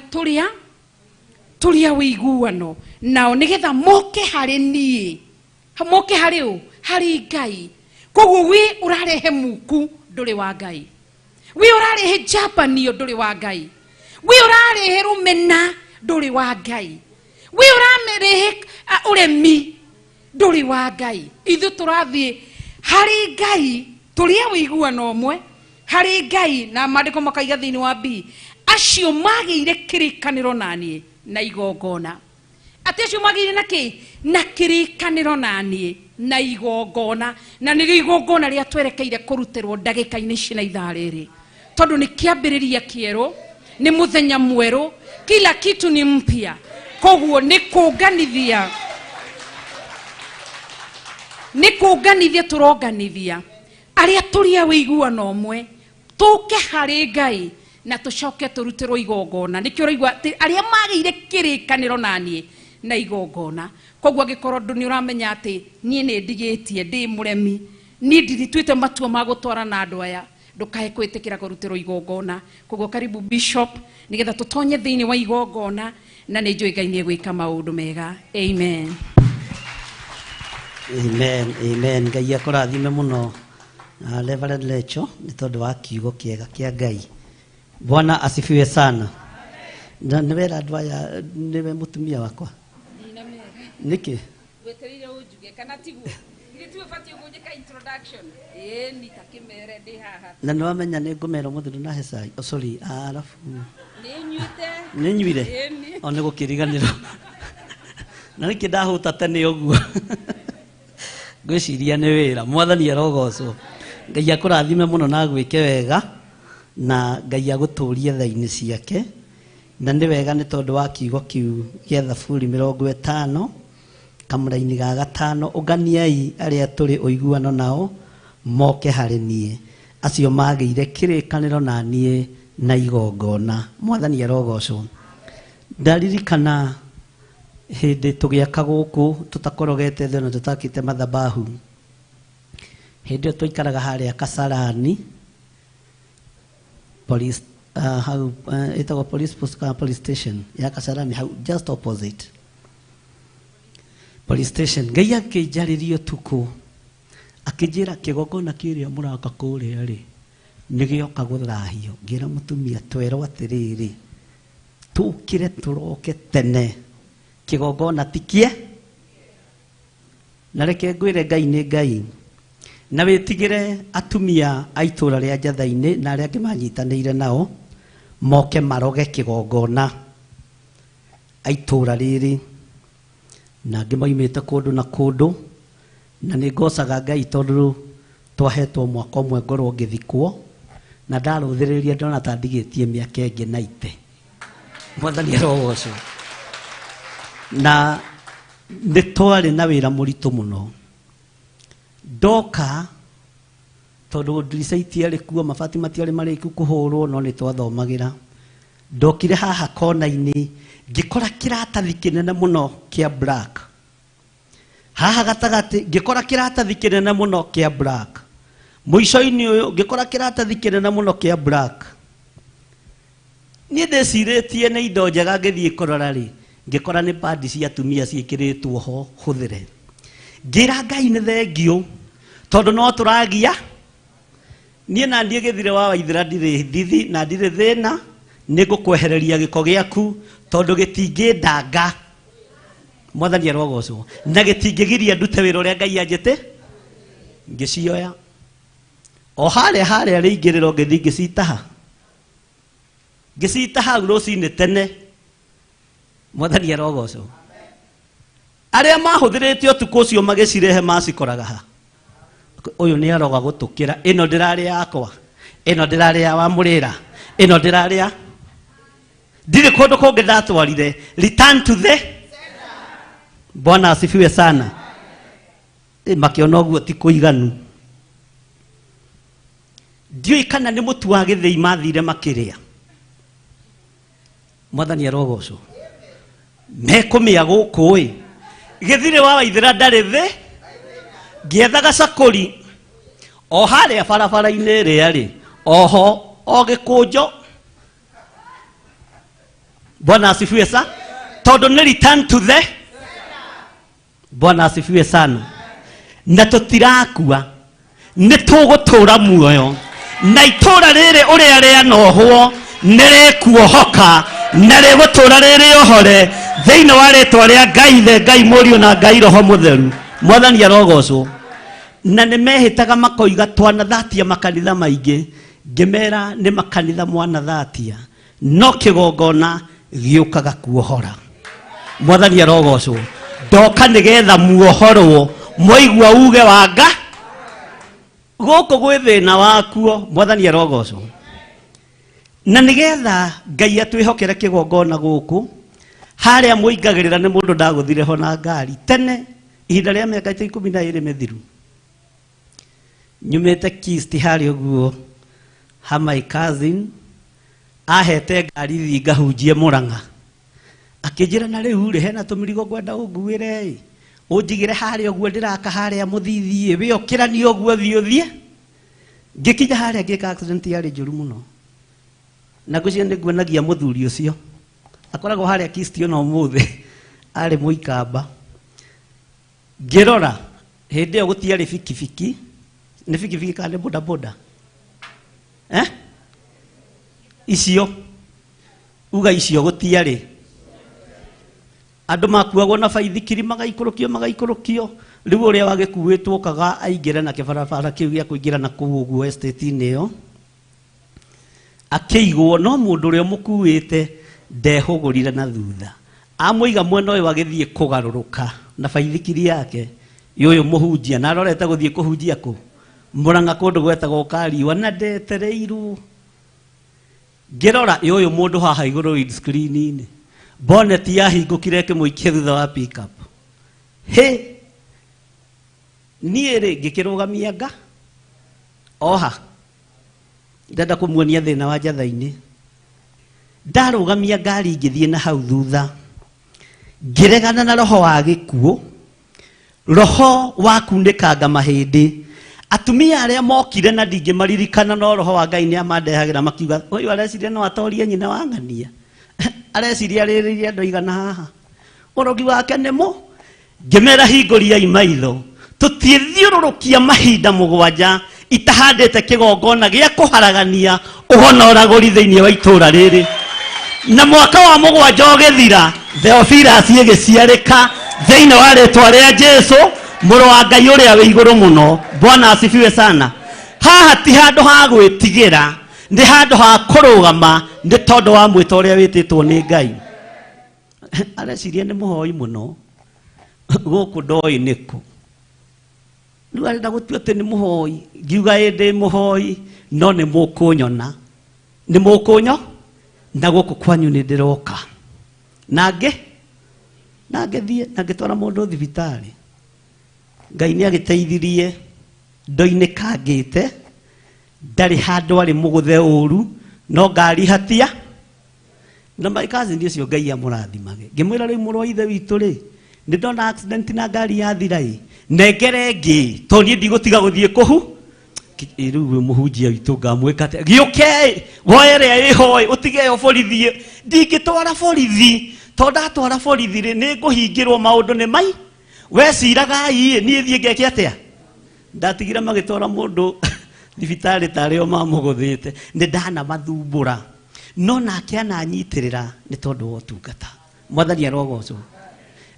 tũrĩa wĩiguano nao, nĩgetha moke harĩ niĩ, moke harĩ ũ? Harĩ Ngai. Koguo wĩ ũrarehe muku, ndũrĩ wa Ngai. Wĩ ũrarehe njabanio, ndũrĩ wa Ngai. Wĩ ũrarehe rũmena, ndũrĩ wa Ngai. Wĩ ũrarehe ũremi, ndũrĩ wa Ngai. Ithuĩ tũrathiĩ harĩ Ngai, tũrĩ a wĩiguano ũmwe harĩ Ngai, na maandĩko makaiga thĩinĩ wa B Acio magĩire kĩrĩkanĩro na niĩ na igongona. Atĩ acio magĩire na kĩ? Na kĩrĩkanĩro na niĩ na igongona. Na nĩrĩo igongona rĩa twerekeire kũrutĩrwo ndagĩka-inĩ ici na ithaa rĩrĩ. Tondũ nĩ kĩambĩrĩria kĩerũ, nĩ mũthenya mwerũ, kila kitu ni mpya. Koguo nĩ kũnganithia, nĩ kũnganithia tũronganithia arĩa tũrĩ a ũiguano ũmwe, tũke harĩ Ngai na tũcoke tũrutĩrwo igongona. Nĩkĩo ũraigua atĩ arĩa magĩire kĩrĩkanĩro na niĩ na igongona. Koguo angĩkorwo ndũ nĩ ũramenya atĩ niĩ nĩ ndigĩtie, ndĩ mũremi, niĩ ndirituĩte matua ma gũtwarana na andũ aya, ndũkae kwĩtĩkĩra kũrutĩrwo igongona. Koguo karibu Bishop, nĩgetha tũtonye thĩinĩ wa igongona, na nĩ njũĩ Ngai nĩ egwĩka maũndũ mega. Amen. Amen, amen. Ngai akũrathime mũno, Reverend Lecho, nĩ tondũ wa kiugo kĩega kĩa Ngai. Bwana asifiwe sana. Na nĩ wera andũ aya, nĩwe mũtumia wakwa. Nĩkĩ? Ngwetereire ũnjuge kana tiguo? Githĩ tiwe ũbatiĩ kũnjĩka introduction? Ĩĩ, ni ta kĩmere ndĩ haha. Na nĩ wamenya nĩ ngũmera ũmũthĩ ndũnahe cai. Oh, sorry, arabu. Nĩ nyuĩte. Nĩ nyuire? Ĩĩ, ni. O nĩ gũkĩriganĩrwo. Na nĩkĩ ndahũta tene ũguo? Ngwĩciria nĩ wĩra. Mwathani arogocwo. Ngai akũrathime mũno na agwĩke wega, na Ngai agũtũrie tha-inĩ ciake. Na nĩ wega nĩ tondũ wa kiugo kĩu gĩa Thaburi 50 kamũra-inĩ ga 5, ũnganiai arĩa tũrĩ ũiguano nao moke harĩ niĩ, acio magĩire kĩrĩkanĩro na niĩ na igongona. Mwathani arogocwo. Ndaririkana hĩndĩ tũgĩaka gũkũ tũtakorogete thĩ na tũtakĩte mathabahu. Hĩndĩ ĩyo twaikaraga harĩa Kasarani police, hau, ĩtagwo police post kana police station ya Kasarani, hau just opposite police station. Ngai akĩnjarĩria ũtukũ akĩnjĩra kĩgongona kĩrĩa mũraka kũrĩa rĩ nĩgĩoka gũthahio. Ngĩra mũtumia twerwo atĩrĩrĩ, tũkĩre tũroke tene, kĩgongona ti kĩe. Na reke ngwĩre Ngai nĩ Ngai. Na wĩtigĩre atumia a itũũra rĩa Njatha-inĩ na arĩa angĩ manyitanĩire nao moke maroge kĩgongona a itũũra rĩrĩ, na angĩ moimĩte kũndũ na kũndũ. Na nĩ ngocaga Ngai tondũ twahetwo mwaka ũmwe ngorwo ngĩthikwo, na ndarũthĩrĩria ndona ta ndigĩtie mĩaka ĩngĩ na ite. Mwathani arogocwo. Na nĩ twarĩ na wĩra mũritũ mũno. Ndoka tondũ ndirica itiarĩ kuo, mabati matiarĩ marĩku kũhũrwo, no nĩ twathomagĩra. Ndokire haha kona-inĩ ngĩkora kĩratathi kĩnene mũno kĩa black. Haha gatagatĩ ngĩkora kĩratathi kĩnene mũno kĩa black. Mũico-inĩ ũyũ ngĩkora kĩratathi kĩnene mũno kĩa black. Niĩ ndĩcirĩtie nĩ indo njega ngĩthiĩ kũrora rĩ, ngĩkora nĩ padi cia atumia ciĩkĩrĩtwo ho hũthĩre. Ngĩra Ngai nĩ thengiũ tondũ no tũragia. Niĩ na niĩ gĩthire wa Waithera ndirĩ thithi na ndirĩ thĩna, nĩ ngũkwehereria gĩko gĩaku tondũ gĩtingĩndanga. Mwathani arogocwo. Na gĩtingĩgiria ndute wĩra ũrĩa Ngai anjĩte. Ngĩcioya o harĩa harĩa rĩingĩrĩro ngĩthiĩ ngĩcitaha. Ngĩcitaha hau rũcinĩ tene. Mwathani arogocwo. Arĩa mahũthĩrĩte ũtukũ ũcio magĩcirehe macikoraga ha. Ũyũ nĩ aroga gũtũkĩra, ĩno ndĩrarĩa yakwa, ĩno ndĩrarĩa wa Mũrĩra, ĩno ndĩrarĩa. Ndirĩ kũndũ kũngĩ ndatwarire. Return to the Bwana asifiwe sana. Makĩona ũguo ti kũiganu. Ndiũĩ kana nĩ mũtu wa gĩthĩi mathire makĩrĩa. Mwathani arogocwo. Mekũmĩa gũkũ ĩ. Gĩthirĩ wa Waithera ndarĩ thĩ. Ngĩetha gacakũri o harĩa barabara-inĩ ĩrĩa rĩ, oho o gĩkũnjo. Bwana asifiwe sana. Tondũ nĩ return to the Bwana asifiwe sana. Na tũtirakua, nĩ tũgũtũra muoyo. Na itũra rĩrĩ ũrĩa rĩanohwo nĩ rĩkuohoka na rĩgũtũra rĩrĩ ohore thĩinĩ wa rĩtwa rĩa Ngai Ithe, Ngai Mũriũ na Ngai Roho Mũtheru. Mwathani arogocwo. Na nĩ mehĩtaga makoiga twanathatia makanitha maingĩ. Ngĩmera nĩ makanitha mwanathatia, No kĩgongona gĩũkaga kuohora. Mwathani arogocwo. Ndoka nĩgetha muohorwo mwaigua uge wa nga gũkũ gwĩ thĩna wakuo. Mwathani arogocwo. Na nĩgetha Ngai atwĩhokere kĩgongona gũkũ harĩa mũingagĩrĩra nĩ mũndũ ndagũthire ho na ngari tene ihinda rĩa mĩaka ta 12 mĩthiru. Nyumĩte Kist harĩa ũguo ha my cousin ahete ngari thiĩ ngahunjie Mũrang'a. Akĩnjĩra na rĩu rĩ hena tũmĩrigo ngwenda ũnguĩre ĩ ũnjigĩre harĩa ũguo ndĩraka harĩa mũthithi ĩ wĩ ũkĩranie ũguo thiĩ ũthiĩ. Ngĩkinya harĩa ngĩka accident yarĩ njũru mũno. Na ngwĩciria nĩ nguonagia mũthuri ũcio akoragwo harĩa Kist ona ũmũthĩ arĩ mũikamba. Ngĩrora hĩndĩ ĩyo gũtiarĩ bikibiki, nĩ bikibiki kana nĩ bodaboda icio uga icio gũtiarĩ. Andũ makuagwo na baithikiri magaikũrũkio magaikũrũkio. Rĩu ũrĩa wagĩkuĩtwo kaga aingĩre na kĩbarabara kĩu gĩa kũingĩra na kũu ũguo estate-inĩ ĩyo akĩigwo, no mũndũ ũrĩa ũmũkuĩte ndehũgũrire na thutha. Amũiga mwena ũyũ agĩthiĩ kũgarũrũka na baithikiri yake yũyũ mũhunjia na arorete gũthiĩ kũhunjia kũ Mũrang'a kũndũ gwetagwo Kariua na ndetereirwo. Ngĩrora yũyũ mũndũ haha igũrũ windscreen-inĩ bonnet yahingũkire ĩkĩmũikia thutha wa pickup. Hĩ niĩ rĩ ngĩkĩrũgamia nga oha ndenda kũmuonia thĩna wa njatha-inĩ. Ndarũgamia ngari ngĩthiĩ na hau thutha ngĩregana na roho wa gĩkuũ, roho wa kunĩkanga mahĩndĩ. Atumia arĩa mokire na ndingĩmaririkana no roho wa Ngai nĩ amandehagĩra makiuga ũyũ areciria no atorie nyina wa ng'ania areciria arĩrĩrie andũ aigana haha ũrogi wake nĩ mũ. Ngĩmera hingũriai maitho tũtiĩthiũrũrũkia mahinda mũgwanja itahandĩte kĩgongona gĩa kũharagania ũhonoragũri thĩinĩ wa itũũra rĩrĩ. Na mwaka wa mũgwanja ũgĩthira Theophilus ĩgĩciarĩka thĩinĩ wa rĩtwa rĩa Jesu mũrũ wa Ngai ũrĩa wĩ igũrũ mũno. Bwana asifiwe sana. Haha ti handũ ha gwĩtigĩra, nĩ handũ ha kũrũgama nĩ tondũ wa mwĩto ũrĩa wĩtĩtwo nĩ Ngai. Areciria nĩ mũhoi mũno gũkũ ndoĩ nĩkũ. Rĩu arenda gũtua atĩ nĩ mũhoi, ngiuga ĩ ndĩ mũhoi no nĩ mũkũnyona, nĩ mũkũnyo na gũkũ kwanyu nĩ ndĩroka. Na ngĩthiĩ na ngĩtwara mũndũ thibitarĩ. Ngai nĩ agĩteithirie ndoinĩkangĩte, ndarĩ handũ arĩ mũgũthe ũru no ngari hatia. Na my cousin ũcio Ngai amũrathimage. Ngĩmwĩra rĩu mũrũ wa ithe witũ rĩ nĩ ndona accident na ngari yathira ĩ nengere ĩngĩ tondũ niĩ ndigũtiga gũthiĩ kũhu. Rĩu wĩ mũhunjia witũ ngamwĩka atĩa? Gĩũke woe ĩrĩa ĩho ĩ ũtige ĩyo borithi. Ndingĩtwara borithi tondũ ndatwara borithi rĩ nĩ ngũhingĩrwo maũndũ nĩ mai. Weciraga ĩ niĩ thiĩ ngeke atĩa? Ndatigire magĩtwara mũndũ thibitarĩ tarĩ o mamũgũthĩte. Nĩ ndanamathumbũra no nake ananyitĩrĩra nĩ tondũ wa ũtungata. Mwathani arogocwo.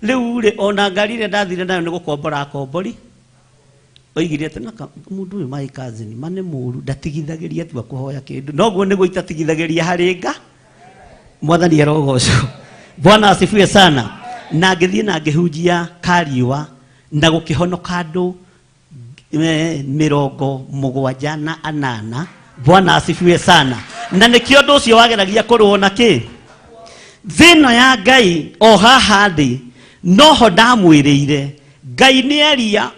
Rĩu rĩ ona ngari ĩrĩa ndathire nayo nĩ gũkombora akombori. Oigire atĩ mũndũ ũyũ my cousin ma nĩ mũru ndatigithagĩria tu akũhoya kĩndũ noguo nĩguo itatigithagĩria harĩ nga. Mwathani arogocwo. Bwana asifiwe sana. Na ngĩthiĩ na ngĩhunjia Kariua na gũkĩhonoka andũ 78. Bwana asifiwe sana. Na nĩkĩo ũndũ ũcio wageragia kũrũo na kĩ thĩno ya Ngai o haha thĩ noho ndamwĩrĩire Ngai nĩ aria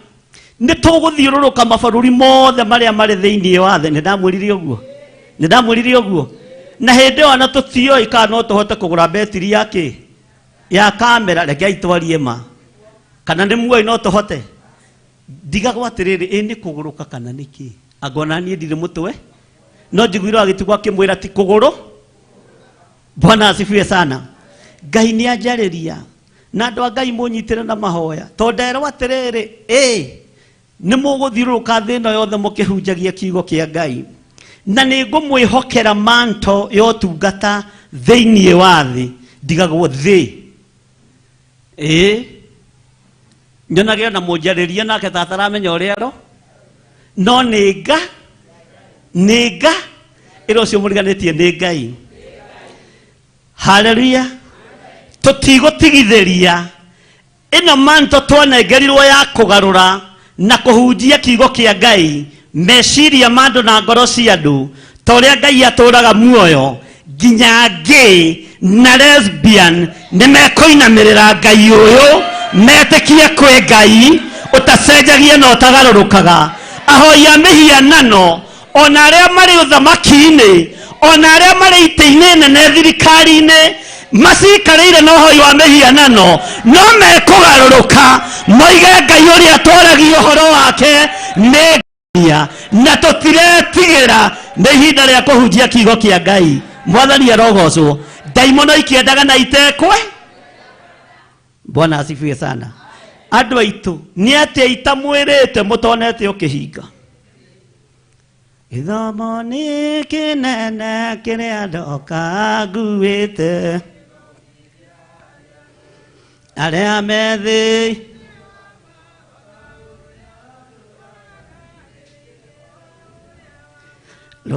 nĩ tũgũthiũrũrũka mabũrũri mothe marĩa marĩ thĩinĩ wa thĩ. Nĩ ndamwĩrire ũguo, nĩ ndamwĩrire ũguo. Na hĩndĩ ĩyo ona tũtioĩ kana no tũhote kũgũra betiri ya kĩ ya kamera, reke itwarie ma kana nĩ muoĩ no tũhote. Ndigagwo atĩrĩrĩ ĩ nĩ kũgũrũka kana nĩ kĩ angona niĩ ndirĩ mũtwe no njiguire agĩtigwo akĩmwĩra ti kũgũrũ. Bwana asifiwe sana. Ngai nĩ anjarĩria na andũ a Ngai mũnyitĩre na mahoya tondũ nderwo atĩrĩrĩ ĩ nĩ mũgũthiũrũrũka thĩ ĩno yothe mũkĩhunjagia kiugo kĩa Ngai na nĩ ngũmwĩhokera manto ya ũtungata thĩinĩ wa thĩ. Ndigagwo thĩ ĩ nyonage ona mũnjarĩria nake tataramenya ũrĩa aro no nĩ nga ĩra ũcio mũriganĩtie nĩ Ngai. Haleluya. Tũtigũtigithĩria ĩno manto twanengerirwo ya kũgarũra na kũhunjia kiugo kĩa Ngai meciria ma andũ na ngoro cia andũ ta ũrĩa Ngai atũraga muoyo nginya gay na lesbian nĩ mekũinamĩrĩra Ngai ũyũ metĩkie kwĩ Ngai ũtacenjagia na ũtagarũrũkaga. Ahoi a mĩhianano ona arĩa marĩ ũthamaki-inĩ ona arĩa marĩ itĩ-inĩ nene thirikari-inĩ macikarĩire na ũhoi wa mĩhianano no mekũgarũrũka moige Ngai ũrĩa twaragia ũhoro wake nĩ Ngai, na tũtiretigĩra nĩ ihinda rĩa kũhunjia kiugo kĩa Ngai. Mwathani arogocwo. Ndaimono ikĩendaga na itekwe. Bwana asifiwe sana. Andũ aitũ nĩ atĩa itamwĩrĩte mũtonete ũkĩhinga? Gĩthomo nĩ kĩnene kĩrĩa ndoka nguĩte arĩa methĩ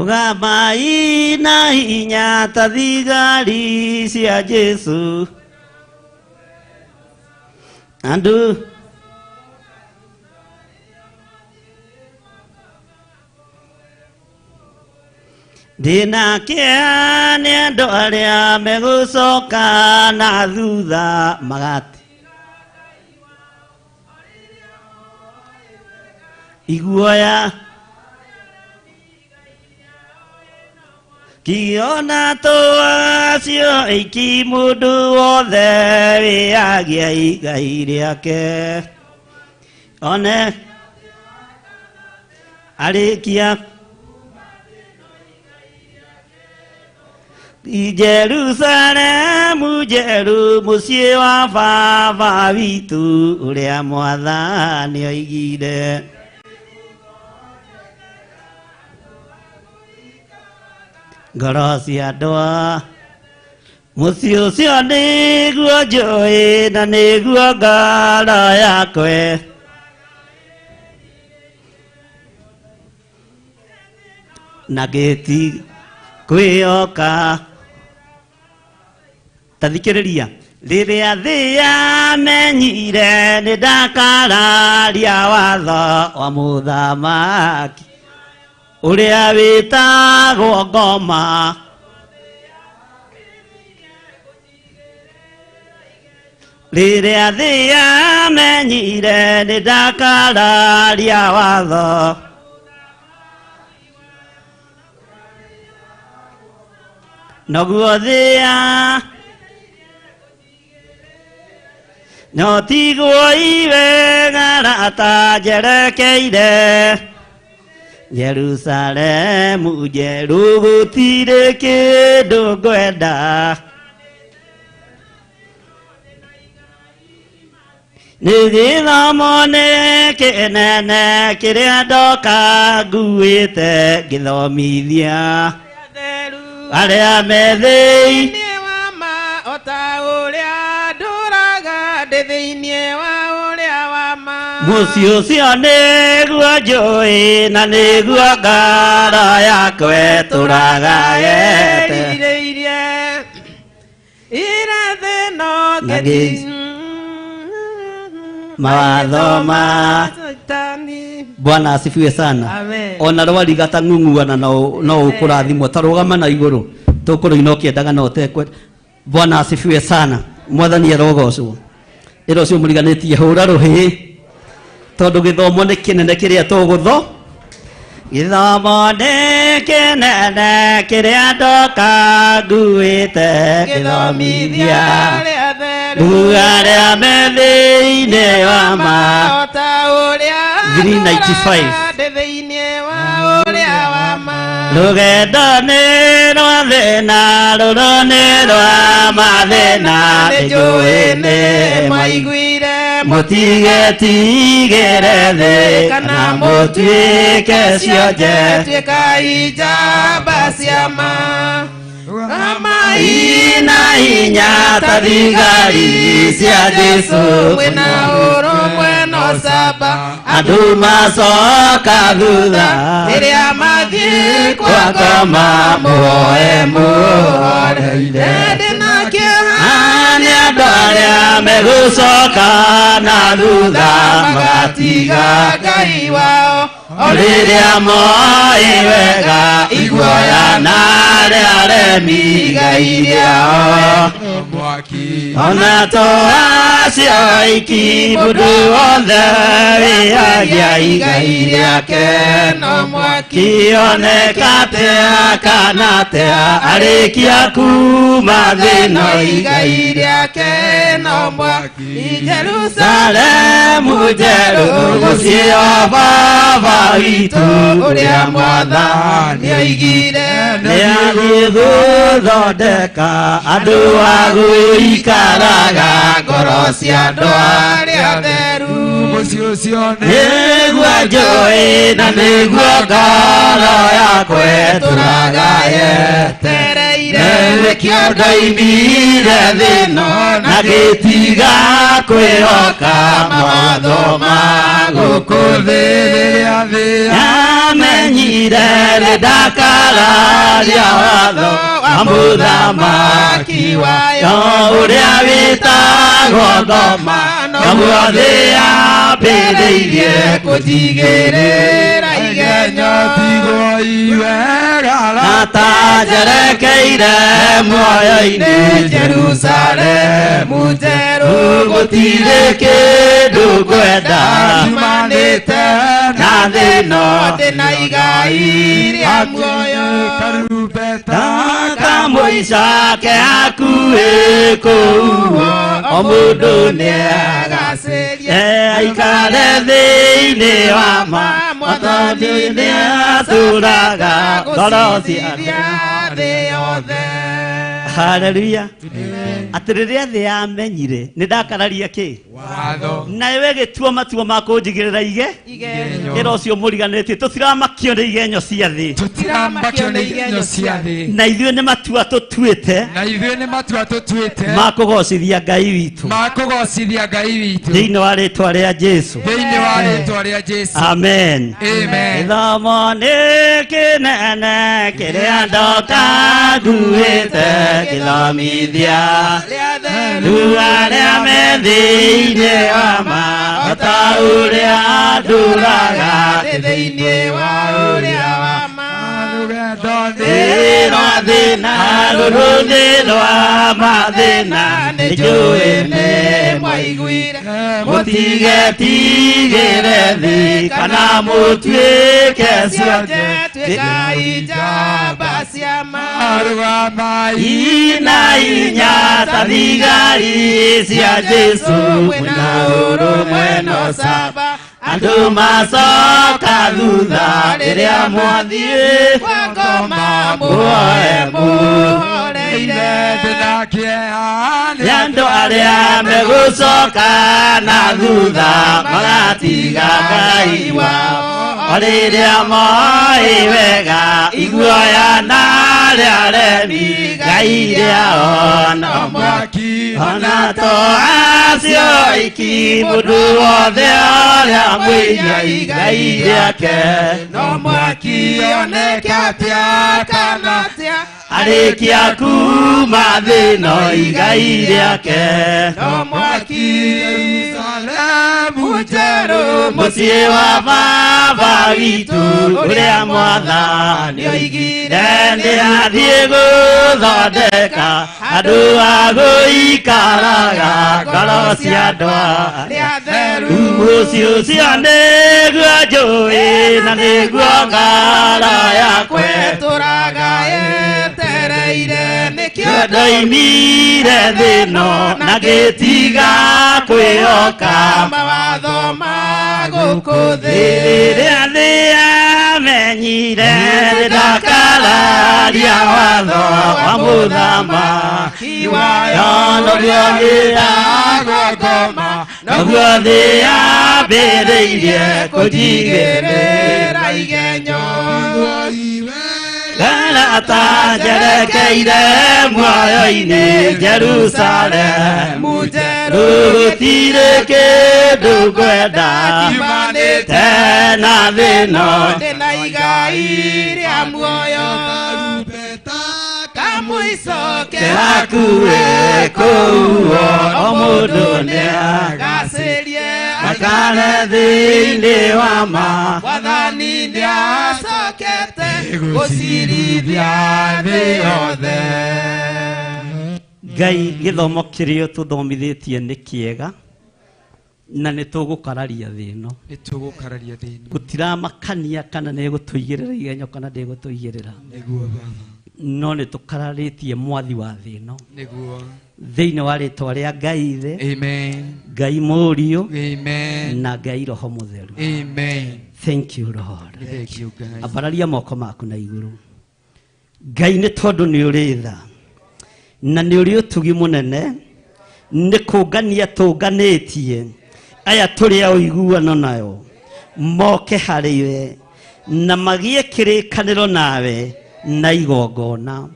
rũgamai na hinya ta thigari cia Jesũ. Andũ ndĩna kĩeha nĩ andũ arĩa megũcoka na thutha magati iguoya kiona tũacio iki mũndũ wothe wĩyagia igai rĩake one arĩkia Jerusalemu njerũ mũciĩ wa baba witũ ũrĩa mwathani oigire. Ngoro cia andũ a mũciĩ ũcio nĩguo njũĩ na nĩguo ngoro yakwe na ngĩti kwĩyoka. Ta thikĩrĩria, rĩrĩa thĩ yamenyire nĩ ndakararia watho wa mũthamaki ũrĩa wĩtagwo ngoma rĩrĩa thĩ yamenyire nĩ ndakararia watho noguo thĩa no tiguo iwega rata njerekeire Jerusalemu njerũ gũtirĩ kĩndũ ngwenda nĩ gĩthomo nĩ kĩnene kĩrĩa ndoka nguĩte ngĩthomithia arĩa me thĩinĩ wa ma o ta ũrĩa ndũraga ndĩ thĩinĩ wa ũrĩa wa ma. Mũciĩ ũcio nĩguo njũĩ na nĩguo ngoro yakwa ĩtũraga yete Erirĩirie irathĩ no Na ngĩti mawatho ma Shetani. Bwana asifiwe sana. Amen. Ona rwariga ta ng'ung'uana no ũkũrathimwo ta rũgama na igũrũ tũkũrũina ũkĩendaga na ũtekwenda. Bwana asifiwe sana. Mwathani arogocwo. Ĩra ũcio mũriganĩtie hũra rũhĩ tondũ gĩthomo nĩ kĩnene kĩrĩa tũgũtho gĩthomo nĩ kĩnene kĩrĩa ndoka nguĩte Gĩthomithia gĩthomithia arĩa atheru rĩu arĩa me thĩinĩ wa ma o ta ũrĩa 395. ndũraga ndĩ thĩinĩ wa ũrĩa wa ma. Rũgendo nĩ rwa thĩna rũrũ nĩ rwa mathĩna nĩnjũĩ nĩnjũĩ nĩ maiguire mũtigetigĩre thĩ kana kana mũtuĩke cionje tuĩkai njamba cia ma Amai na hinya ta thigari cia Jesũ mwĩna ũrũmwe na caba Andũ macoka thutha rĩrĩa mathiĩ kwa ngoma muoe muhoreire. Ndĩ na kĩeha Nĩ andũ arĩa megũcoka na thutha magatiga Ngai wao o rĩrĩa moĩ wega iguoya na arĩa aremi igai rĩao. Mwaki. Ona to acio aiki mũndũ wothe wĩhagia igai rĩake no mwaki kĩoneka atĩa kana atĩa arĩkia kuma thĩno igai igai rĩake no mwaki Jerusalemu Salemu njerũ mũciĩ wa baba witũ ũrĩa mwathani oigire nĩathiĩ gũthondeka andũ a gũikaraga ngoro cia andũ arĩa atheru. Mũciĩ ũcio nĩ nĩguo njũĩ na nĩguo ngoro yakwa ĩtũraga yetereire nĩkĩo ndoimire thĩno na ngĩtiga kwĩhoka mawatho ma gũkũ thĩ. Rĩrĩa thĩ Namenyire nĩ ndakararia watho wa mũthamaki wayo ũrĩa wĩtagwo ngoma naguo thĩ yambĩrĩirie kũnjigĩrĩra igenyo tigwo iwegara na ta njerekeire muoyo-inĩ Jerusalemu njerũ gũtirĩ kĩndũ ngwenda yumanĩte na thĩno ndĩ na igai rĩa muoyo karumbeta kamũica ke hakuhĩ kũu o mũndũ nĩagacĩrie aikare thĩinĩ wa ma mwathani nĩatũraga ngoro cia thĩ yothe. Haleluya. Atĩ rĩrĩa thĩ yamenyire nĩ ndakararia kĩ watho nawe gĩtua matua ma kũnjigĩrĩra ige igenyo ĩra ũcio mũriganĩtie tũtiramakio nĩ igenyo cia thĩ tũtiramakio nĩ igenyo cia thĩ na ithuĩ nĩ matua tũtuĩte na ithuĩ nĩ matua tũtuĩte ma kũgocithia Ngai witũ ma kũgocithia Ngai witũ thĩinĩ wa rĩtwa rĩa Jesu. Thĩinĩ wa rĩtwa rĩa Jesu. Amen. Amen. Gĩthomo nĩ kĩnene kĩrĩa ndoka nguĩte gĩthomithia rĩa rĩu arĩa me thĩinĩ wa ma o ta ũrĩa ndũraga thĩ thĩinĩ wa ũrĩa wa ma rũgendo nĩ rwa thĩna rũrũthĩ rwa mathĩna nĩ njũĩ nĩ mwaiguire mũtigetigĩre thĩ kana mũtuĩke cionje tuĩkai njamba cia ma arũgamai ina inya ta thigari cia Jesu mwĩna ũrũmwe na ũcamba andũ macoka thutha rĩrĩa mwathiĩ kwa ngoma muoe muhoreire ndĩ na kĩeha nĩ andũ arĩa megũcoka na thutha magatiga Ngai wao o rĩrĩa moĩ wega iguoya na arĩa aremi Ngai rĩao no mwaki ona to acio aiki mũndũ wothe ũrĩa mwĩhia igai rĩake no mwaki oneke atĩa kana atĩa arĩkia kuma thĩno igai rĩake no mwaki Jerusalemu njerũ mũciĩ wa baba witũ ũrĩa mwathani oigire nĩ athiĩ gũthondeka andũ a gũikaraga ngoro cia andũ arĩa atheru. Mũciĩ ũcio nĩguo njũĩ na nĩguo ngoro yakwa Tũraga yetereire nĩkĩo ndoimire thĩno na ngĩtiga kwĩhoka mawatho ma gũkũ thĩ. Rĩrĩa thĩ yamenyire ndakararia watho wa mũthamaki wayo noguo gĩtagwo ngoma noguo thĩ yambĩrĩirie kũnjigĩrĩra igenyo. Gara mũrata njerekeire muoyo-inĩ Jerusalemu njerũ gũtirĩ kĩndũ ngwenda tena thĩno ndĩna igai rĩa muoyo kamũico kĩhakuhĩ kũu o mũndũ nĩagacĩrie akare thĩinĩ wa ma Mwathani nĩacokete gũcirithia thĩ yothe. Ngai gĩthomo kĩrĩa tũthomithĩtie nĩ kĩega na nĩ tũgũkararia thĩ ĩno. Nĩ tũgũkararia thĩ ĩno. Gũtiramakania kana nĩ ĩgũtũigĩrĩra igenyo kana ndĩgũtũigĩrĩra. Nĩguo Baba. No nĩ tũkararĩtie mwathi wa thĩ ĩno. Nĩguo. Thĩinĩ wa rĩtwa rĩa Ngai Ithe. Amen. Ngai Mũriũ. Amen. Na Ngai Roho Mũtheru. Amen. Thank you Lord. Thank you Ngai. Ambararia moko maku na igũrũ. Ngai nĩ tondũ nĩ ũrĩ tha na nĩ ũrĩ ũtugi mũnene, nĩ kũngania tũnganĩtie aya tũrĩ a ũiguano nayo moke harĩ we na magĩe kĩrĩkanĩro nawe na igongona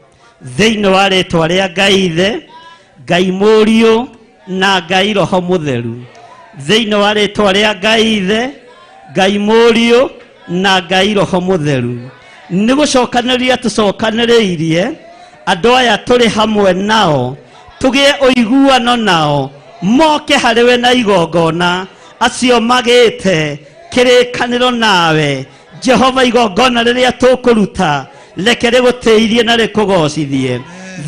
thĩinĩ wa rĩtwa rĩa Ngai Ithe, Ngai Mũriũ na Ngai Roho Mũtheru. Thĩinĩ wa rĩtwa rĩa Ngai Ithe, Ngai Mũriũ na Ngai Roho Mũtheru. Nĩ gũcokanĩrĩria tũcokanĩrĩirie andũ aya tũrĩ hamwe nao tũgĩe ũiguano nao moke harĩ we na igongona acio magĩte kĩrĩkanĩro nawe Jehova igongona rĩrĩa tũkũruta reke rĩgũtĩithie na rĩkũgocithie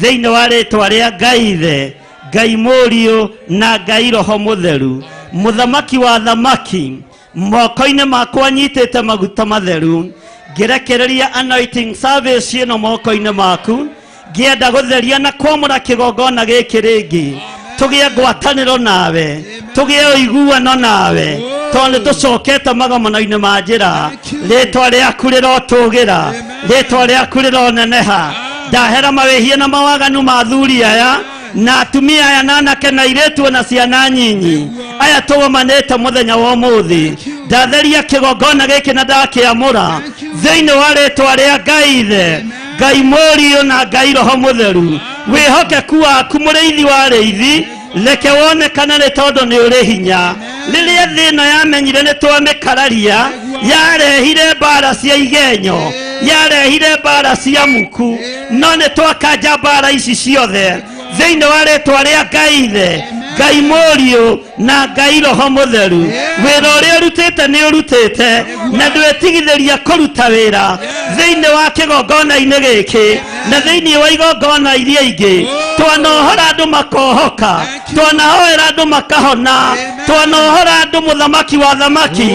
thĩinĩ wa rĩtwa rĩa Ngai Ithe, Ngai Mũriũ na Ngai Roho Mũtheru. Mũthamaki wa thamaki, moko-inĩ makwa nyitĩte maguta matheru ngĩrekereria anointing service ĩno moko-inĩ maku ngĩenda gũtheria na kwamũra kĩgongona gĩkĩ rĩngĩ tũgĩe ngwatanĩro nawe tũgĩe ũiguano nawe tondũ nĩ tũcokete magomano-inĩ ma njĩra. Rĩtwa rĩaku rĩrotũgĩra, rĩtwa rĩaku rĩroneneha. Ndahera mawĩhia na mawaganu ma athuri aya na atumia aya na anake na airĩtu na ciana nyinyi aya tũgomanĩte mũthenya wa ũmũthĩ. Ndatheria kĩgongona gĩkĩ na ndakĩamũra thĩinĩ wa rĩtwa rĩa Ngai Ithe, Ngai Mũriũ na Ngai Roho Mũtheru. Wĩhokeku waku mũrĩithi wa arĩithi reke wonekane nĩ tondũ nĩ ũrĩ hinya. Rĩrĩa thĩ ĩno yamenyire nĩ twamĩkararia, yarehire mbara cia igenyo, yarehire mbara cia muku, no nĩ twakanja mbara ici ciothe thĩinĩ wa rĩtwa rĩa Ngai Ithe, Ngai Mũriũ na Ngai Roho Mũtheru. Wĩra ũrĩa ũrutĩte nĩ ũrutĩte na ndwĩtigithĩria kũruta wĩra thĩinĩ wa kĩgongona-inĩ gĩkĩ na thĩinĩ wa igongona iria ingĩ. Twanohora andũ makohoka, twanahoera andũ makahona, twanohora andũ mũthamaki wa thamaki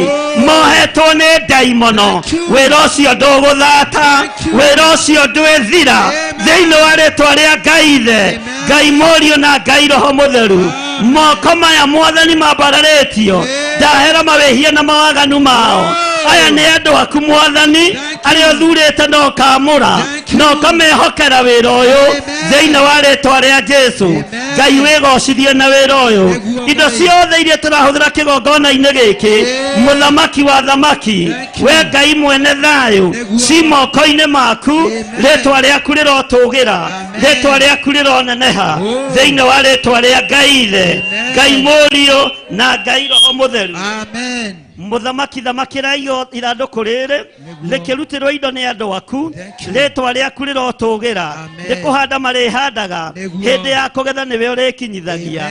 mohetwo nĩ ndaimono. Wĩra ũcio ndũgũthata, wĩra ũcio ndwĩthira thĩinĩ wa rĩtwa rĩa Ngai Ithe, Ngai Mũriũ na Ngai Roho Mũtheru. Moko maya mwathani mambararĩtio ndahera mawĩhia na mawaganu mao. Aya nĩ andũ aku mwathani arĩa ũthurĩte na ũkamũra na ũkamehokera wĩra ũyũ thĩinĩ wa rĩtwa rĩa Jesũ. Ngai wĩgocithie na wĩra ũyũ. Indo ciothe iria tũrahũthĩra kĩgongona-inĩ gĩkĩ, mũthamaki wa thamaki, we Ngai mwene thayũ, ci moko-inĩ maku. Rĩtwa rĩaku rĩrotũgĩra, rĩtwa rĩaku rĩroneneha thĩinĩ wa rĩtwa rĩa Ngai Ithe, Ngai Mũriũ na Ngai Roho Mũtheru. Amen. Mũthamaki thamakĩra ithandũkũ rĩrĩ rĩkĩrutĩrwo indo nĩ andũ aku. Rĩtwa rĩaku rĩrotũgĩra, nĩ kũhanda marĩhandaga, hĩndĩ ya kũgetha nĩwe ũrĩkinyithagia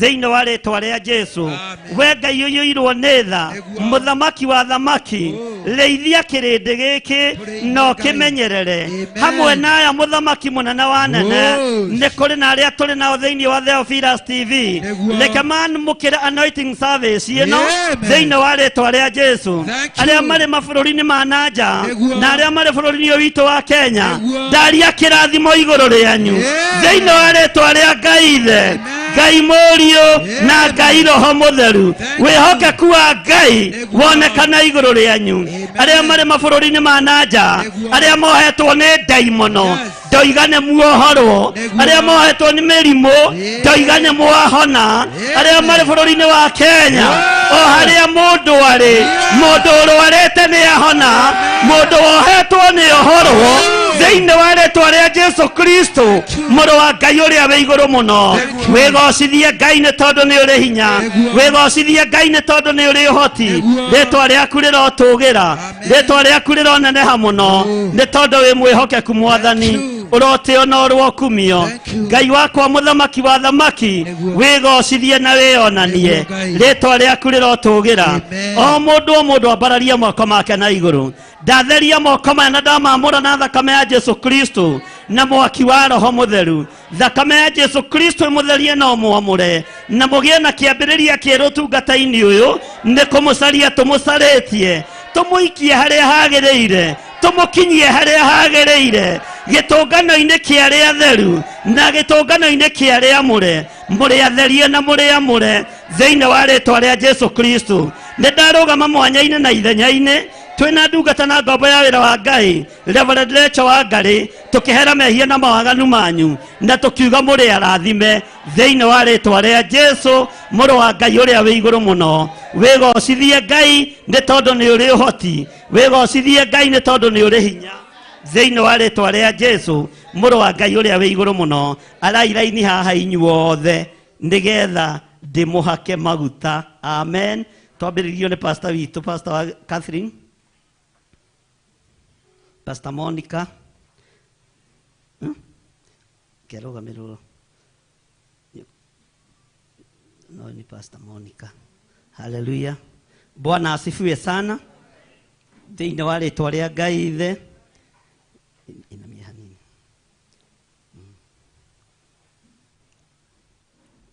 thĩinĩ wa rĩtwa rĩa Jesũ. We Ngai ũiyũirwo nĩ tha, mũthamaki wa thamaki, rĩithia kĩrĩndĩ gĩkĩ na ũkĩmenyerere hamwe na aya mũthamaki mũnene wa nene. Nĩ kũrĩ na arĩa tũrĩ nao thĩinĩ wa Theophilus TV, reke mamũkĩre anointing service ĩno thĩinĩ wa rĩtwa rĩa Jesũ. Arĩa marĩ mabũrũri-inĩ ma nanja na arĩa marĩ bũrũri-inĩ ũyũ witũ wa Kenya, ndaria kĩrathimo igũrũ rĩanyu thĩinĩ wa rĩtwa rĩa Ngai Ithe, Ngai Mũriũ na Ngai Roho Mũtheru. Wĩhokeku wa Ngai wonekana igũrũ rĩanyu. Arĩa marĩ mabũrũri-inĩ ma nanja, arĩa mohetwo nĩ ndaimono, ndoiga nĩ muohorwo. Arĩa mohetwo nĩ mĩrimũ, ndoiga nĩ mwahona. Arĩa marĩ bũrũri-inĩ wa Kenya, o harĩa mũndũ arĩ, mũndũ ũrwarĩte nĩ ahona, mũndũ wohetwo nĩ ohorwo. Thĩinĩ wa rĩtwa rĩa Jesu Kristo mũrũ wa Ngai ũrĩa wĩ igũrũ mũno. Wĩgocithie Ngai nĩ tondũ nĩ ũrĩ hinya. Wĩgocithie Ngai nĩ tondũ nĩ ũrĩ ũhoti. Rĩtwa rĩaku rĩrotũgĩra. Rĩtwa rĩaku rĩroneneha mũno nĩ tondũ wĩ mwĩhokeku Mwathani. Ũrotĩo na ũrokumio. Ngai wakwa mũthamaki wa thamaki wĩgocithie na wĩonanie. Rĩtwa rĩaku rĩrotũgĩra. O mũndũ ambararie moko make na igũrũ. Ndatheria moko maya na ndamamũra na thakame ya Jesu Kristo na mwaki wa Roho Mũtheru. Thakame ya Jesu Kristo ĩmũtherie na ũmwamũre na mũgĩe na kĩambĩrĩria kĩerũ ũtungata-inĩ ũyũ nĩ kũmũcaria tũmũcarĩtie tũmũikie harĩa hagĩrĩire tũmũkinyie harĩa hagĩrĩire gĩtũngano-inĩ kĩa arĩa atheru na gĩtũngano-inĩ kĩa arĩa amũre mũrĩ atherie na mũrĩ amũre thĩinĩ wa rĩtwa rĩa Jesu Kristo. Nĩ ndarũgama mwanya-inĩ na ithenya-inĩ twĩna ndungata na ngombo ya wĩra wa Ngai Reverend Rachel wa Ngarĩ tũkĩhera mehia na mawaganu manyu na tũkiuga mũrĩ arathime thĩinĩ wa rĩtwa rĩa Jesu mũrũ wa Ngai ũrĩa wĩ igũrũ mũno. Wĩgocithie Ngai nĩ tondũ nĩ ũrĩ ũhoti. Wĩgocithie Ngai nĩ tondũ nĩ ũrĩ hinya thĩinĩ wa rĩtwa rĩa Jesu mũrũ wa Ngai ũrĩa wĩ igũrũ mũno. Arai raini haha inyuothe nĩgetha ndĩmũhake maguta. Amen. Twambĩrĩrio nĩ pastor witũ, pastor wa Catherine, Pastor Monica. Kĩarũgamĩrĩrwo no ni Pastor Monica. Haleluya. Bwana asifiwe sana. Thĩinĩ wa rĩtwa rĩa Ngai Ithe. Inamia hanini.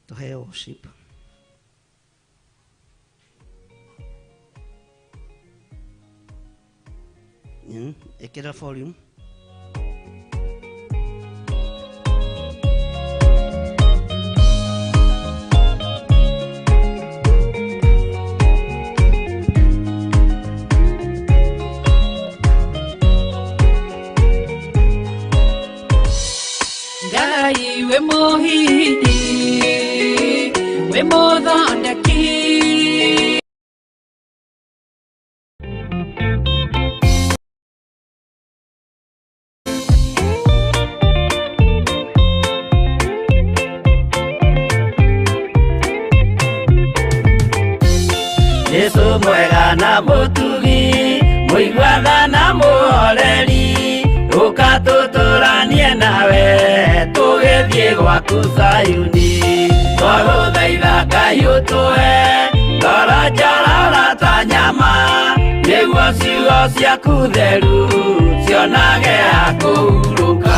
Tũheo worship. Ĩkĩra volume. Ngai we muhini we muthondeki. Jesu mwega na mũtugi mũiguatha na mũhoreri ũkatũtũranie nawe tũgĩthiĩ gwaku Zayuni. Twagũthaitha Ngai ũtũhe ngoro njororo ta nyama nĩguo ciugo ciaku theru cionage ha kũhurũka.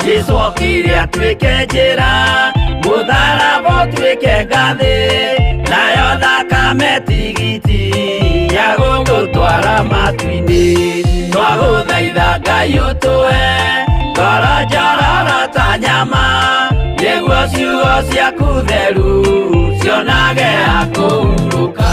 Jesu okire atuĩke njĩra mũtharaba ũtuĩke ngathĩ nayo thakame tigiti ya gũgũtwara matu-inĩ. Twagũthaitha Ngai ũtũhe ngoro njororo ta nyama nĩguo ciugo ciaku theru cionage ha kũhurũka.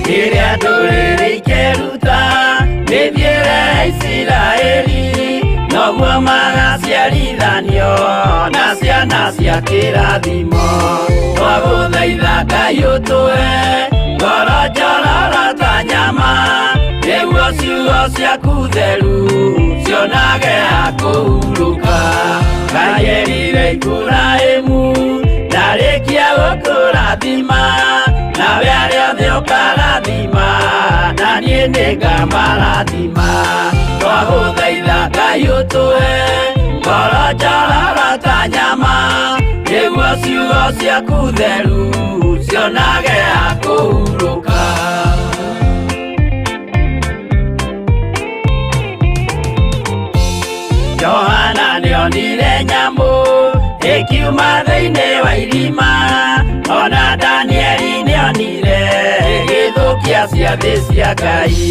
Rĩrĩa ndũrĩrĩ ikeruta mĩthiĩre ya Isiraeli noguo magaciarithanio na ciana cia kĩrathimo. Twagũthaitha Ngai ũtũhe ngoro njororo ta nyama nĩguo ciugo ciaku theru cionage ha kũhurũka. Ngai erire Iburahĩmu ndarĩkia gũkũrathima nawe arĩa othe ũkarathima na niĩ nĩngamarathima. Twagũthaitha Ngai ũtũhe ngoro njororo ta nyama nĩguo ciugo ciaku theru cionage ha kũhurũka. Johana nĩonire nyamũ ĩkiuma thĩinĩ wa irima ona Danieli nĩonire ĩgĩthũkia ciathĩ cia Ngai.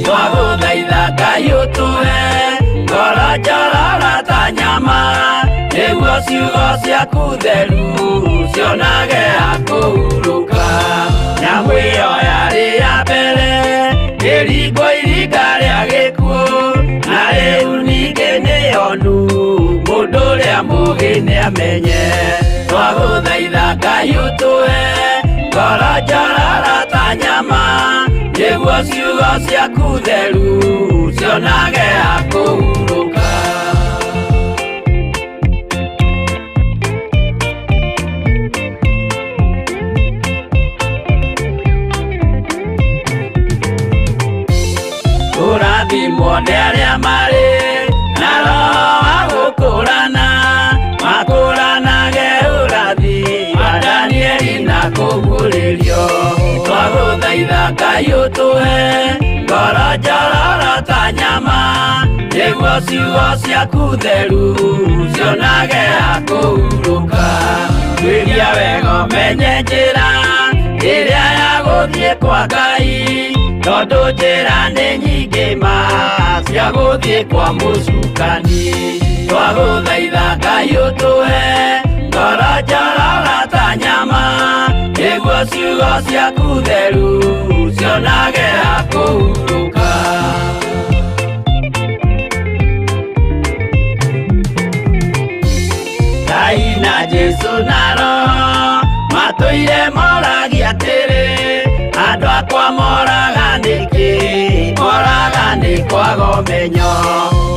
Twagũthaitha Ngai ũtũhe ngoro njororo ta nyama nĩguo ciugo ciaku theru cionage ha kũhurũka. Nyamũ ĩyo yarĩ ya mbere ĩringwo iringa rĩa gĩkuũ na rĩu ningĩ nĩyonu mũndũ Mũndũ ũrĩa mũũgĩ nĩamenye. Twagũthaitha Ngai ũtũhe ngoro njororo ta nyama, nĩguo ciugo ciaku theru cionage ha kũhurũka. Kũrathimwo nĩ arĩa marĩ na roho wa gũkũrana, makũranage ũrathi wa Danieli na kũguũrĩrio. Twagũthaitha Ngai ũtũhe ngoro njororo ta nyama, nĩguo ciugo ciaku theru cionage ha kũhurũka. Tuĩria wega ũmenye njĩra ĩrĩa ya gũthiĩ kwa Ngai, tondũ njĩra nĩ nyingĩ ma cia gũthiĩ kwa mũcukani. Twagũthaitha Ngai ũtũhe ngoro njororo ta nyama, nĩguo ciugo ciaku theru cionage ha kũhurũka. Ngai na Jesũ na Roho matũire moragia atĩrĩ, andũ akwa moraga nĩkĩ? Moraga nĩ kwaga ũmenyo.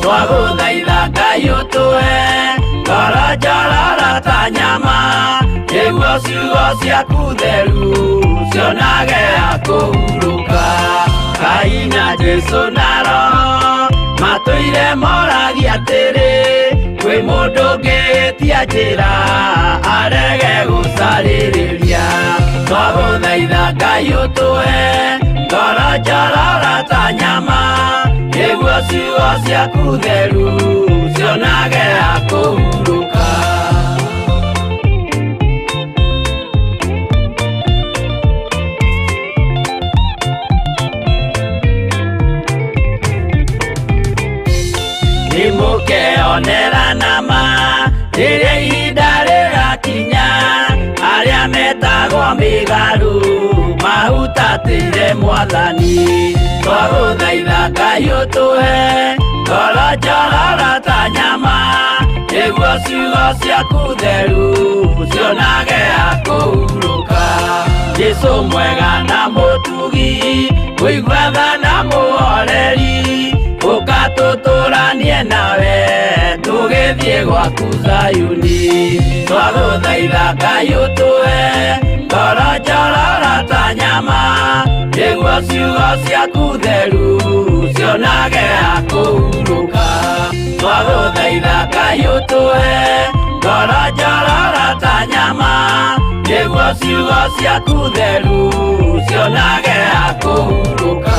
Twagũthaitha Ngai ũtũhe ngoro njororo ta nyama, nĩguo ciugo ciaku theru cionage ha kũhurũka. Ngai na Jesũ na Roho matũire moragia atĩrĩ, kwĩ mũndũ ũngĩtia njĩra arege gũcarĩrĩria. Twagũthaitha Ngai ũtũhe ngoro njororo ta nyama, nĩguo ciugo ciaku theru cionage ha kũhurũka. Nĩmũkeonera nama rĩrĩa ihinda rĩgakinya, arĩa metagwo mĩgarũ mahutatĩire Mwathani. Twagũthaitha Ngai ũtũhe ngoro njororo ta nyama, nĩguo ciugo ciaku theru cionage ha kũhurũka. Jesũ mwega na mũtugi, mũigua tha na mũhoreri, ũka tũtũranie nawe tũgĩthiĩ gwaku Zayuni. Twagũthaitha Ngai ũtũhe ngoro njororo ta nyama, nĩguo ciugo ciaku theru cionage ha kũhurũka. Twagũthaitha Ngai ũtũhe ngoro njororo ta nyama, nĩguo ciugo ciaku theru cionage ha kũhurũka.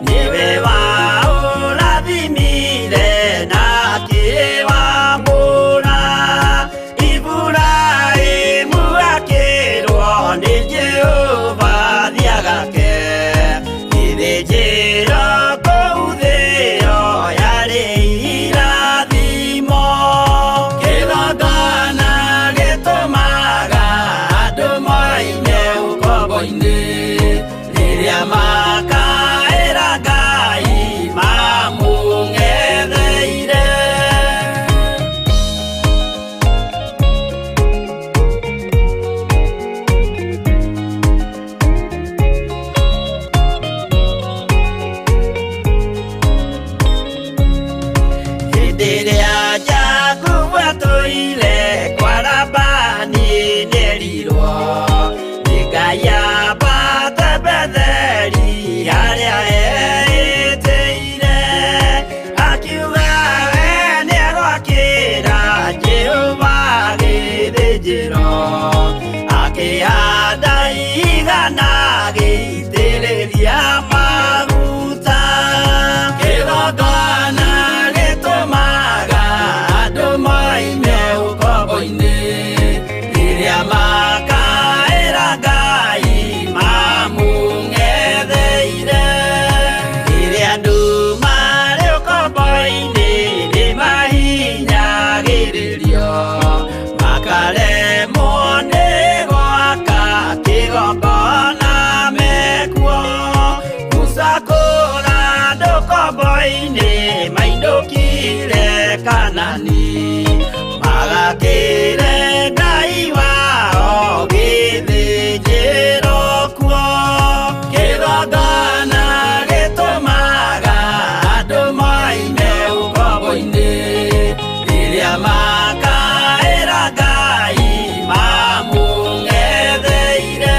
Niwe wa ũrathimire. Rĩrĩa Jakubu atũire kwa Labani nĩerirwo nĩ Ngai ambate Betheli harĩa eĩtĩire. Akiuga we nĩegwakĩra Jehova gĩthĩnjĩro, akĩhanda igana agĩitĩrĩria maguta. Kĩgongona gĩtũmaga andũ moime ũkombo-inĩ, rĩrĩa makaĩra Ngai mamũng'etheire. Rĩrĩa andũ marĩ ũkombo-inĩ nĩmahinyagĩrĩrio, makaremwo nĩ gwaka kĩgongona mekuo. Musa kũra andũ ũkombo-inĩ mainũkire Kanani, magakĩre Ngai wao gĩthĩnjĩro kuo. Kĩgongona gĩtũmaga andũ moime ũkombo-inĩ, rĩrĩa makaĩra Ngai mamũng'etheire.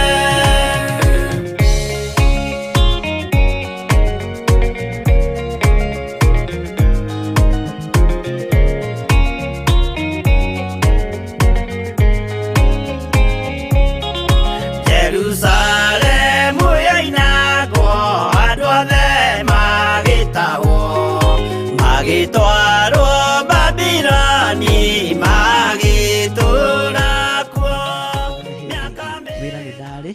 Jerusalemu yoinagwo andũ othe magĩtahwo, magĩtwarwo Babiloni magĩtũũra kuo. Mĩaka Wĩra nĩ ndarĩ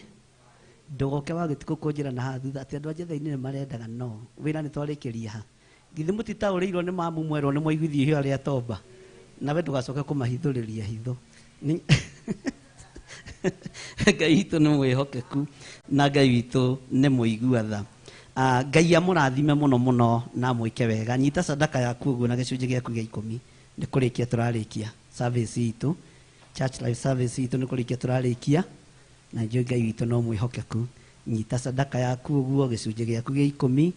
ndũgoke wa gĩtukũ kũnjĩra na haha thutha atĩ andũ a njetha-inĩ nĩ marendaga, no wĩra nĩ twarĩkĩria ha. Githĩ mũtitaũrĩirwo nĩ mamu mwerwo nĩ mwaiguithio iheo rĩa tomba, nawe ndũgacoke kũmahithũrĩria hitho. Ngai witũ nĩ mwĩhokeku na Ngai witũ nĩ mũigua tha. Ngai amũrathime mũno mũno na amwĩke wega. Nyita sadaka yaku ũguo na gĩcunjĩ gĩaku gĩa 10. Nĩ kũrĩkia tũrarĩkia service itũ, church life service itũ nĩ kũrĩkia tũrarĩkia, na njũĩ Ngai witũ no mwĩhokeku. Nyita sadaka yaku ũguo gĩcunjĩ gĩaku gĩa 10,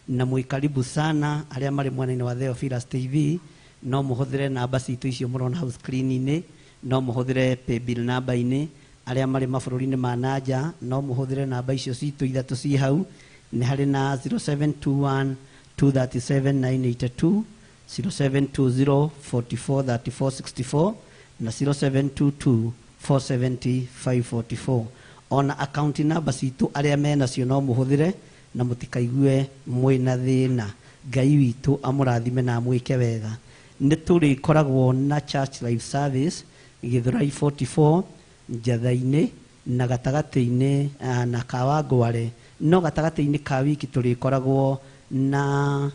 na mwĩ karibu sana arĩa marĩ mwena-inĩ wa Theophilus TV. No mũhũthĩre namba citũ icio mũrona hau screen-inĩ, no mũhũthĩre paybill namba-inĩ. Arĩa marĩ mabũrũri-inĩ ma nanja no mũhũthĩre namba icio citũ ithatũ ci hau. Nĩ harĩ na 0721 237 982, 0720 44 34 64 na 0722 470 544. Ona akaunti namba citũ arĩa menacio no mũhũthĩre na mũtikaigue mwĩna thĩna. Ngai witũ amũrathime na amwĩke wega. Nĩ tũrĩkoragwo na church life service Gĩthũrai 44 Njatha-inĩ na gatagatĩ-inĩ na Kawangware, no gatagatĩ-inĩ ka wiki tũrĩkoragwo na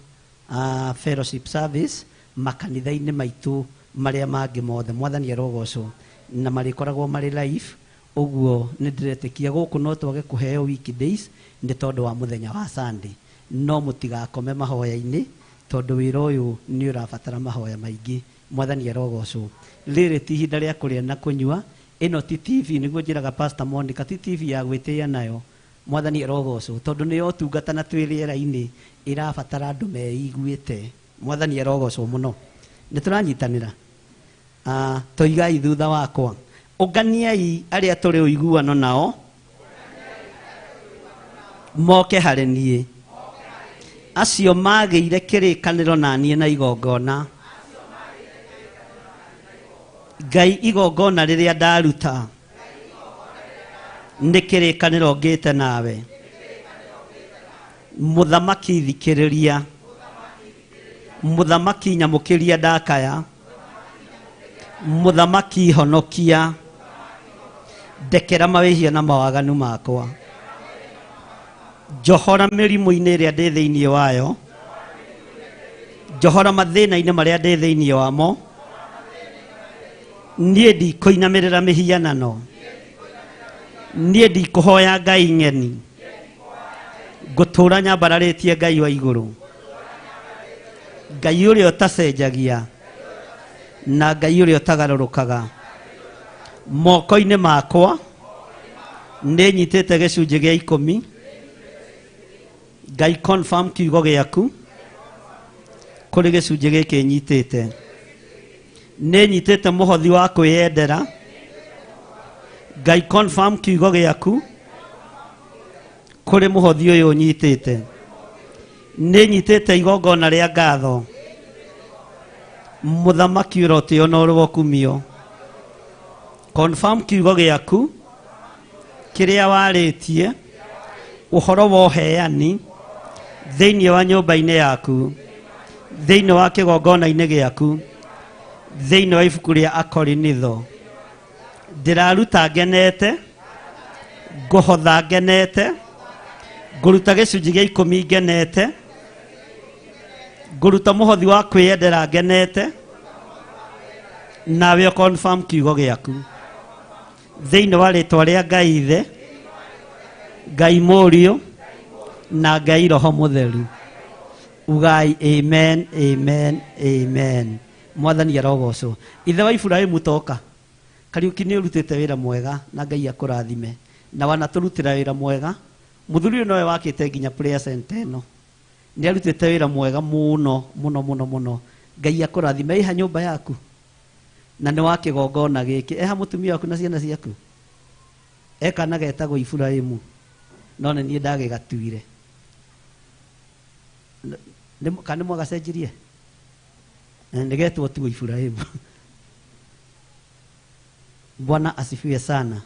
fellowship service makanitha-inĩ maitũ marĩa mangĩ mothe. Mwathani arogocwo, na marĩkoragwo marĩ live. Ũguo nĩ ndĩretĩkia gũkũ no twage kũheo weekdays nĩ tondũ wa mũthenya wa Sunday, no mũtigakome mahoya-inĩ tondũ wĩra ũyũ nĩ ũrabatara mahoya maingĩ. Mwathani arogocwo. Rĩrĩ ti ihinda rĩa kũrĩa na kũnyua. Ĩno ti TV, nĩguo njĩraga Pastor Monica, ti TV ya gwĩtĩa nayo. Mwathani arogocwo, tondũ nĩyo ũtungata na twĩ rĩera-inĩ ĩrabatara andũ meiguĩte. Mwathani arogocwo mũno. Nĩ tũranyitanĩra. Toigai thutha wakwa, ũnganiai arĩa tũrĩ ũiguano nao moke harĩ niĩ, acio magĩire kĩrĩkanĩro na niĩ na igongona. Ngai igongona rĩrĩa ndaruta nĩ kĩrĩkanĩro ngĩte nawe. Mũthamaki thikĩrĩria, mũthamaki nyamũkĩria ndakaya, mũthamaki honokia, ndekera mawĩhia na mawaganu makwa, njohora mĩrimũ-inĩ ĩrĩa ndĩ thĩinĩ wayo, njohora mathĩna-inĩ marĩa ndĩ thĩinĩ wamo. Niĩ ndikũinamĩrĩra mĩhianano, niĩ ndikũhoya Ngai ng'eni, ngũtũũra nyambararĩtie Ngai wa igũrũ, Ngai ũrĩa ũtacenjagia na Ngai ũrĩa ũtagarũrũkaga. Moko-inĩ makwa nĩ nyitĩte gĩcunjĩ gĩa 10. Ngai confirm kiugo gĩaku. Kũrĩ gĩcunjĩ gĩkĩ nyitĩte. Nĩ nyitĩte mũhothi wa kwĩyendera. Ngai confirm kiugo gĩaku kũrĩ mũhothi ũyũ nyitĩte. Nĩ nyitĩte igongona rĩa ngatho. Mũthamaki ũrotĩo na ũrokumio. Confirm kiugo gĩaku kĩrĩa warĩtie ũhoro wa ũheani thĩinĩ wa nyũmba-inĩ yaku, thĩinĩ wa kĩgongona-inĩ gĩaku, thĩinĩ wa ibuku rĩa Akorinitho. Ndĩraruta ngenete, ngũhotha ngenete, ngũruta gĩcunjĩ gĩa 10 ngenete, ngũruta mũhothi wa kwĩyendera ngenete, nawe confirm kiugo gĩaku thĩinĩ wa rĩtwa rĩa Ngai Ithe, Ngai Mũriũ na Ngai Roho Mũtheru. Ugai amen, amen, amen. Mwathani arogocwo. Ithe wa Iburahĩmu toka. Kariũki nĩ ũrutĩte wĩra mwega na Ngai akũrathime. Na wanatũrutĩra wĩra mwega. Mũthuri ũyũ nowe wakĩte nginya prayer center ĩno. Nĩ arutĩte wĩra mwega mũno mũno mũno mũno. Ngai akũrathime. Ĩha nyũmba yaku na nĩ wa kĩgongona gĩkĩ. Eha mũtumia waku na ciana ciaku. Ekana getagwo Iburahĩmu no nĩ niĩ ndagĩgatuire. Kana nĩ mwagacenjirie? Nĩgetwo tu Iburahĩmu. Bwana asifiwe sana.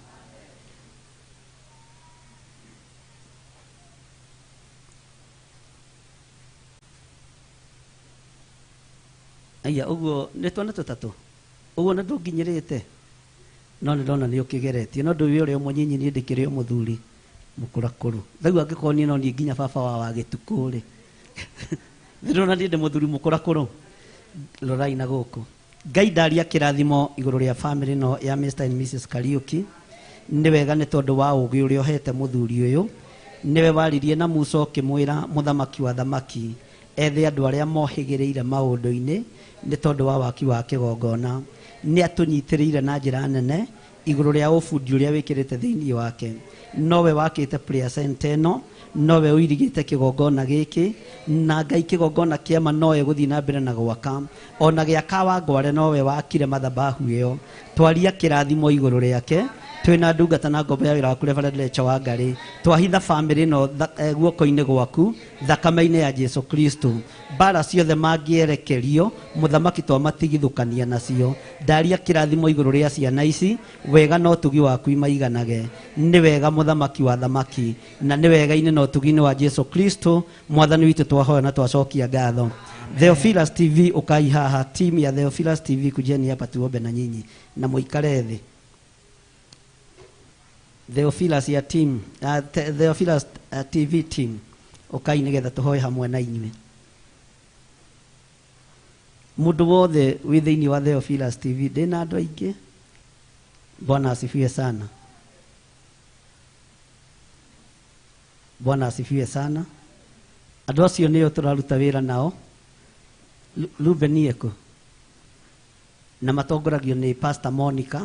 Aya ũguo nĩ twana tũtatũ. Ũguo nĩ ndũnginyĩrĩte. No nĩ ndona nĩ ũkĩgeretie. No ndũĩ ũrĩa mũnyinyi niĩ ndĩkĩrĩ o mũthuri mũkũrakũrũ. Rĩu angĩkorwo niĩ no niĩ nginya baba wa gĩtukũ rĩ. Ndĩrona niĩ ndĩ mũthuri mũkũrakũrũ. Rorai na gũkũ. Ngai ndaria kĩrathimo igũrũ rĩa family no ya Mr and Mrs Kariuki. Nĩ wega nĩ tondũ wa ũũgĩ ũrĩa ũhete mũthuri ũyũ. Nĩwe waririe na Musa ũkĩmwĩra mũthamaki wa thamaki ethe andũ arĩa mohĩgĩrĩire maũndũ-inĩ nĩ tondũ wa waki wa kĩgongona. Nĩ atũnyitĩrĩire na njĩra nene igũrũ rĩa ũbundi ũrĩa wĩkĩrĩte thĩinĩ wake. Nowe wakĩte prayer center ĩno, nowe ũirigĩte kĩgongona gĩkĩ, na Ngai kĩgongona kĩama nowe gũthiĩ na mbere na gwaka. Ona gĩa Kawangware nowe wakire madhabahu ĩyo. Twaria kĩrathimo igũrũ rĩake. Twĩna ndungata na ngombo ya wĩra waku Reverend Lecho wa Ngarĩ. Twahitha family ĩno guoko-inĩ gwaku, thakame-inĩ ya Jesu Kristo. Mbara ciothe mangĩerekerio, mũthamaki twamatigithũkania nacio. Ndaria kĩrathimo igũrũ rĩa ciana ici, wega na ũtugi waku imaiganage. Nĩ wega mũthamaki wa thamaki, na nĩ wega-inĩ na ũtugi-inĩ wa Jesu Kristo, mwathani witũ twahoya na twacokia ngatho. Theophilus TV ukai haha, team ya Theophilus TV kujeni hapa tuombe na nyinyi na muikare thĩ. Theophilus ya team, Theophilus TV team ukai nigetha tuhoe hamwe na inyuĩ. Mundu wothe wĩ thĩinĩ wa Theophilus TV ndĩna andũ aingĩ. Bwana asifiwe sana. Bwana asifiwe sana. Andũ acio nĩo tũraruta wĩra nao. Ruben eko na matongoragio nĩ Pastor Monica.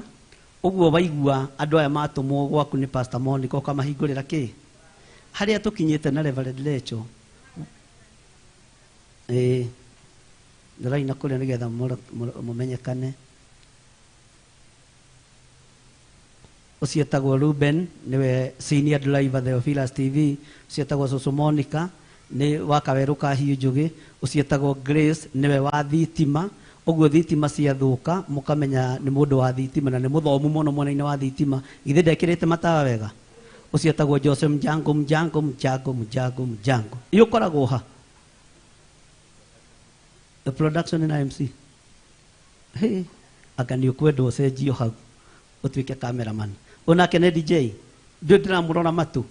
Ũguo waigua andũ aya matũmwo gwaku nĩ Pastor Monica ũkamahingũrĩra kĩ harĩa tũkinyĩte na Reverend Lecho. Ndĩraina kũrĩa nĩgetha mũmenyekane. Ũcio etagwo Ruben nĩwe senior driver Theophilus TV. Ũcio etagwo Cũcũ Monica nĩ wa Kawerũ ka Hiũ Njũgĩ. Ũcio etagwo Grace nĩwe wa thitima. Ũguo thitima ciathũka mũkamenya nĩ mũndũ wa thitima na nĩ mũthomu mũno mwena-inĩ wa thitima. Githĩ ndekĩrĩte matawa wega? Ũcio etagwo Joseph Mjango Mjango Mjango Mjango Mjango. Ĩ ũkoragwo ha? The production na MC. Hey, anga nĩ ũkwenda ũcenjio hau ũtuĩke cameraman. Onake nĩ DJ. Ndũ ndĩramũrora matũ.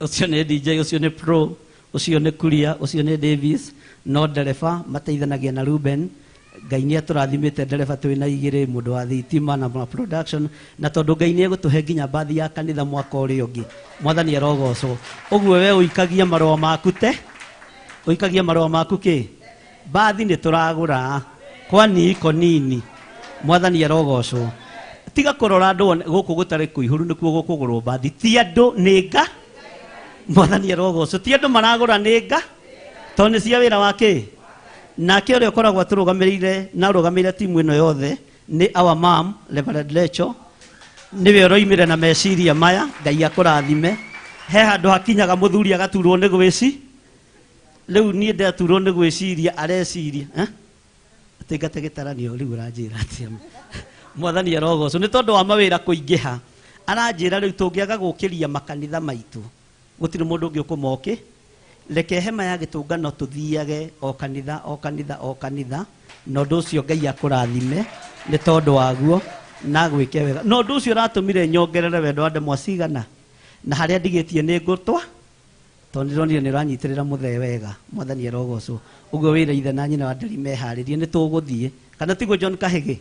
Ũcio nĩ DJ, ũcio nĩ pro, ũcio nĩ Kuria, ũcio nĩ Davis, no ndereba mateithanagia na Ruben. Ngai nĩ atũrathimĩte ndereba twĩna igĩrĩ, mũndũ wa thitima na production, na tondũ Ngai nĩ egũtũhe nginya bathi ya kanitha mwaka ũrĩa ũngĩ. Mwathani arogocwo. Ũguo we ũikagia marũa maku te, ũikagia marũa maku kĩ? Bathi nĩ tũragũra, kwani iko nini. Mwathani arogocwo. Tiga kũrora andũ gũkũ gũtarĩ kũihũru nĩkuo gũkũgũrwo bathi. Ti andũ nĩ nga. Mwathani arogocwo. Ti andũ maragũra nĩ nga. Tondũ nĩ cia wĩra wa kĩ? Nake ũrĩa ũkoragwo atũrũgamĩrĩire na arũgamĩrĩire timu ĩno yothe nĩ our mom Reverend Lecho, nĩwe ũroimire na meciria maya. Ngai akũrathime. He handũ hakinyaga mũthuri agaturwo nĩ gwĩci rĩu niĩ ndaturwo nĩ gwĩciria areciria eh? Atĩ ngate gĩtaranio rĩu ũranjĩra atĩa? Mwathani arogocwo nĩ tondũ wa mawĩra kũingĩha. Aranjĩra rĩu tũngĩaga gũkĩria makanitha maitũ gũtirĩ mũndũ ũngĩ ũkũmoke. Reke hema ya gĩtũngano tũthiage o kanitha o kanitha o kanitha, na ũndũ ũcio Ngai akũrathime nĩ tondũ waguo na gwĩke wega. Na ũndũ ũcio ũratũmire nyongerere wendo wa ndemwa cigana na harĩa ndigĩtie nĩ ngũtwa, tondũ ndĩronire nĩ ũranyitĩrĩra mũthee wega. Mwathani arogocwo. Ũguo wĩra ithe na nyina wa Nderi meharĩrie nĩ tũgũthiĩ, kana tiguo John Kahĩgĩ?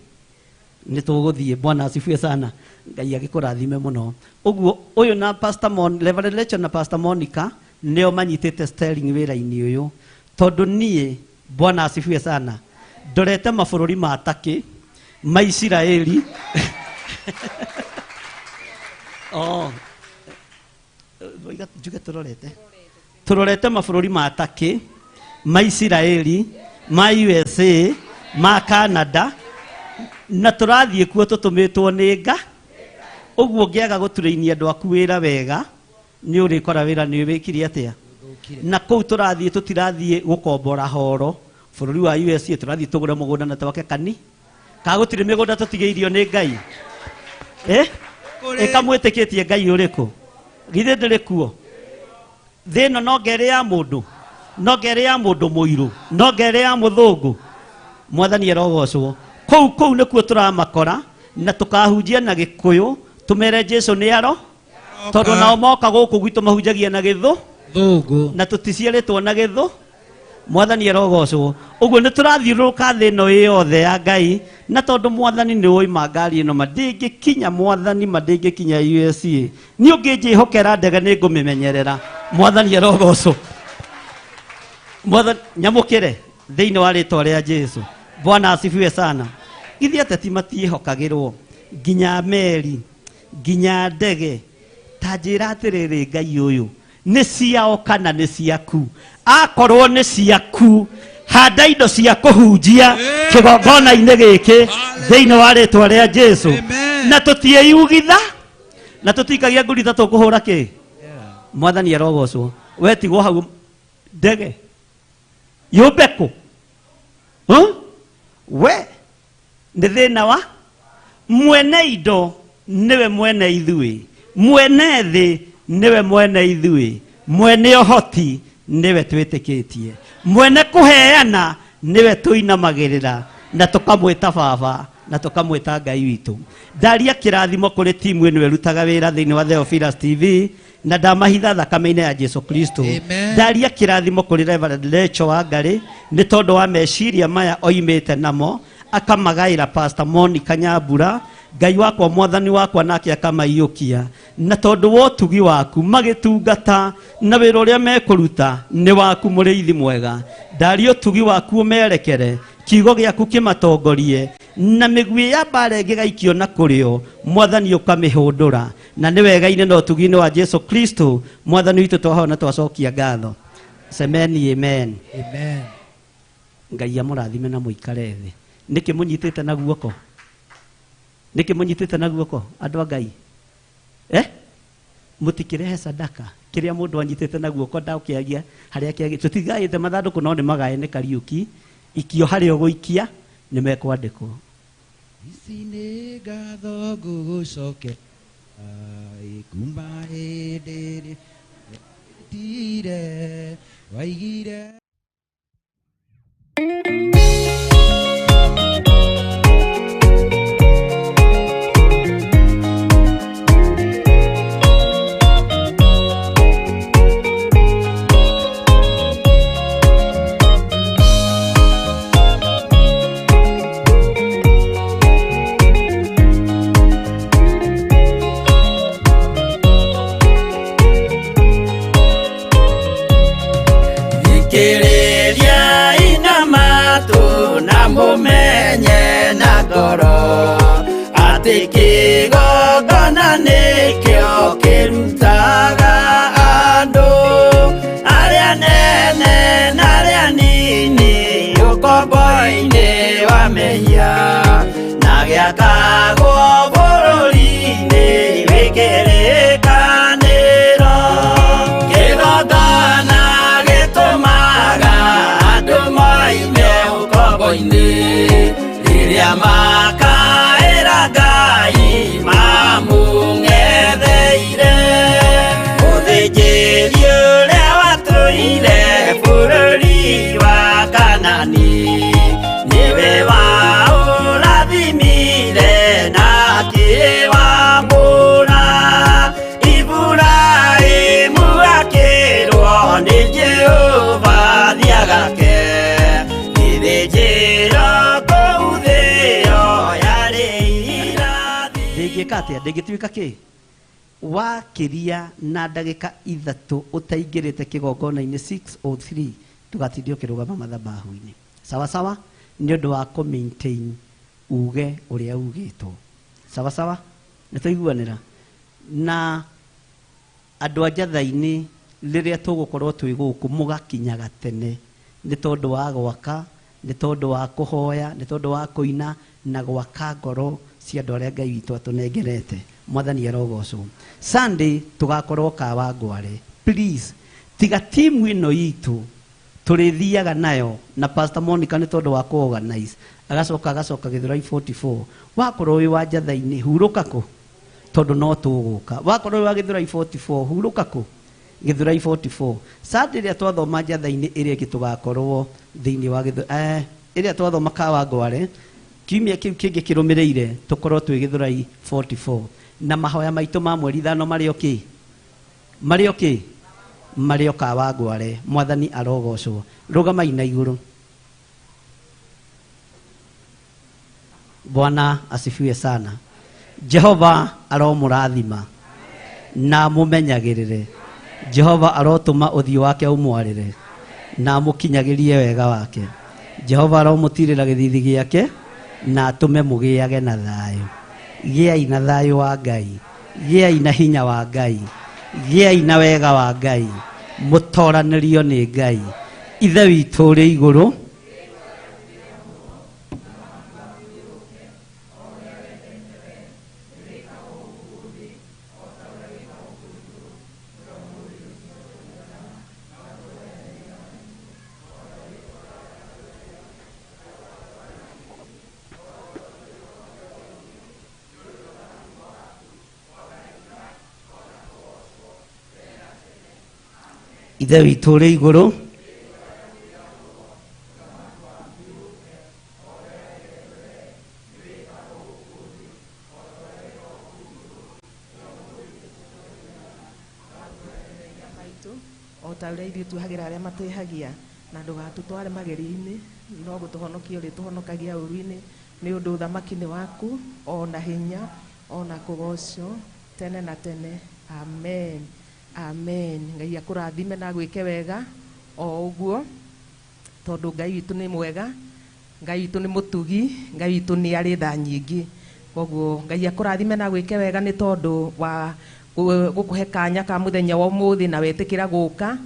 Nĩ tũgũthiĩ. Bwana asifiwe sana. Ngai agĩkũrathime mũno. Ũguo ũyũ na Pastor Mon, Reverend Lecho na Pastor Monica nĩo manyitĩte Sterling wĩra-inĩ ũyũ, tondũ niĩ Bwana asifiwe sana ndorete mabũrũri ma Turkey, ma Isiraeli. Oh, njuge tũrorete mabũrũri ma Turkey, ma Isiraeli, ma USA, ma Canada, na tũrathiĩ kuo tũtũmĩtwo nĩ nga. Ũguo ũngĩaga gũturĩinia andũ aku wĩra wega nĩ ũrĩkora wĩra nĩ wĩkire atĩa. Na kũu tũrathiĩ tũtirathiĩ gũkombora horo bũrũri wa USA, tũrathiĩ tũgũre mũgũnda na twake kani ka gũtirĩ mĩgũnda tũtigĩirio nĩ Ngai. Eh, ĩkamwĩtĩkĩtie Ngai ũrĩkũ? Githĩ ndĩrĩ kuo? Thĩ ĩno no ngerĩ ya mũndũ, no ngerĩ ya mũndũ mũirũ, no ngerĩ ya mũthũngũ. Mwathani arogocwo. Kũu kũu nĩkuo tũramakora na tũkahunjia na Gĩkũyũ tũmere Jesu nĩ aro, tondũ nao moka gũkũ gwitũ mahunjagia na gĩthũ Thũngũ. Na tũticiarĩtwo na gĩthũ. Mwathani arogocwo. Ũguo nĩ tũrathiũrũrũka thĩ ĩno ĩ yothe ya Ngai, na tondũ mwathani nĩ ũima ngari ĩno ma ndĩngĩkinya, mwathani ma ndĩngĩkinya USA. Niĩ ũngĩnjĩhokera ndege nĩ ngũmĩmenyerera. Mwathani arogocwo. Mwathani nyamũkĩre thĩinĩ wa rĩtwa rĩa Jesu. Bwana asifiwe sana. Ithuĩ ateti matiĩhokagĩrwo nginya meri nginya ndege. Ta njĩra atĩrĩrĩ, Ngai ũyũ nĩ ciao kana nĩ ciaku? Akorwo nĩ ciaku, handa indo cia kũhunjia kĩgongona-inĩ gĩkĩ thĩinĩ wa rĩtwa rĩa Jesu. Na tũtiĩyugitha na tũtikagia ngurita tũkũhũra kĩ. Mwathani arogocwo. We tigwo hau ndege yũmbe kũ? We nĩ thĩna wa mwene indo nĩwe mwene ithuĩ, mwene thĩ nĩwe mwene ithuĩ, mwene ũhoti nĩwe twĩtĩkĩtie, mwene kũheana nĩwe tũinamagĩrĩra na tũkamwĩta baba na tũkamwĩta Ngai witũ. Ndaria kĩrathimo kũrĩ timu ĩno ĩrutaga wĩra thĩinĩ wa Theophilus TV na ndamahitha thakame-inĩ ya Jesu Kristo. Ndaria kĩrathimo kũrĩ Reverend Lecho wa Ngarĩ nĩ tondũ wa meciria maya oimĩte namo, akamagaĩra Pastor Monica Nyambura. Ngai wakwa mwathani wakwa nake akamaiyũkia, na tondũ wa ũtugi waku magĩtungata na wĩra ũrĩa mekũruta nĩ waku mũrĩithi mwega. Ndaria ũtugi waku ũmerekere, kiugo gĩaku kĩmatongorie, na mĩguĩ ya mbara ĩngĩgaikio na kũrĩo mwathani ũkamĩhũndũra. Na nĩ wega-inĩ na ũtugi-inĩ wa Jesu Kristo mwathani witũ twahoya na twacokia ngatho. Semeni amen. Amen. Ngai amũrathime na mũikare thĩ. Nĩkĩ mũnyitĩte na guoko? Nĩkĩ mũnyitĩte na guoko andũ a Ngai? Eh? Mũtikĩrehe sadaka kĩrĩa mũndũ anyitĩte na guoko ndakĩagia harĩa kĩagĩ. Tũtigaĩte mathandũkũ no nĩ magae nĩ Kariũki. Ikio harĩa ũgũikia nĩ mekwandĩkwo. Ici nĩ ngatho ngũgũcokeria kuma hĩndĩ ĩrĩa wetire waigire. Thikĩrĩria ina matũ na mũmenye na ngoro atĩ kĩgongona nĩkĩo kĩrutaga andũ arĩa nene na arĩa Gĩakagwo bũrũri-inĩ wĩ kĩrĩkanĩro. Kĩgongona gĩtũmaga andũ moime ũkombo-inĩ. Rĩrĩa makaĩra Ngai mamũng'etheire. Mũthĩnjĩri ũrĩa watũire bũrũri wa Kanani nĩwe waũrathimire na akĩwamũra. Iburahĩmu akĩrwo nĩ Jehova thiĩ agake gĩthĩnjĩro kũu thĩo yarĩ irathi. Ndĩngĩka atĩa? Ndĩngĩtuĩka kĩ? Wakĩria na ndagĩka 3 ũtaingĩrĩte kĩgongona-inĩ 6:03 ndũgatinde ũkĩrũgama mathabahu-inĩ. Sawa sawa, nĩ ũndũ wa kũ maintain uge ũrĩa ugĩtwo. Sawa sawa, nĩ twaiguanĩra. Na andũ a njatha-inĩ rĩrĩa tũgũkorwo twĩ gũkũ mũgakinyaga tene nĩ tondũ wa gwaka, nĩ tondũ wa kũhoya, nĩ tondũ wa kũina na gwaka ngoro cia andũ arĩa Ngai witũ atũnengerete. Mwathani arogocwo. Sunday tũgakorwo Kawangware. Please, tiga timu ĩno itũ tũrĩthiaga nayo na Pastor Monica nĩ tondũ wa kũ-organize. Agacoka agacoka Gĩthũrai 44. Wakorwo wĩ wa njatha-inĩ hurũka kũ? Tondũ no tũgũka. Wakorwo wĩ wa Gĩthũrai 44 hurũka kũ? Gĩthũrai 44. Sunday ĩrĩa twathoma njatha-inĩ ĩrĩa ĩngĩ tũgakorwo thĩinĩ wa ĩrĩa twathoma Kawangware, kiumia kĩu kĩngĩ kĩrũmĩrĩire tũkorwo twĩ Gĩthũrai 44. Na mahoya maitũ ma mweri 5 marĩ o kĩ? Marĩ o kĩ? Marĩ o Kawangware. Mwathani arogocwo. Rũgamai na igũrũ. Bwana asifiwe sana. Jehova aromũrathima na amũmenyagĩrĩre. Jehova arotũma ũthiũ wake ũmwarĩre na amũkinyagĩrie wega wake. Jehova aromũtirĩra gĩthithi gĩake na atũme mũgĩage na thayũ. Gĩai na thayũ wa Ngai, gĩai na hinya wa Ngai, gĩai na wega wa Ngai, mũtoranĩrio nĩ Ngai. Ithe witũ ũrĩ igũrũ, Ithe witũ ũrĩ igũrũ, o ta ũrĩa ithuĩ tuohagĩra arĩa matwĩhagia, na ndũgatũtware magerio-inĩ, no gũtũhonokia ũrĩtũhonokagia ũũru-inĩ, nĩ ũndũ ũthamaki nĩ waku, o na hinya, o na kũgocwo tene na tene. Amen. Amen. Ngai akũrathime na agwĩke wega o ũguo, tondũ Ngai witũ nĩ mwega, Ngai witũ nĩ mũtugi, Ngai witũ nĩ arĩ tha nyingĩ. Koguo Ngai akũrathime na agwĩke wega nĩ tondũ wa gũkũhe kanya ka mũthenya wa ũmũthĩ na wetĩkĩra gũka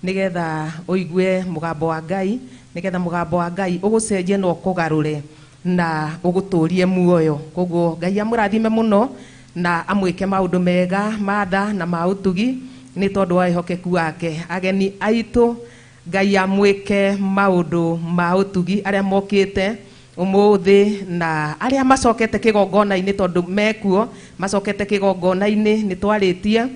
nĩgetha ũigue mũgambo wa Ngai, nĩgetha mũgambo wa Ngai ũgũcenjie na ũkũgarũre na ũgũtũrie muoyo. Koguo Ngai amũrathime mũno na amwĩke maũndũ mega ma tha na ma ũtugi nĩ tondũ wa wĩhokeku wake. Ageni aitũ Ngai amwĩke maũndũ ma ũtugi arĩa mokĩte ũmũthĩ na arĩa macokete kĩgongona-inĩ, tondũ mekuo macokete kĩgongona-inĩ. Nĩ twarĩtie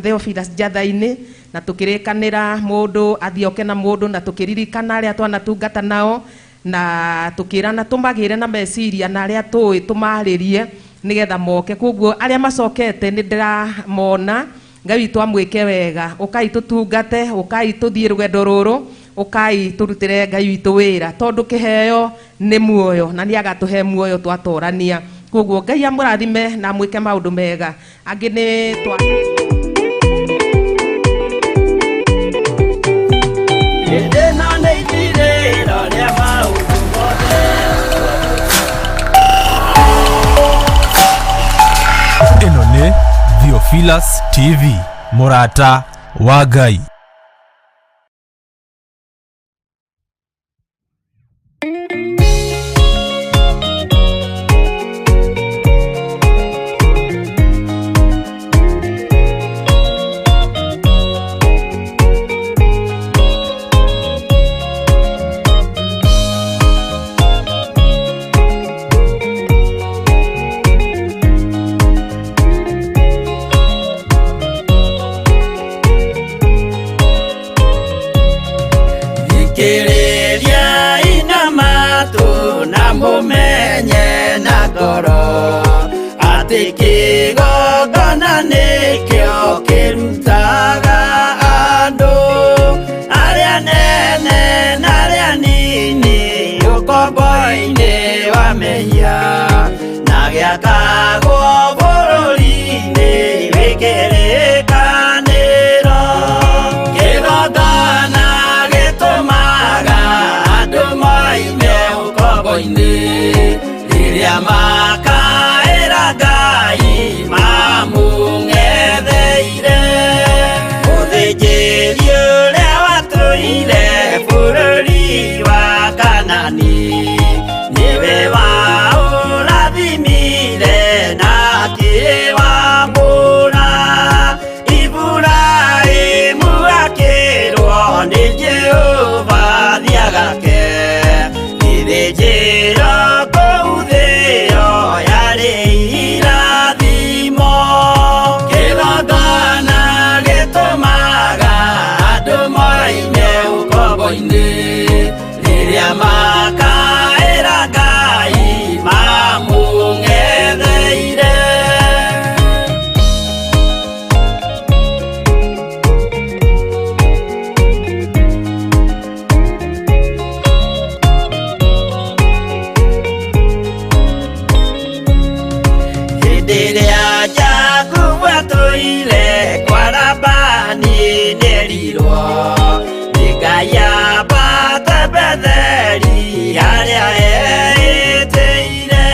Theophilus njatha-inĩ na tũkĩrĩkanĩra mũndũ athiĩ oke na mũndũ, na tũkĩririkana arĩa twanatungata nao, na tũkĩrana tũmagĩre na meciria na arĩa tũĩ tũmarĩrie nĩgetha moke. Koguo arĩa macokete nĩ ndĩramona. Ngai witũ amwĩke wega. Ũkai tũtungate, ũkai tũthiĩ rũgendo rũrũ, ũkai tũrutĩre Ngai witũ wĩra, tondũ kĩheo nĩ muoyo na nĩ agatũhe muoyo twatorania. Koguo Ngai amũrathime na amwĩke maũndũ mega. Angĩ nĩ twa Hĩndĩ ĩno nĩ ithirĩro rĩa maũndũ mothe. Ĩno nĩ Theophilus TV, mũrata wa Ngai. Ciakagwo bũrũri-inĩ wĩ kĩrĩkanĩro. Kĩgongona gĩtũmaga andũ moime ũkombo-inĩ, rĩrĩa makaĩra Ngai mamũng'etheire. Mũthĩnjĩri ũrĩa watũire bũrũri wa Kanani, nĩwe waũrathimire na akĩwamũra. Iburahĩmu akĩrwo nĩ Jehova thiĩ agake gĩthĩnjĩro kũu thĩo yarĩ irathimo. Kĩgongona gĩtũmaga andũ moime ũkombo-inĩ, rĩrĩa makaĩra Ngai mamũng'etheire. Hĩndĩ ĩrĩa Jakubu atũire kwa Labani nĩerirwo nĩ Ngai ambate Betheli harĩa eĩtĩire,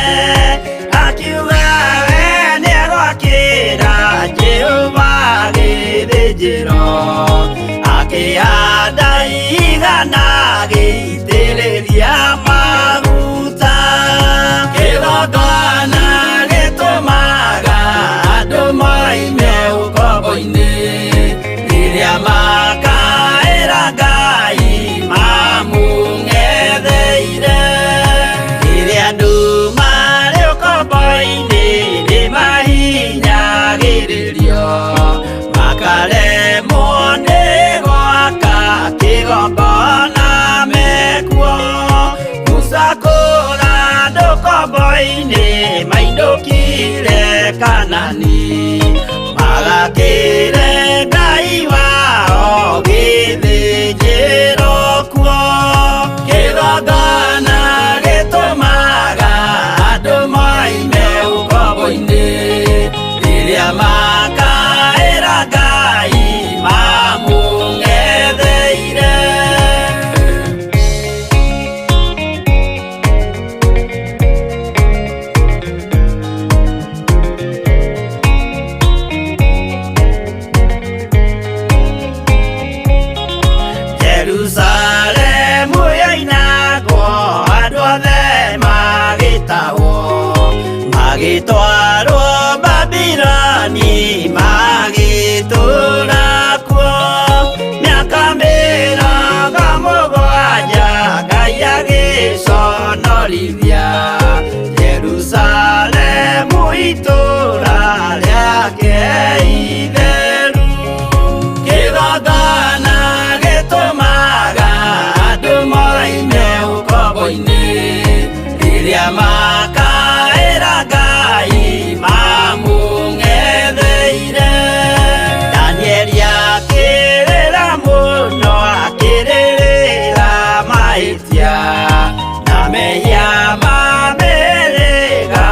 akiuga we nĩegwakĩra Jehova gĩthĩnjĩro, akĩhanda igana agĩitĩrĩria maguta. Kĩgongona gĩtũmaga andũ moime ũkombo-inĩ, rĩrĩa makaĩra Ngai mamũng'etheire. Rĩrĩa andũ marĩ ũkombo-inĩ nĩmahinyagĩrĩrio, makaremwo nĩ gwaka kĩgongona mekuo. Musa kũra andũ ũkombo-inĩ mainũkire Kanani, magakĩre Ngai wao gĩthĩnjĩro kuo. Kĩgongona gĩtũmaga andũ moime ũkombo-inĩ, rĩrĩa makaĩra Ngai mamũng'etheire. Jerusalemu yoinagwo andũ othe magĩtahwo, magĩtwarwo Babiloni magĩtũũra kuo. Mĩaka 70 Ngai agĩconorithia Jerusalemu itũũra rĩake itheru. Kĩgongona gĩtũmaga andũ moime ũkombo-inĩ, rĩrĩa makaĩra Ngai mamũng'etheire. Danieli akĩrĩra mũno akĩrĩrĩra mahĩtia na mehia ma mĩhĩrĩga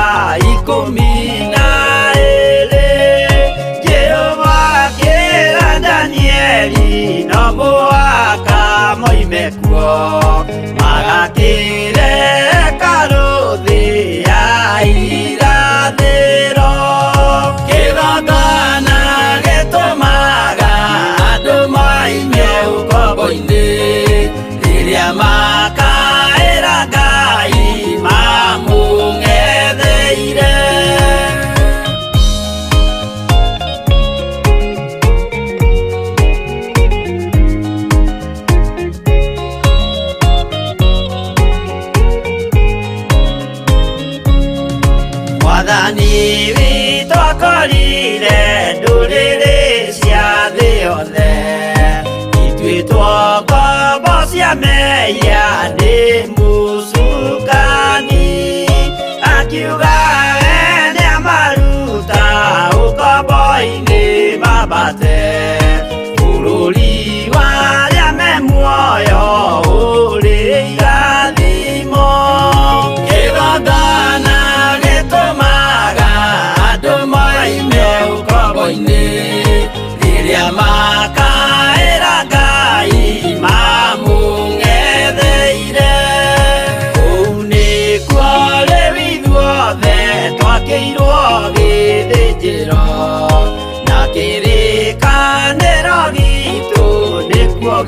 12. Jehova akĩra Danieli no mũhaka moime kuo, magakĩre hekarũ thĩ ya irathĩro. Kĩgongona gĩtũmaga andũ moime ũkombo-inĩ, rĩrĩa makaĩra Ngai mamũng'etheire. Mwathani witũ akorire ndũrĩrĩ cia thĩ yothe, ituĩtwo ngombo cia mehia nĩ mũcukani, akiuga we nĩamaruta ũkombo-inĩ mambate bũrũri wa arĩa me muoyo ũrĩ irathimo. Kĩgongona gĩtũmaga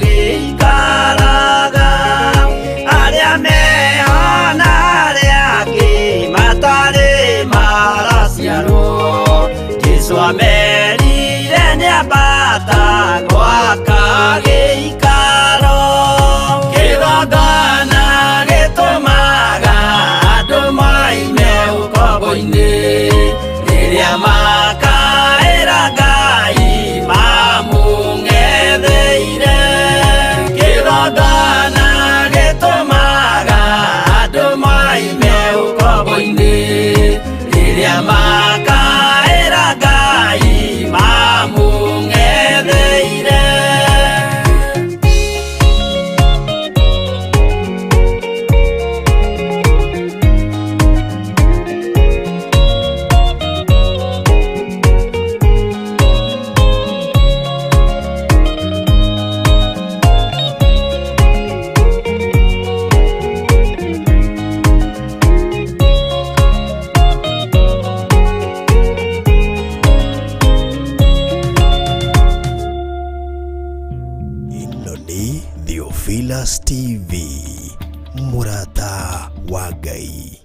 Gĩikaraga arĩa mehona arĩa angĩ matarĩ maraciarwo. Jesũ amerire nĩambata gwaka gĩikaro. Kĩgongona gĩtũmaga andũ moime ũkombo-inĩ, rĩrĩa makaĩra Ngai mamũng'etheire. Kĩgongona gĩtũmaga andũ moime ũkombo-inĩ, rĩrĩa makaĩra Ngai mamũng'etheire. Ĩno nĩ Theophilus TV, mũrata wa Ngai.